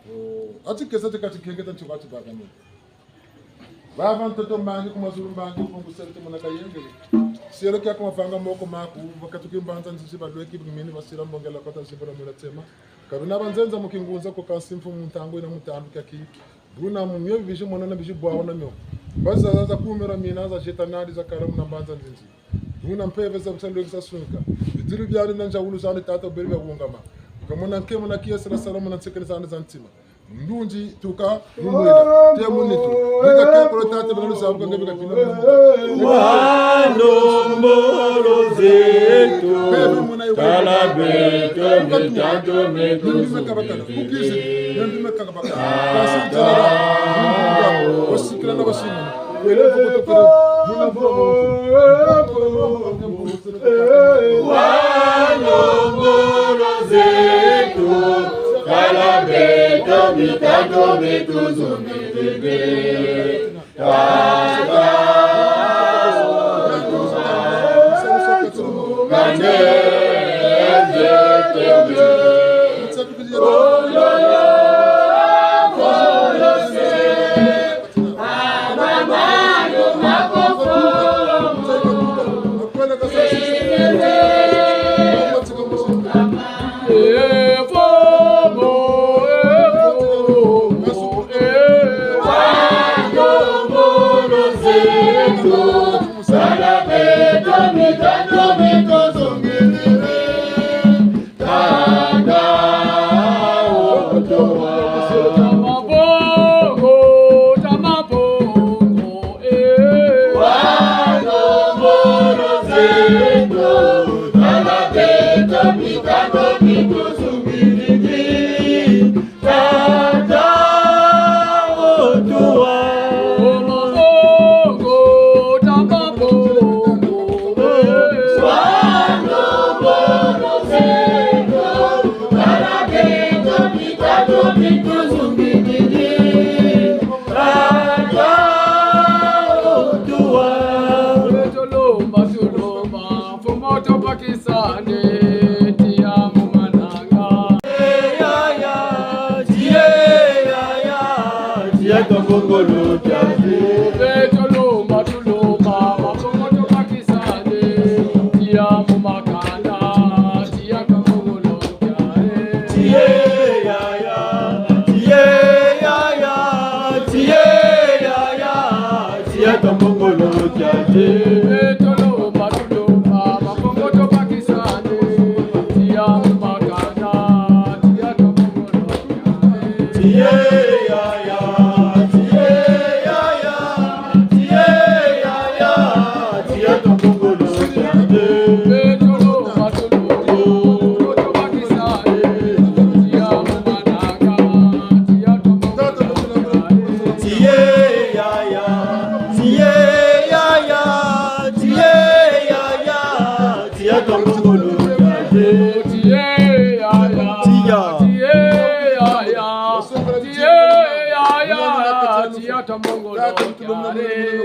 Oh, ati kesa ti kati kenge ta nti kati bakani. Vava ntoto mbangi, ku mazulu mbangi, ku ngusele te mona kayengele. Sielo kia ku mavanga moko maku, bakatuki mbanza nzinzi balweki bimini basila mbongela kota zimbala mula tema. Kabina banzenza mu kingunza ko kansi mfumu ntangu yina mutambi kiaki. Buna mu mio bizi mona na bizi bwawu na mio. Bazaza za kumira mina za jeta nadi za kala muna mbanza nzinzi. Buna mpeve za busa lweki za sunka. Bidilu biani na nzawulu zani tata beri bia wungama. Kamona nkembo na kiese na sala muna nsekele zani za ntima. Ndunzi tuka mu mwela, te mu nitu. Bika kekolo tata bana luzabu ka nge bika pina. Wa ndombolo zeto, kala beto mitanto mieto. Ndimi kabakala, kukizi, ndimi kabakala. Kasi tala, wasikila na wasimana. Wa ndombolo zeto, kala beto mitanto mieto zongele. Tata,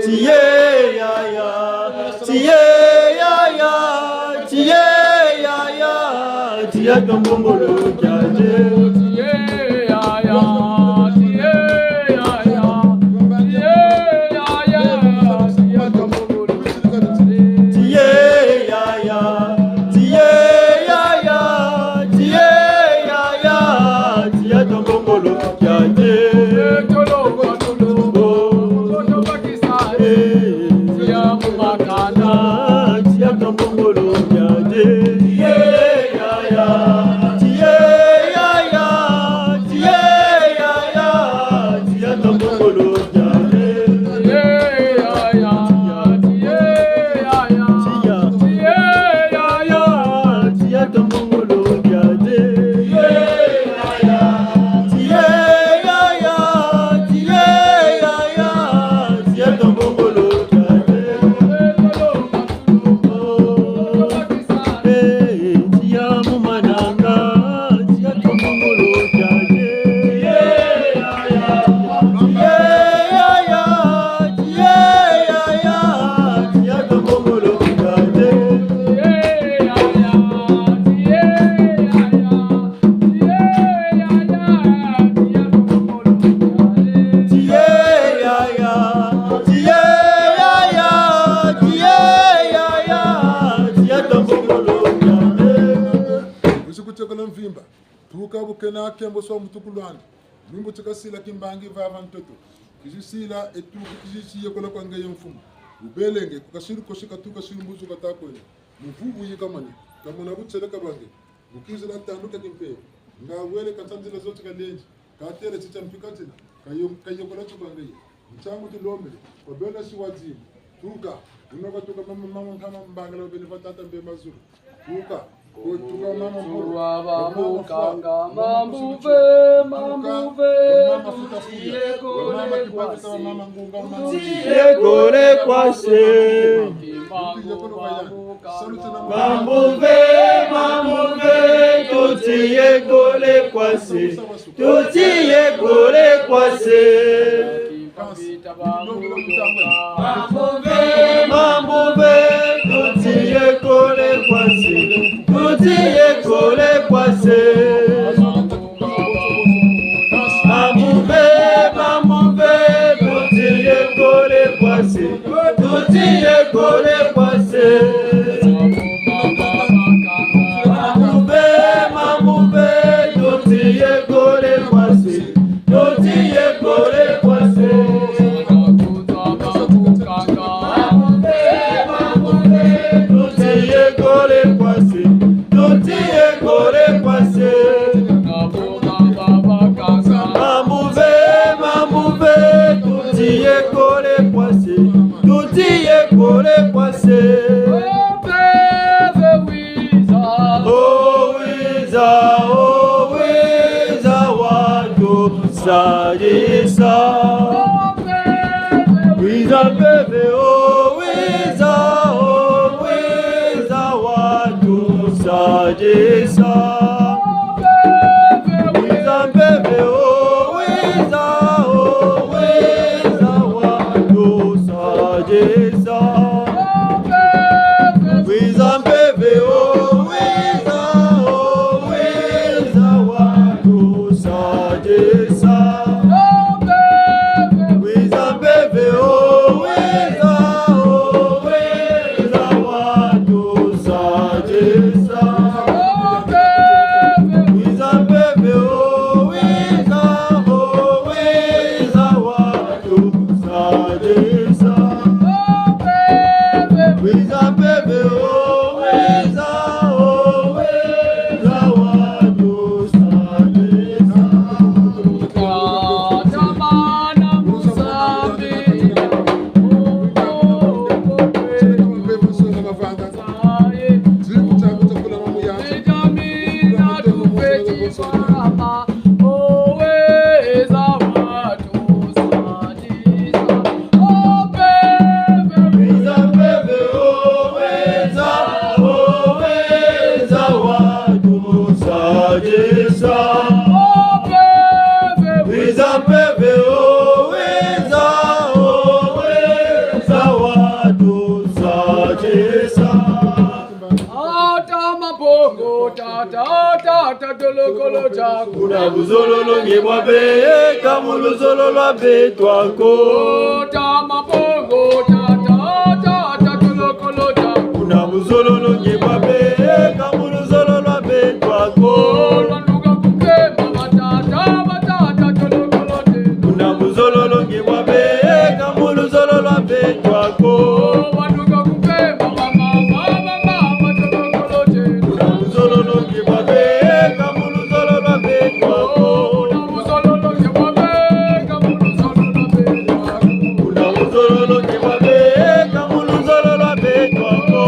Tiye yaya, tiye yaya, tiye yaya, tiye tombongolo tiye. Tiye yaya, tiye yaya, tiye yaya, tiye tombongolo tiye. Tiye yaya, tiye yaya, tiye yaya, tiye tombongolo tiye. Wizi kutekela mvimba, tuka bu kena kembo swa mutukulwandi. Lumbu ti kasila kimbangi vava ntoto. Kizi sila e tuka kizi si yekola kwa ngeye mfumu. Bubelenge, ku kasiri kosi katuka siri mbuzu kata kwenda. Muvubu yika mani, kamona butele kabange. Bukizila tanduka kimpeve. Nga wele kata nzila zo ti kalendi. Katêle ti tia mpika tina, kayo-, kayokola ti kwa ngeye. Ntangu tulombele, kwa bena si wa dima. Tuka, wuna kwa tuka mama, mama, nkama mbangala wa beni va tata Mbemba Zulu. Tuka, kwa tuka mama Mbulu, wa mama Fwa, mama Mambu ve, Mambu ve, tuka, mama Futa Futa, mama Kipavita, mama Ngunga, mama Yekole kwa se. Mambu ve, Mambu ve, tutiye kole kwa se. Tutiye kole kwa se. Mambu ve, Mambu ve, tutiye kole kwa se. Tutiye kole kwa se. Mambu ve, Mambu ve, tutiye kole kwa se. Tutiye kole kwa se. Mambu ve, Mambu ve, tutiye kole kwa se. Tutiye kole kwa se. Mambu ve, Mambu ve, tutiye kole kwa se. Tutiye kole kwa se. Mambu ve, Mambu ve, tutiye kole kwa se. Tutiye kole kwa se. O wiza, o wiza, o wiza watusadisa. Wiza mpeve, o wiza, o wiza watusadisa. Wiza mpeve, o wiza, o wiza watusadisa. Wiza mpeve, o wiza, o wiza watusadisa. Wiza mpeve, o wiza, o wiza watusadisa. Wiza mpeve, o wiza, o wiza watusadisa. Wiza mpeve, o wiza, o wiza watusadisa. Wiza mpeve, o wiza, o wiza watusadisa. Wiza mpeve, o wiza, o wiza watusadisa. Ata Mabongo, tata, tata, tolokolo tiaku. Kuna buzololo nge bwa beka mu luzolo lwa beto ako. Ata Mabongo, tata, tata, tolokolo tiaku. Kuna buzololo nge bwa beka mu luzolo lwa beto ako. Baluka kupema batata, batata, tolokolo tiaku. Kuna buzololo nge bwa beka mu luzolo lwa beto ako. Baluka kupema bamama, bamama, tolokolo tiaku. Kuna buzololo nge bwa beka mu luzolo lwa beto ako. Kuna buzololo nge bwa beka mu luzolo lwa beto ako. Kuna buzololo nge bwa beka mu luzolo lwa beto ako.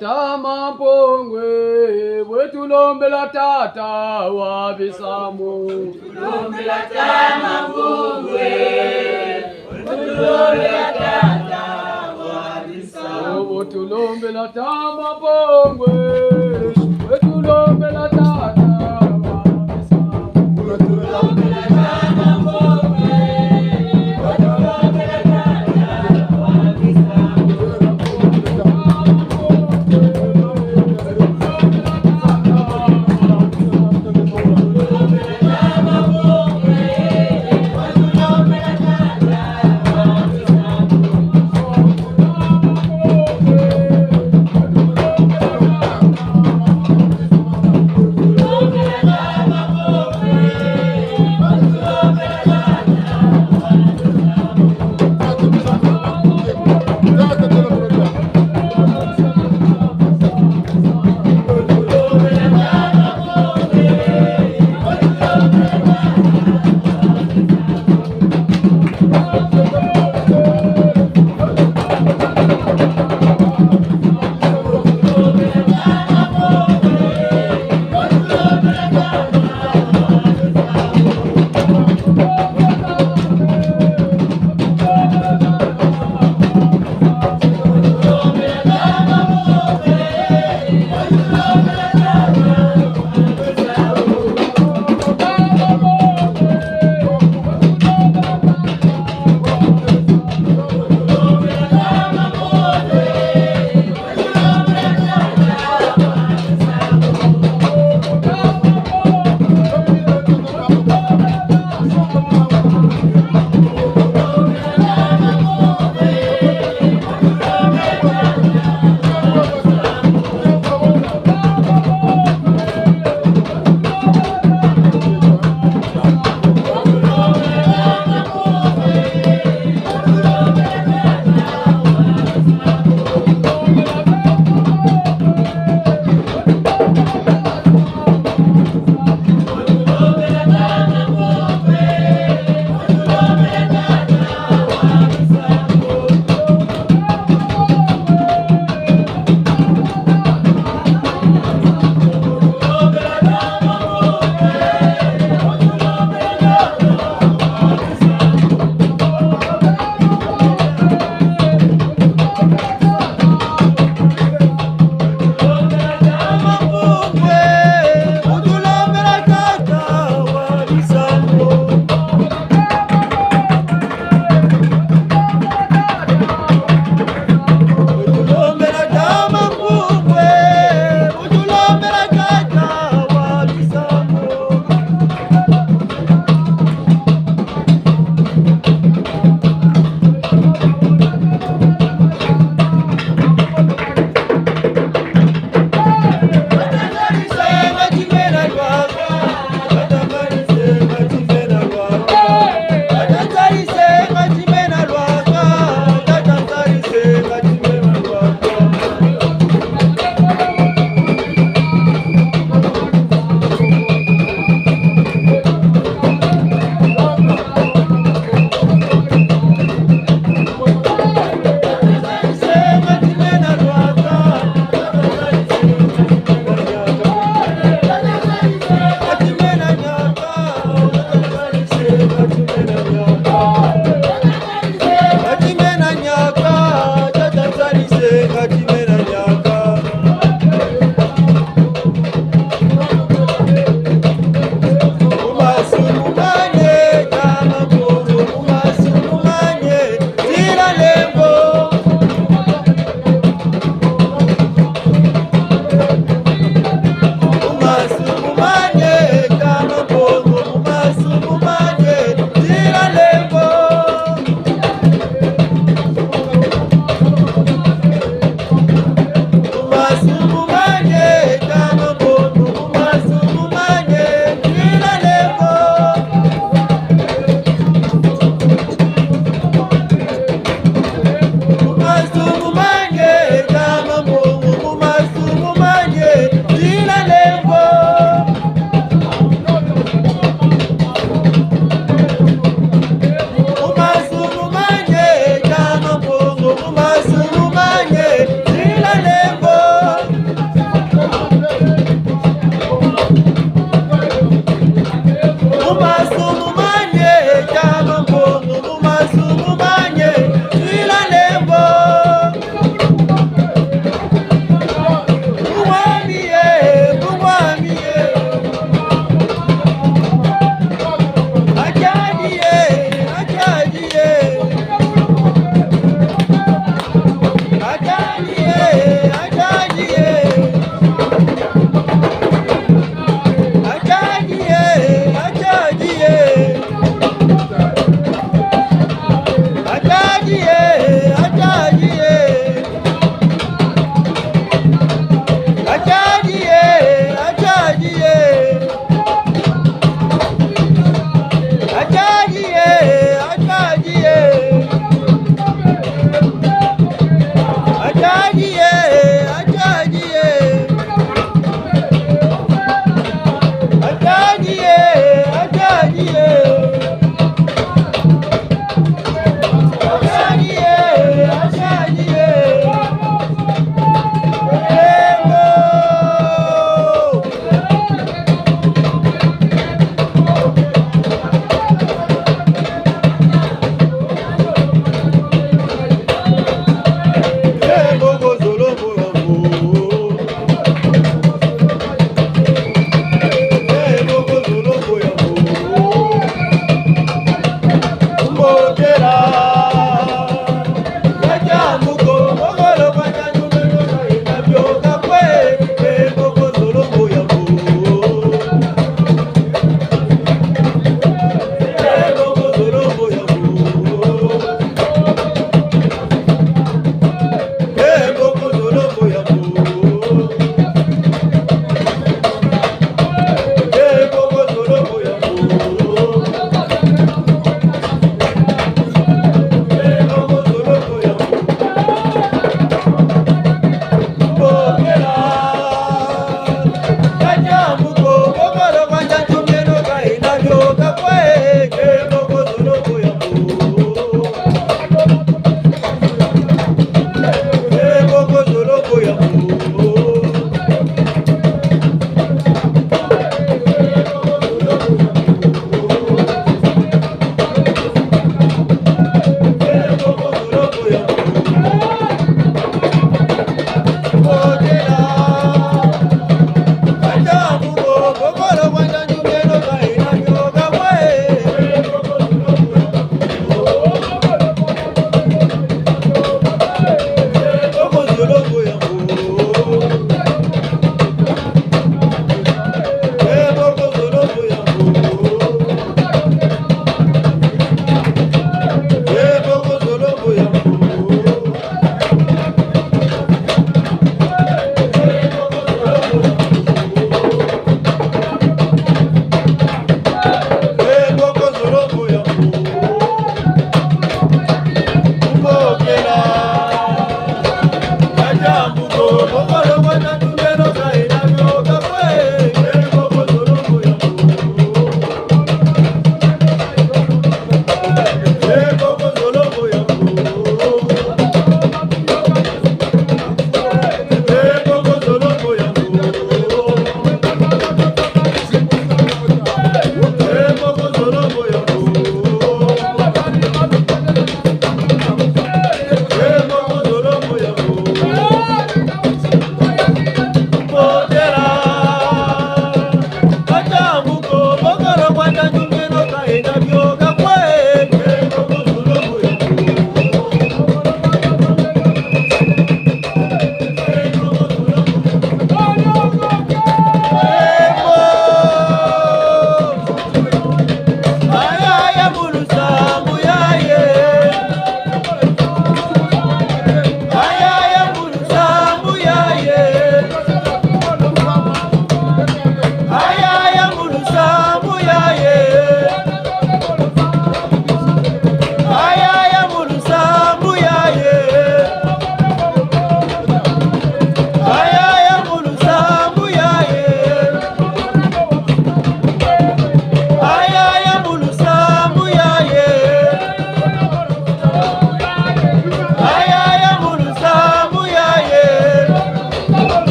Tata Mapongwe, bwe tulombela tata wa bisamu. Tulombela tata Mapongwe, bwe tulombela tata wa bisamu. Oh, bwe tulombela tata Mapongwe, bwe tulombela tata wa bisamu.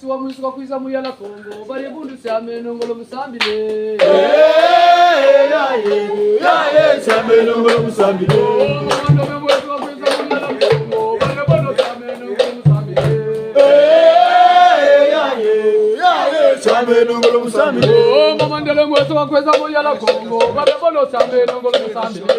Wa mwisu kwa kwiza mu yala Kongo, bari bundu siameno ngolo musambile. Eh, ya, ye, ya, ye, siameno ngolo musambile. Oh, mama ndele mwisu kwa kwiza mu yala Kongo, bari bundu siameno ngolo musambile. Eh, ya, ye, ya, ye, siameno ngolo musambile. Oh, mama ndele mwisu kwa kwiza mu yala Kongo, bari bundu siameno ngolo musambile.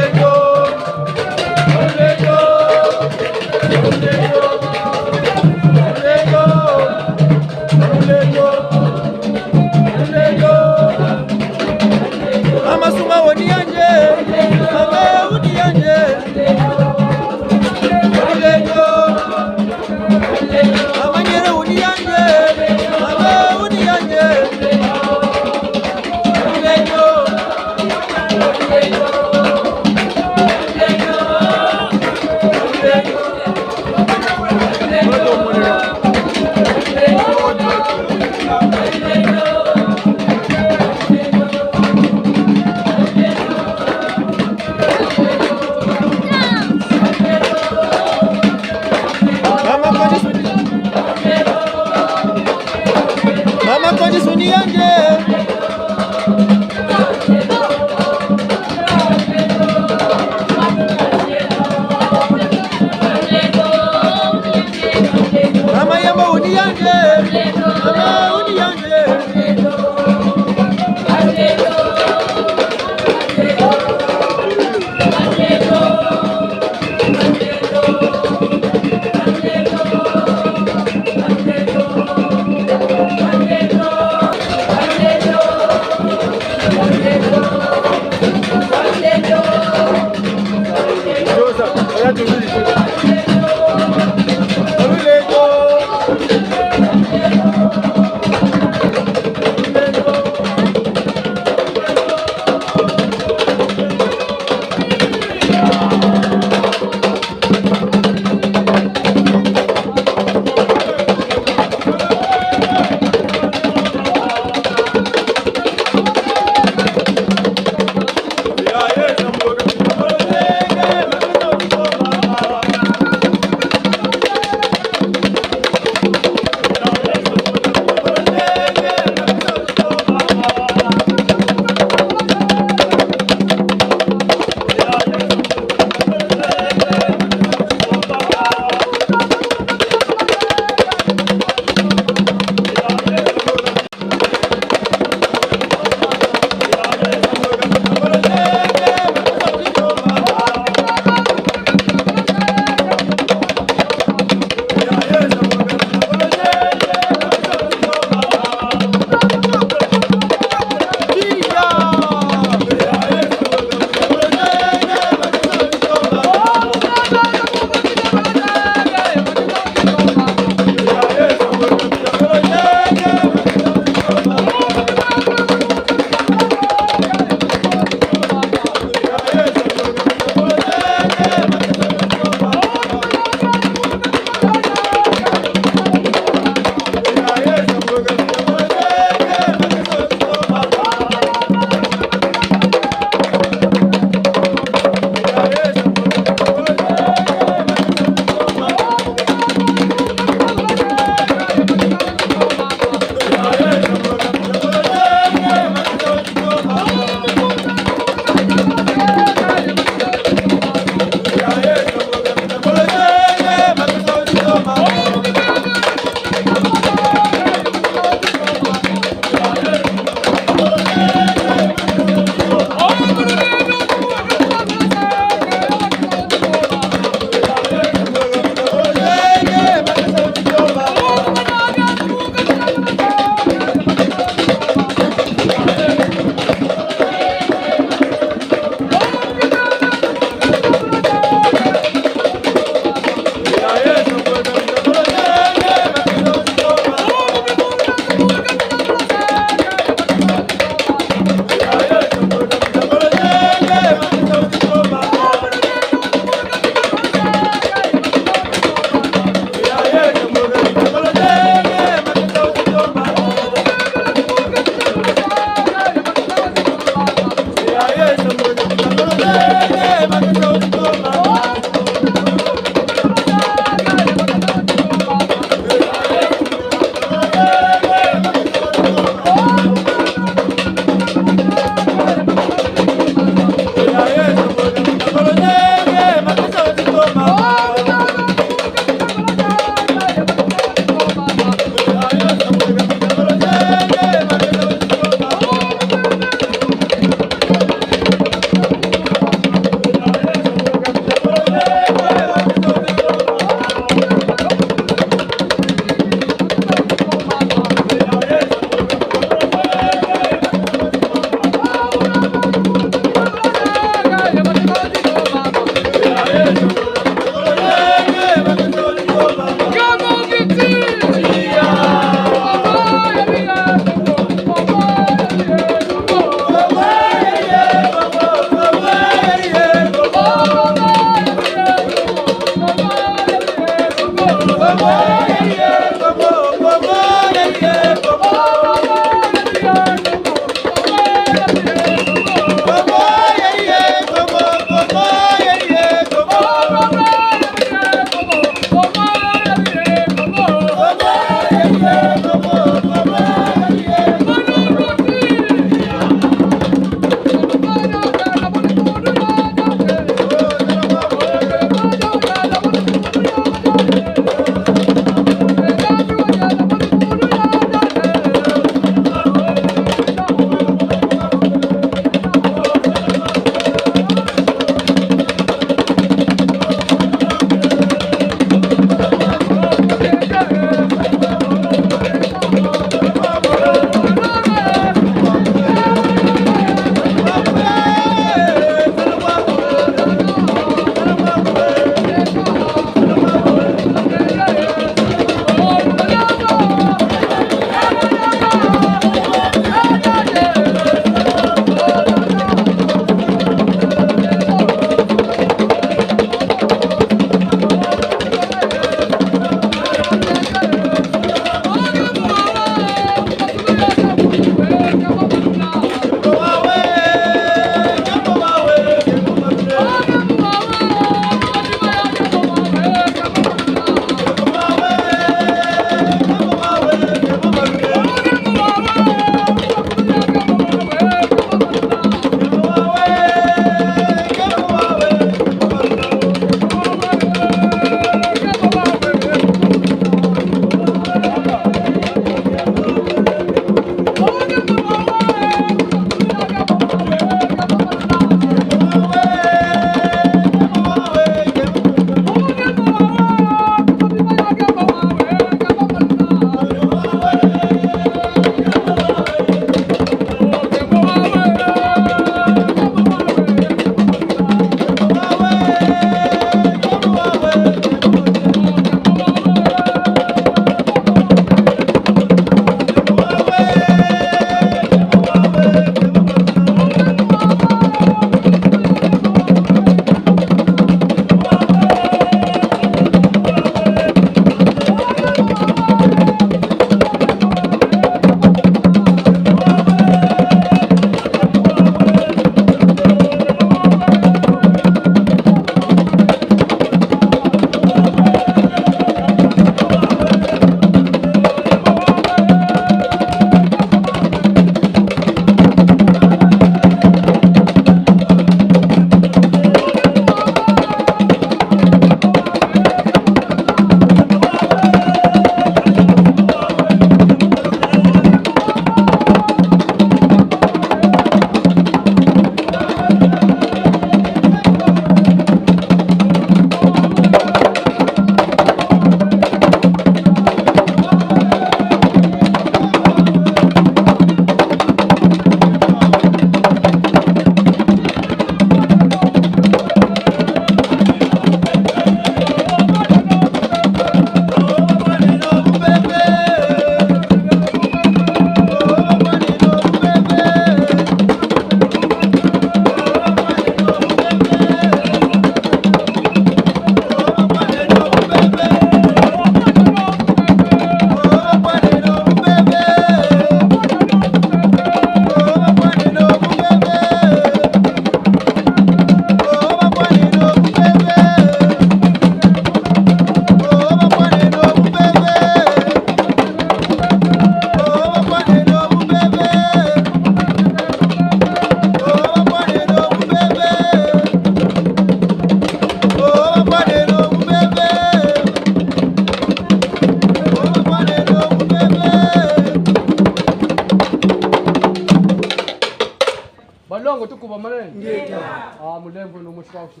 Ntangu tukuba mane. Ngeta. Ah, mulemvo no mushwashi.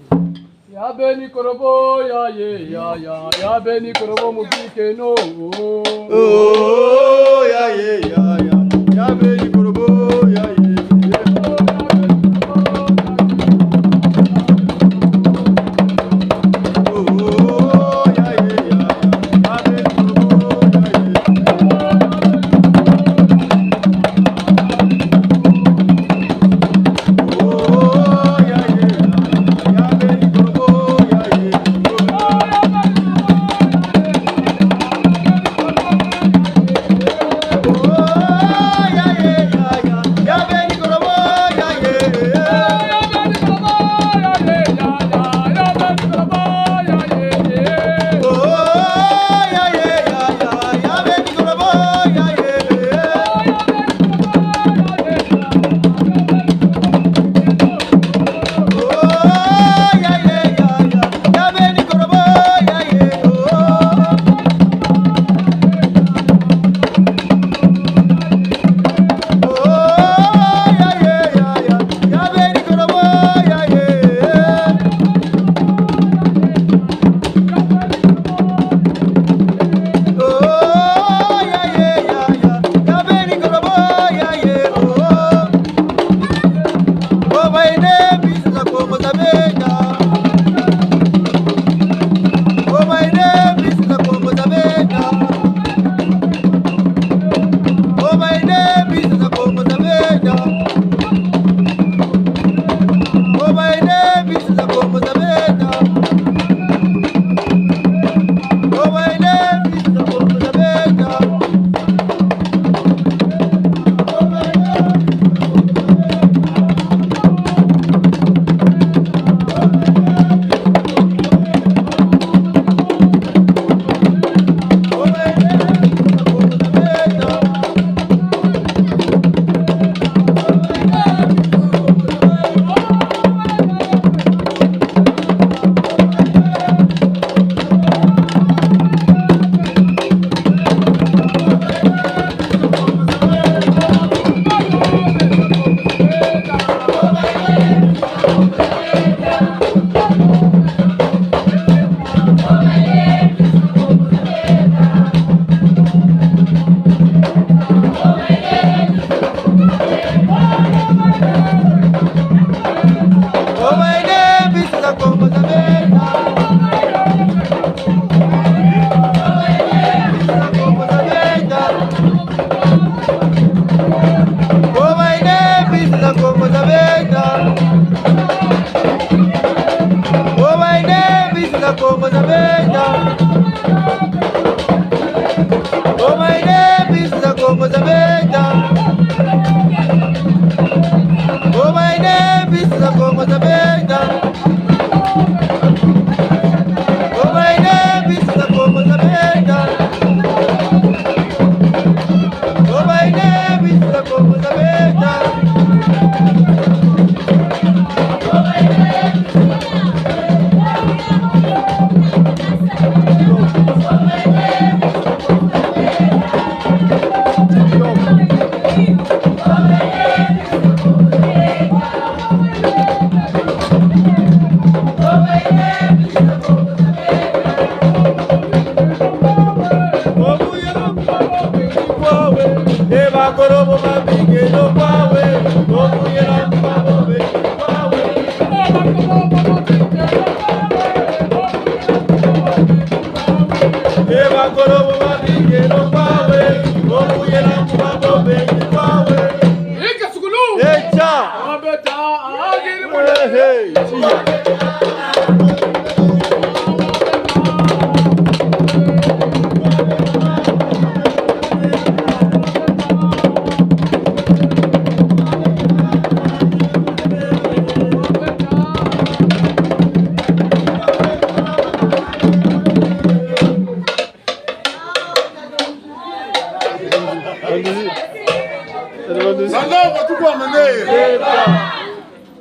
Ya beni korobo, ya ye, ya, ya, ya beni korobo mubike no. Oh, ya ye, ya, ya, ya beni korobo, ya ye.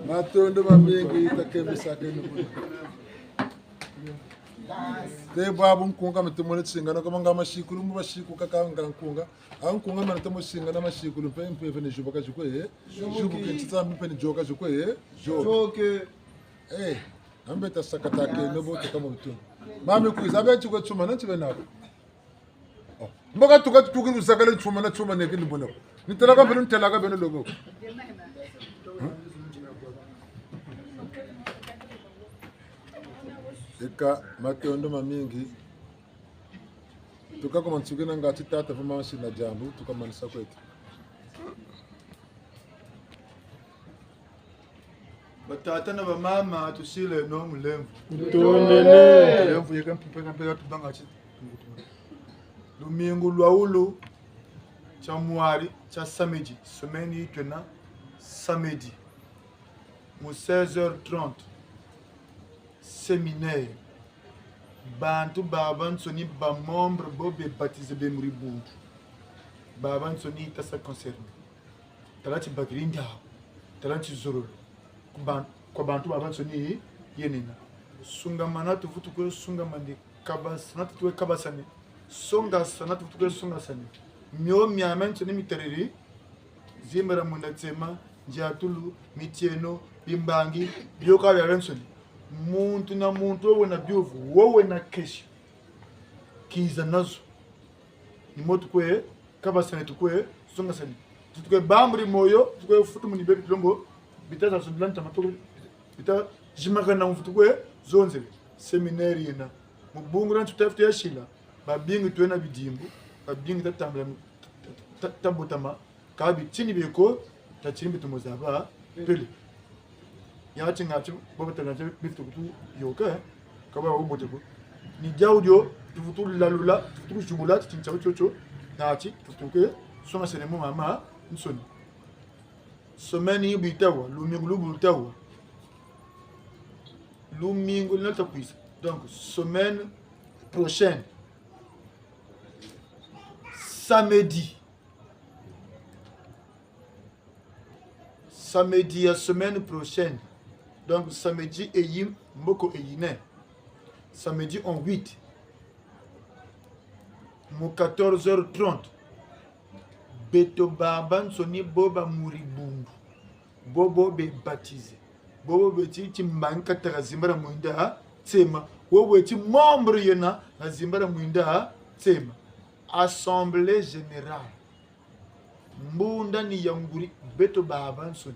Matondo mamingi, takembisakeni. Te bwabu nkunga mete mone tsingana, kama nga masikulu, mu basiku kaka nga nkunga. A nkunga mene te mo singana masikulu mpe, mpe, mpe ni zuba ka zikwe, eh? Zubu ke ntita mpe ni zoka zikwe, eh? Zoke. Eh, ambe ta sakata ke, no bo te kama butu. Mami kwiza, abe tikwe tsuma, na tibe nako. Oh. Mboka tuka tukiri uzakale tsuma na tsuma neke ni bona. Ni telaka beno, ni telaka beno lobo. Huh? Eka, matondo mamingi. Tuka kuma nsuki na ngati tata vuma nsi na diambu, tuka manisa kwetu. Batata na bamama, tusileno mulemvo. Tutondele. Mulemvo yeka mpe, mpe, mpe, tubanga ti. Lumingu lwa wulu, tia mwari, tia samedi, semaine yi twena samedi, mu seize heures trente, séminaire. Bantu babansoni ba membres bo be baptisés be mu dibundu. Babansoni ta sa concerné. Tala ti bakiri ndawu, tala ti zololo. Ku ban-, kwa bantu babansoni yenina. Sungamana tuvutu kwe sungamane, kabasana tuvutu kwe kabasane. Songasana tuvutu kwe songasane. Mio miamiansoni mitariri, zimba dia mwinda tsema, ndiatulu, mitieno, bimbangi, bioka biabiansoni. Muntu na muntu wo wena biovu, wo wena kesi. Kiza nazo. Ni mo tukwe, kabasane tukwe, songasane. Tukwe bamburi moyo, tukwe futu muni bebi tulombo, bita za sundula ntama tukwe, bita zimakana mfutu kwe, zonzele. Séminaire yena. Mu bungu dia ntu ta futu ya sila, babingi twena bidimbu, babingi ta tambula, ta, ta, ta botama, ka bitini bieko, ta tini bitomo zaba, pele. Ya ti ngati, bo batanga ti bifutu kutu yoka, eh? Ka ba wubote ko. Ni diawu dio, tuvutu lalula, tuvutu zibula, ti tintia tio tio, ngati, tuvutu ke, songasene mu mamansoni. Semaine yi bu yita wa, lumingu lu bu luta wa. Lumingu lina ta kwisa. Donc, semaine prochaine. Samedi. Samedi ya semaine prochaine. Donc, samedi eyi, mboko eyine. Samedi en huit. Mu quatorze heures trente. Beto babansoni bo ba mu dibundu. Bobo be baptisés. Bobo beti ti mbangi kataka zimba dia mwinda tsema. Bobo beti membre yena na zimba dia mwinda tsema. Assemblée générale. Mbunda ni ya nguri beto babansoni.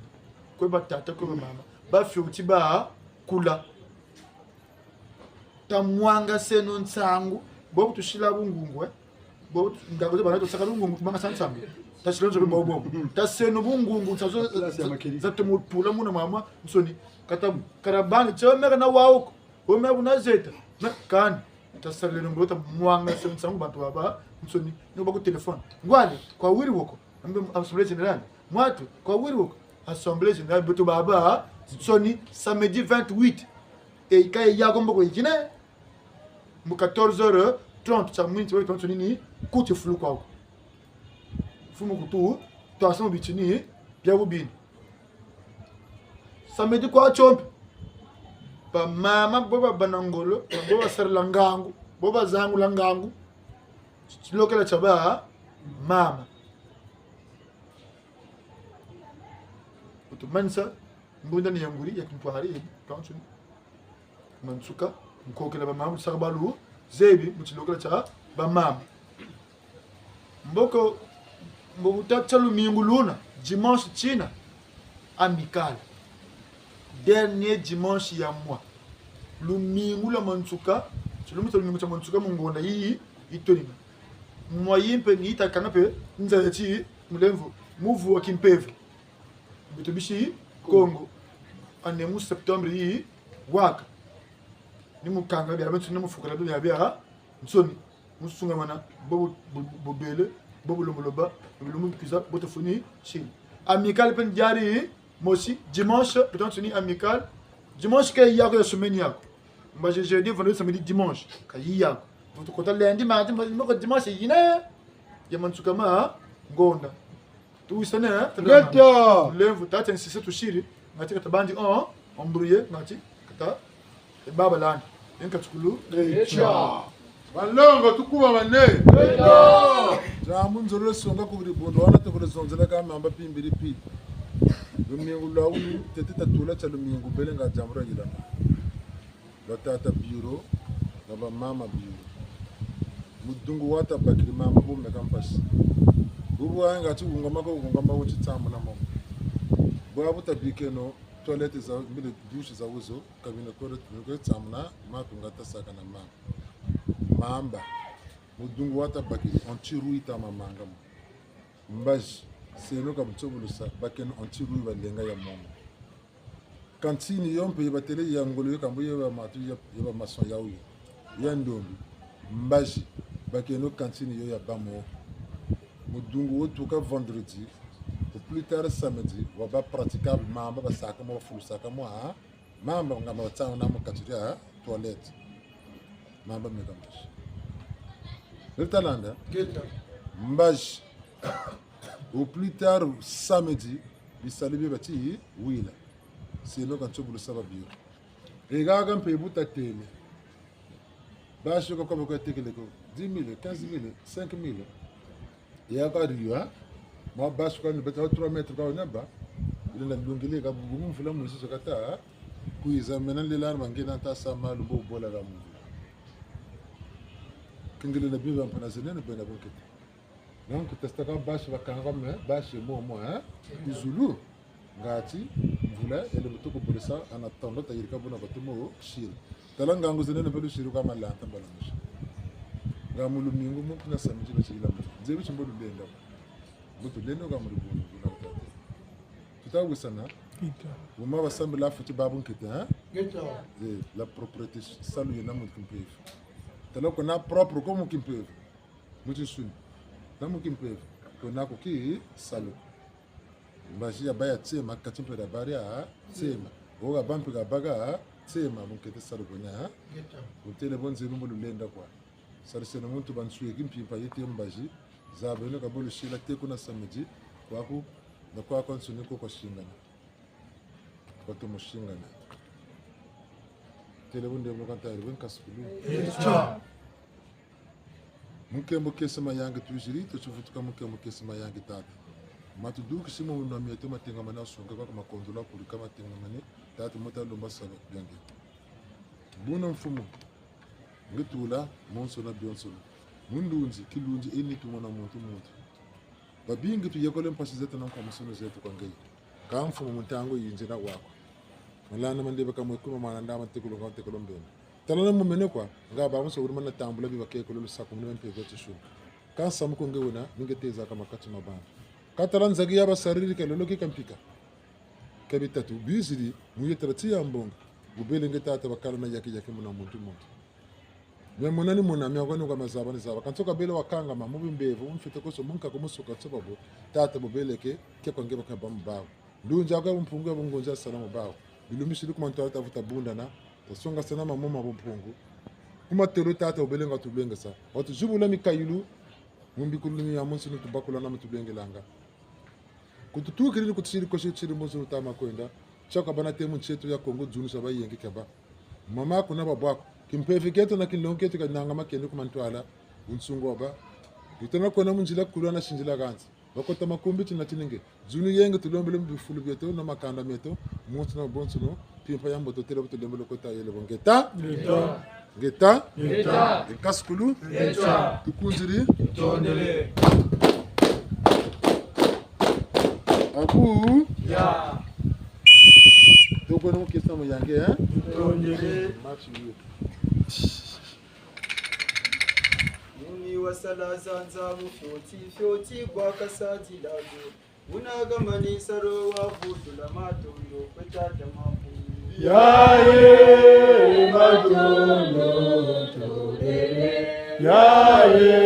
Kwe batata, kwe bamama. Bafioti bakula. Tamwangaseno nsangu. Bobo tusila bungungu, eh. Bobo tu-, nga kote bana tusaka bungungu, tumwangasa nsangu. Tasila nzo bobo. Taseno bungungu, nsazo za, za, za tumutula muna mamansoni. Kata, kata bani, tse meka na wawuko. Wo me bu na zeta. Na kani. Tasaleno mbo tamwangaseno nsangu bantu babansoni. Ni ba ku téléphone. Ngwale, kwa wiri woko. Ambe assemblée générale. Mwatu, kwa wiri woko. Assemblée générale, beto babansoni, samedi vingt-huit. E ka e yako mboko yikine. Mu quatorze heures trente, tia mwini, tia babansoni ni, kuti fulu kwako. Fumu kutu, twasa mu bitini, bia bubini. Samedi kwa tio mpe. Bamama bo babâ na ngolo, bo basarila ngangu, bo bazangula ngangu. Tilokela tia bamama. Bu tumanisa, mbunda ni ya nguri, ya kintwari, ya kintwari. Mansuka, nkokela bamama, tusaka balu, zebi, mu tilokela tia bamama. Mboko, mbo bu ta tia lumingu luna, dimanche tina, Amicale. Dernier dimanche ya mois. Lumingu lwa mansuka, tilumbu tia lumingu tia mansuka mu ngonda yi, yi twena. Mois yi mpe ni yi ta kanga mpe, nza ya ti, mulemvo, muvu wa kimpeve. Beto bisi Kongo. Ane mu septembre yi waka. Ni mu kanga biabiansoni, ni mu fukula biabiansoni. Mu sungamana, bo bu, bu, bu, bubele, bo bu lombo loba, bu lumbu kwiza, bo tafuni, sini. Amicale mpe ni diari, mosi, dimanche, beto bansoni Amicale. Dimanche ke yako ya semaine yako. Mbazi jeudi, vendredi, samedi, dimanche. Ka yi yako. Vutu kota lundi, mardi, mbazi moko dimanche yine. Ya mansuka ma ngonda. Tuwisane, eh? Ngeta. Mulemvo, tata nsisa tusiri, ngati kata bandi, oh, embrouillé, ngati kata, e baba landi. Nkatukulu. Echa. Banlongo, tukubamane. Diambu nzololo songa ku dibundu, wana tukulu zonzela ka mamba pimbiri pi. Lumingu lwa wu, tete tatula tia lumingu, bele nga diambu dia yilama. Ba tata bureau, na ba mama bureau. Mudungu wata bakiri mamba bu meka mpasi. Bubu wa nga ti wungama ko, wungama wo ti tsamuna mo. Bwabu tabikeno toilette za, mbele douche za wuzo, kabina ko, ko tsamuna, matu nga tasaka na mamba. Mamba. Mudungu wata bakiri, anti-rouille ta mamanga mo. Mbazi, seno ka mutsobulusa, bakeno anti-rouille balenga ya momo. Cantine yo mpe batele ya ngolo yo kambu ya ba matu ya, ya ba maçon ya wuyo. Ya ndombi. Mbazi, bakeno cantine yo ya bamo. Mudungu wo tuka vendredi, au plus tard samedi, wa ba praticable mamba basaka mo, bafulusaka mo, ha? Mamba nga ma tsamuna mu kati dia toilette. Mamba meka mbazi. Beri talanda? Ngeta. Mbazi. Au plus tard samedi, bisalu bie bati wila. Seno ka ntsobulusa ba bureau. E haha mpe bu tatele. Basi yo ka kwa ba kwa tekele ko. Dix mille, quinze mille, cinq mille. Ya ka riwa. Mwa basi kwa ni beta trois mètres kwa naba. Ile na lungile ka bubu mvula mwisi so kata. Kwiza mena lela na mangena ta sa malu bo bola ka mvula. Kingile na biba mpana zenene bena bunkete. Donc, testa ka basi bakanga me, basi momo, hein? Izulu. Ngati, mvula, ele mutu ku bolesa, en attendant, tayirika buna batumo, siri. Tala ngangu zenene mpe lusiri kwa malanta mbala musi. Nga mu lumingu mu kuna samedi batiyila mu. Nzebi ti mbo lulenda. Mbo tulenda nga mu lubundu, buna batata. Tuta wisana. Ngeta. Buma basambila futi babu nkete, hein? Ngeta. Eh, la propreté, salu yena mu kimpeve. Tala ko na propre ko mu kimpeve. Mu tinsuni. Na mu kimpeve. Ko na ko ki salu. Mbazi ya baya tsema, kati mpe da bari ya tsema. Wo ka bampe ka baka tsema, mu nkete salu ko na, ha? Ngeta. Wutele bo nzebi mbo lulenda kwa. Sariseno muntu bansweki mpimpa yete mbazi, zabeno ka bo lusila te kuna samedi, kwaku, na kwaku nsuni ko kwa singana. Kwa tumusingana. Tele bunde mukantari, bwe nkasukulu. Echa. Mu nkembo kiese mayangi twiziri, tutivutuka mu nkembo kiese mayangi tata. Matudukisi mu minwa mieto matengamane asunga kwa makondola kulika matengamane, tata muta lomba saba biange. Buna mfumu, nge tula, monso na bionso. Mu ndunzi, kilunzi, eni tumona muntu muntu. Babingi tuyekole mpasi zeto na nkwamusono zeto kwa ngeye. Ka mfumu mu ntangu yinzi na wako. Malanda mandebe ka mwe kuma mwana ndama tekolo ka tekolo mbembe. Tala na mumene kwa, nga ba muso wuri mana tambula bi bakekolo lusaku mune mpe veti shunga. Ka nsamu ko nge wena, ni nge teza ka makati ma bantu. Ka tala nzaki ya basariri ka lolo ki ka mpika. Ka bitatu, biziri, mu yetala ti ya mbonga. Bubele nge tata bakala na yaki yaki muna muntu muntu. Mia mona ni mona, mia kwa ni kwa mazaba ni zaba. Kansi ka bele wakangama, mu bimbevo, mu mfite koso, mu nkako, mu suka, tsoba bo. Tata bubele ke, ke kwa nge baka ba mu bawu. Ndunzi ya kwa bumpungu ya bungunzi ya sala mu bawu. Bilumbisiri ku mantwala tavuta bundana, tasongasana mamo ma bumpungu. Ku matelo tata bubele nga tulwengesa. Watuzibula mikayulu, mu mbikululu mia mu nsuni tubakula na mu tulengelanga. Kututukiri ni kutusiri kosi tusiri mbuzu lutama kwenda. Tiaka bana te mu nsi eto ya Kongo dzunu sa bayengi kaba. Mama kuna babwaku. Kimpeve kieto na kinlongo kieto ka nanga makende ku mantwala. Bunsungu waba. Yutana kwena mu nzila kulu na sinzila kansi. Bakota makumbi tina tininge. Dzunu yenge tulombele mu bifulu bieto na makanda mieto. Muntu na bonso no. Mpimpa ya mboto tele bu tulembele kota yele bo ngeta. Ngeta. Ngeta. Ngeta. Nkasukulu. Ngeta. Tukunziri. Tondele. Abu. Ya. Toko na mukesa mu yange, eh? Tondele. Match you. Muni wasala zanza mu fioti, fioti bwa kasadila yo. Wuna kamanisa ro wa vutula matondo kwe tata Mampungu. Yaye matondo tobele. Yaye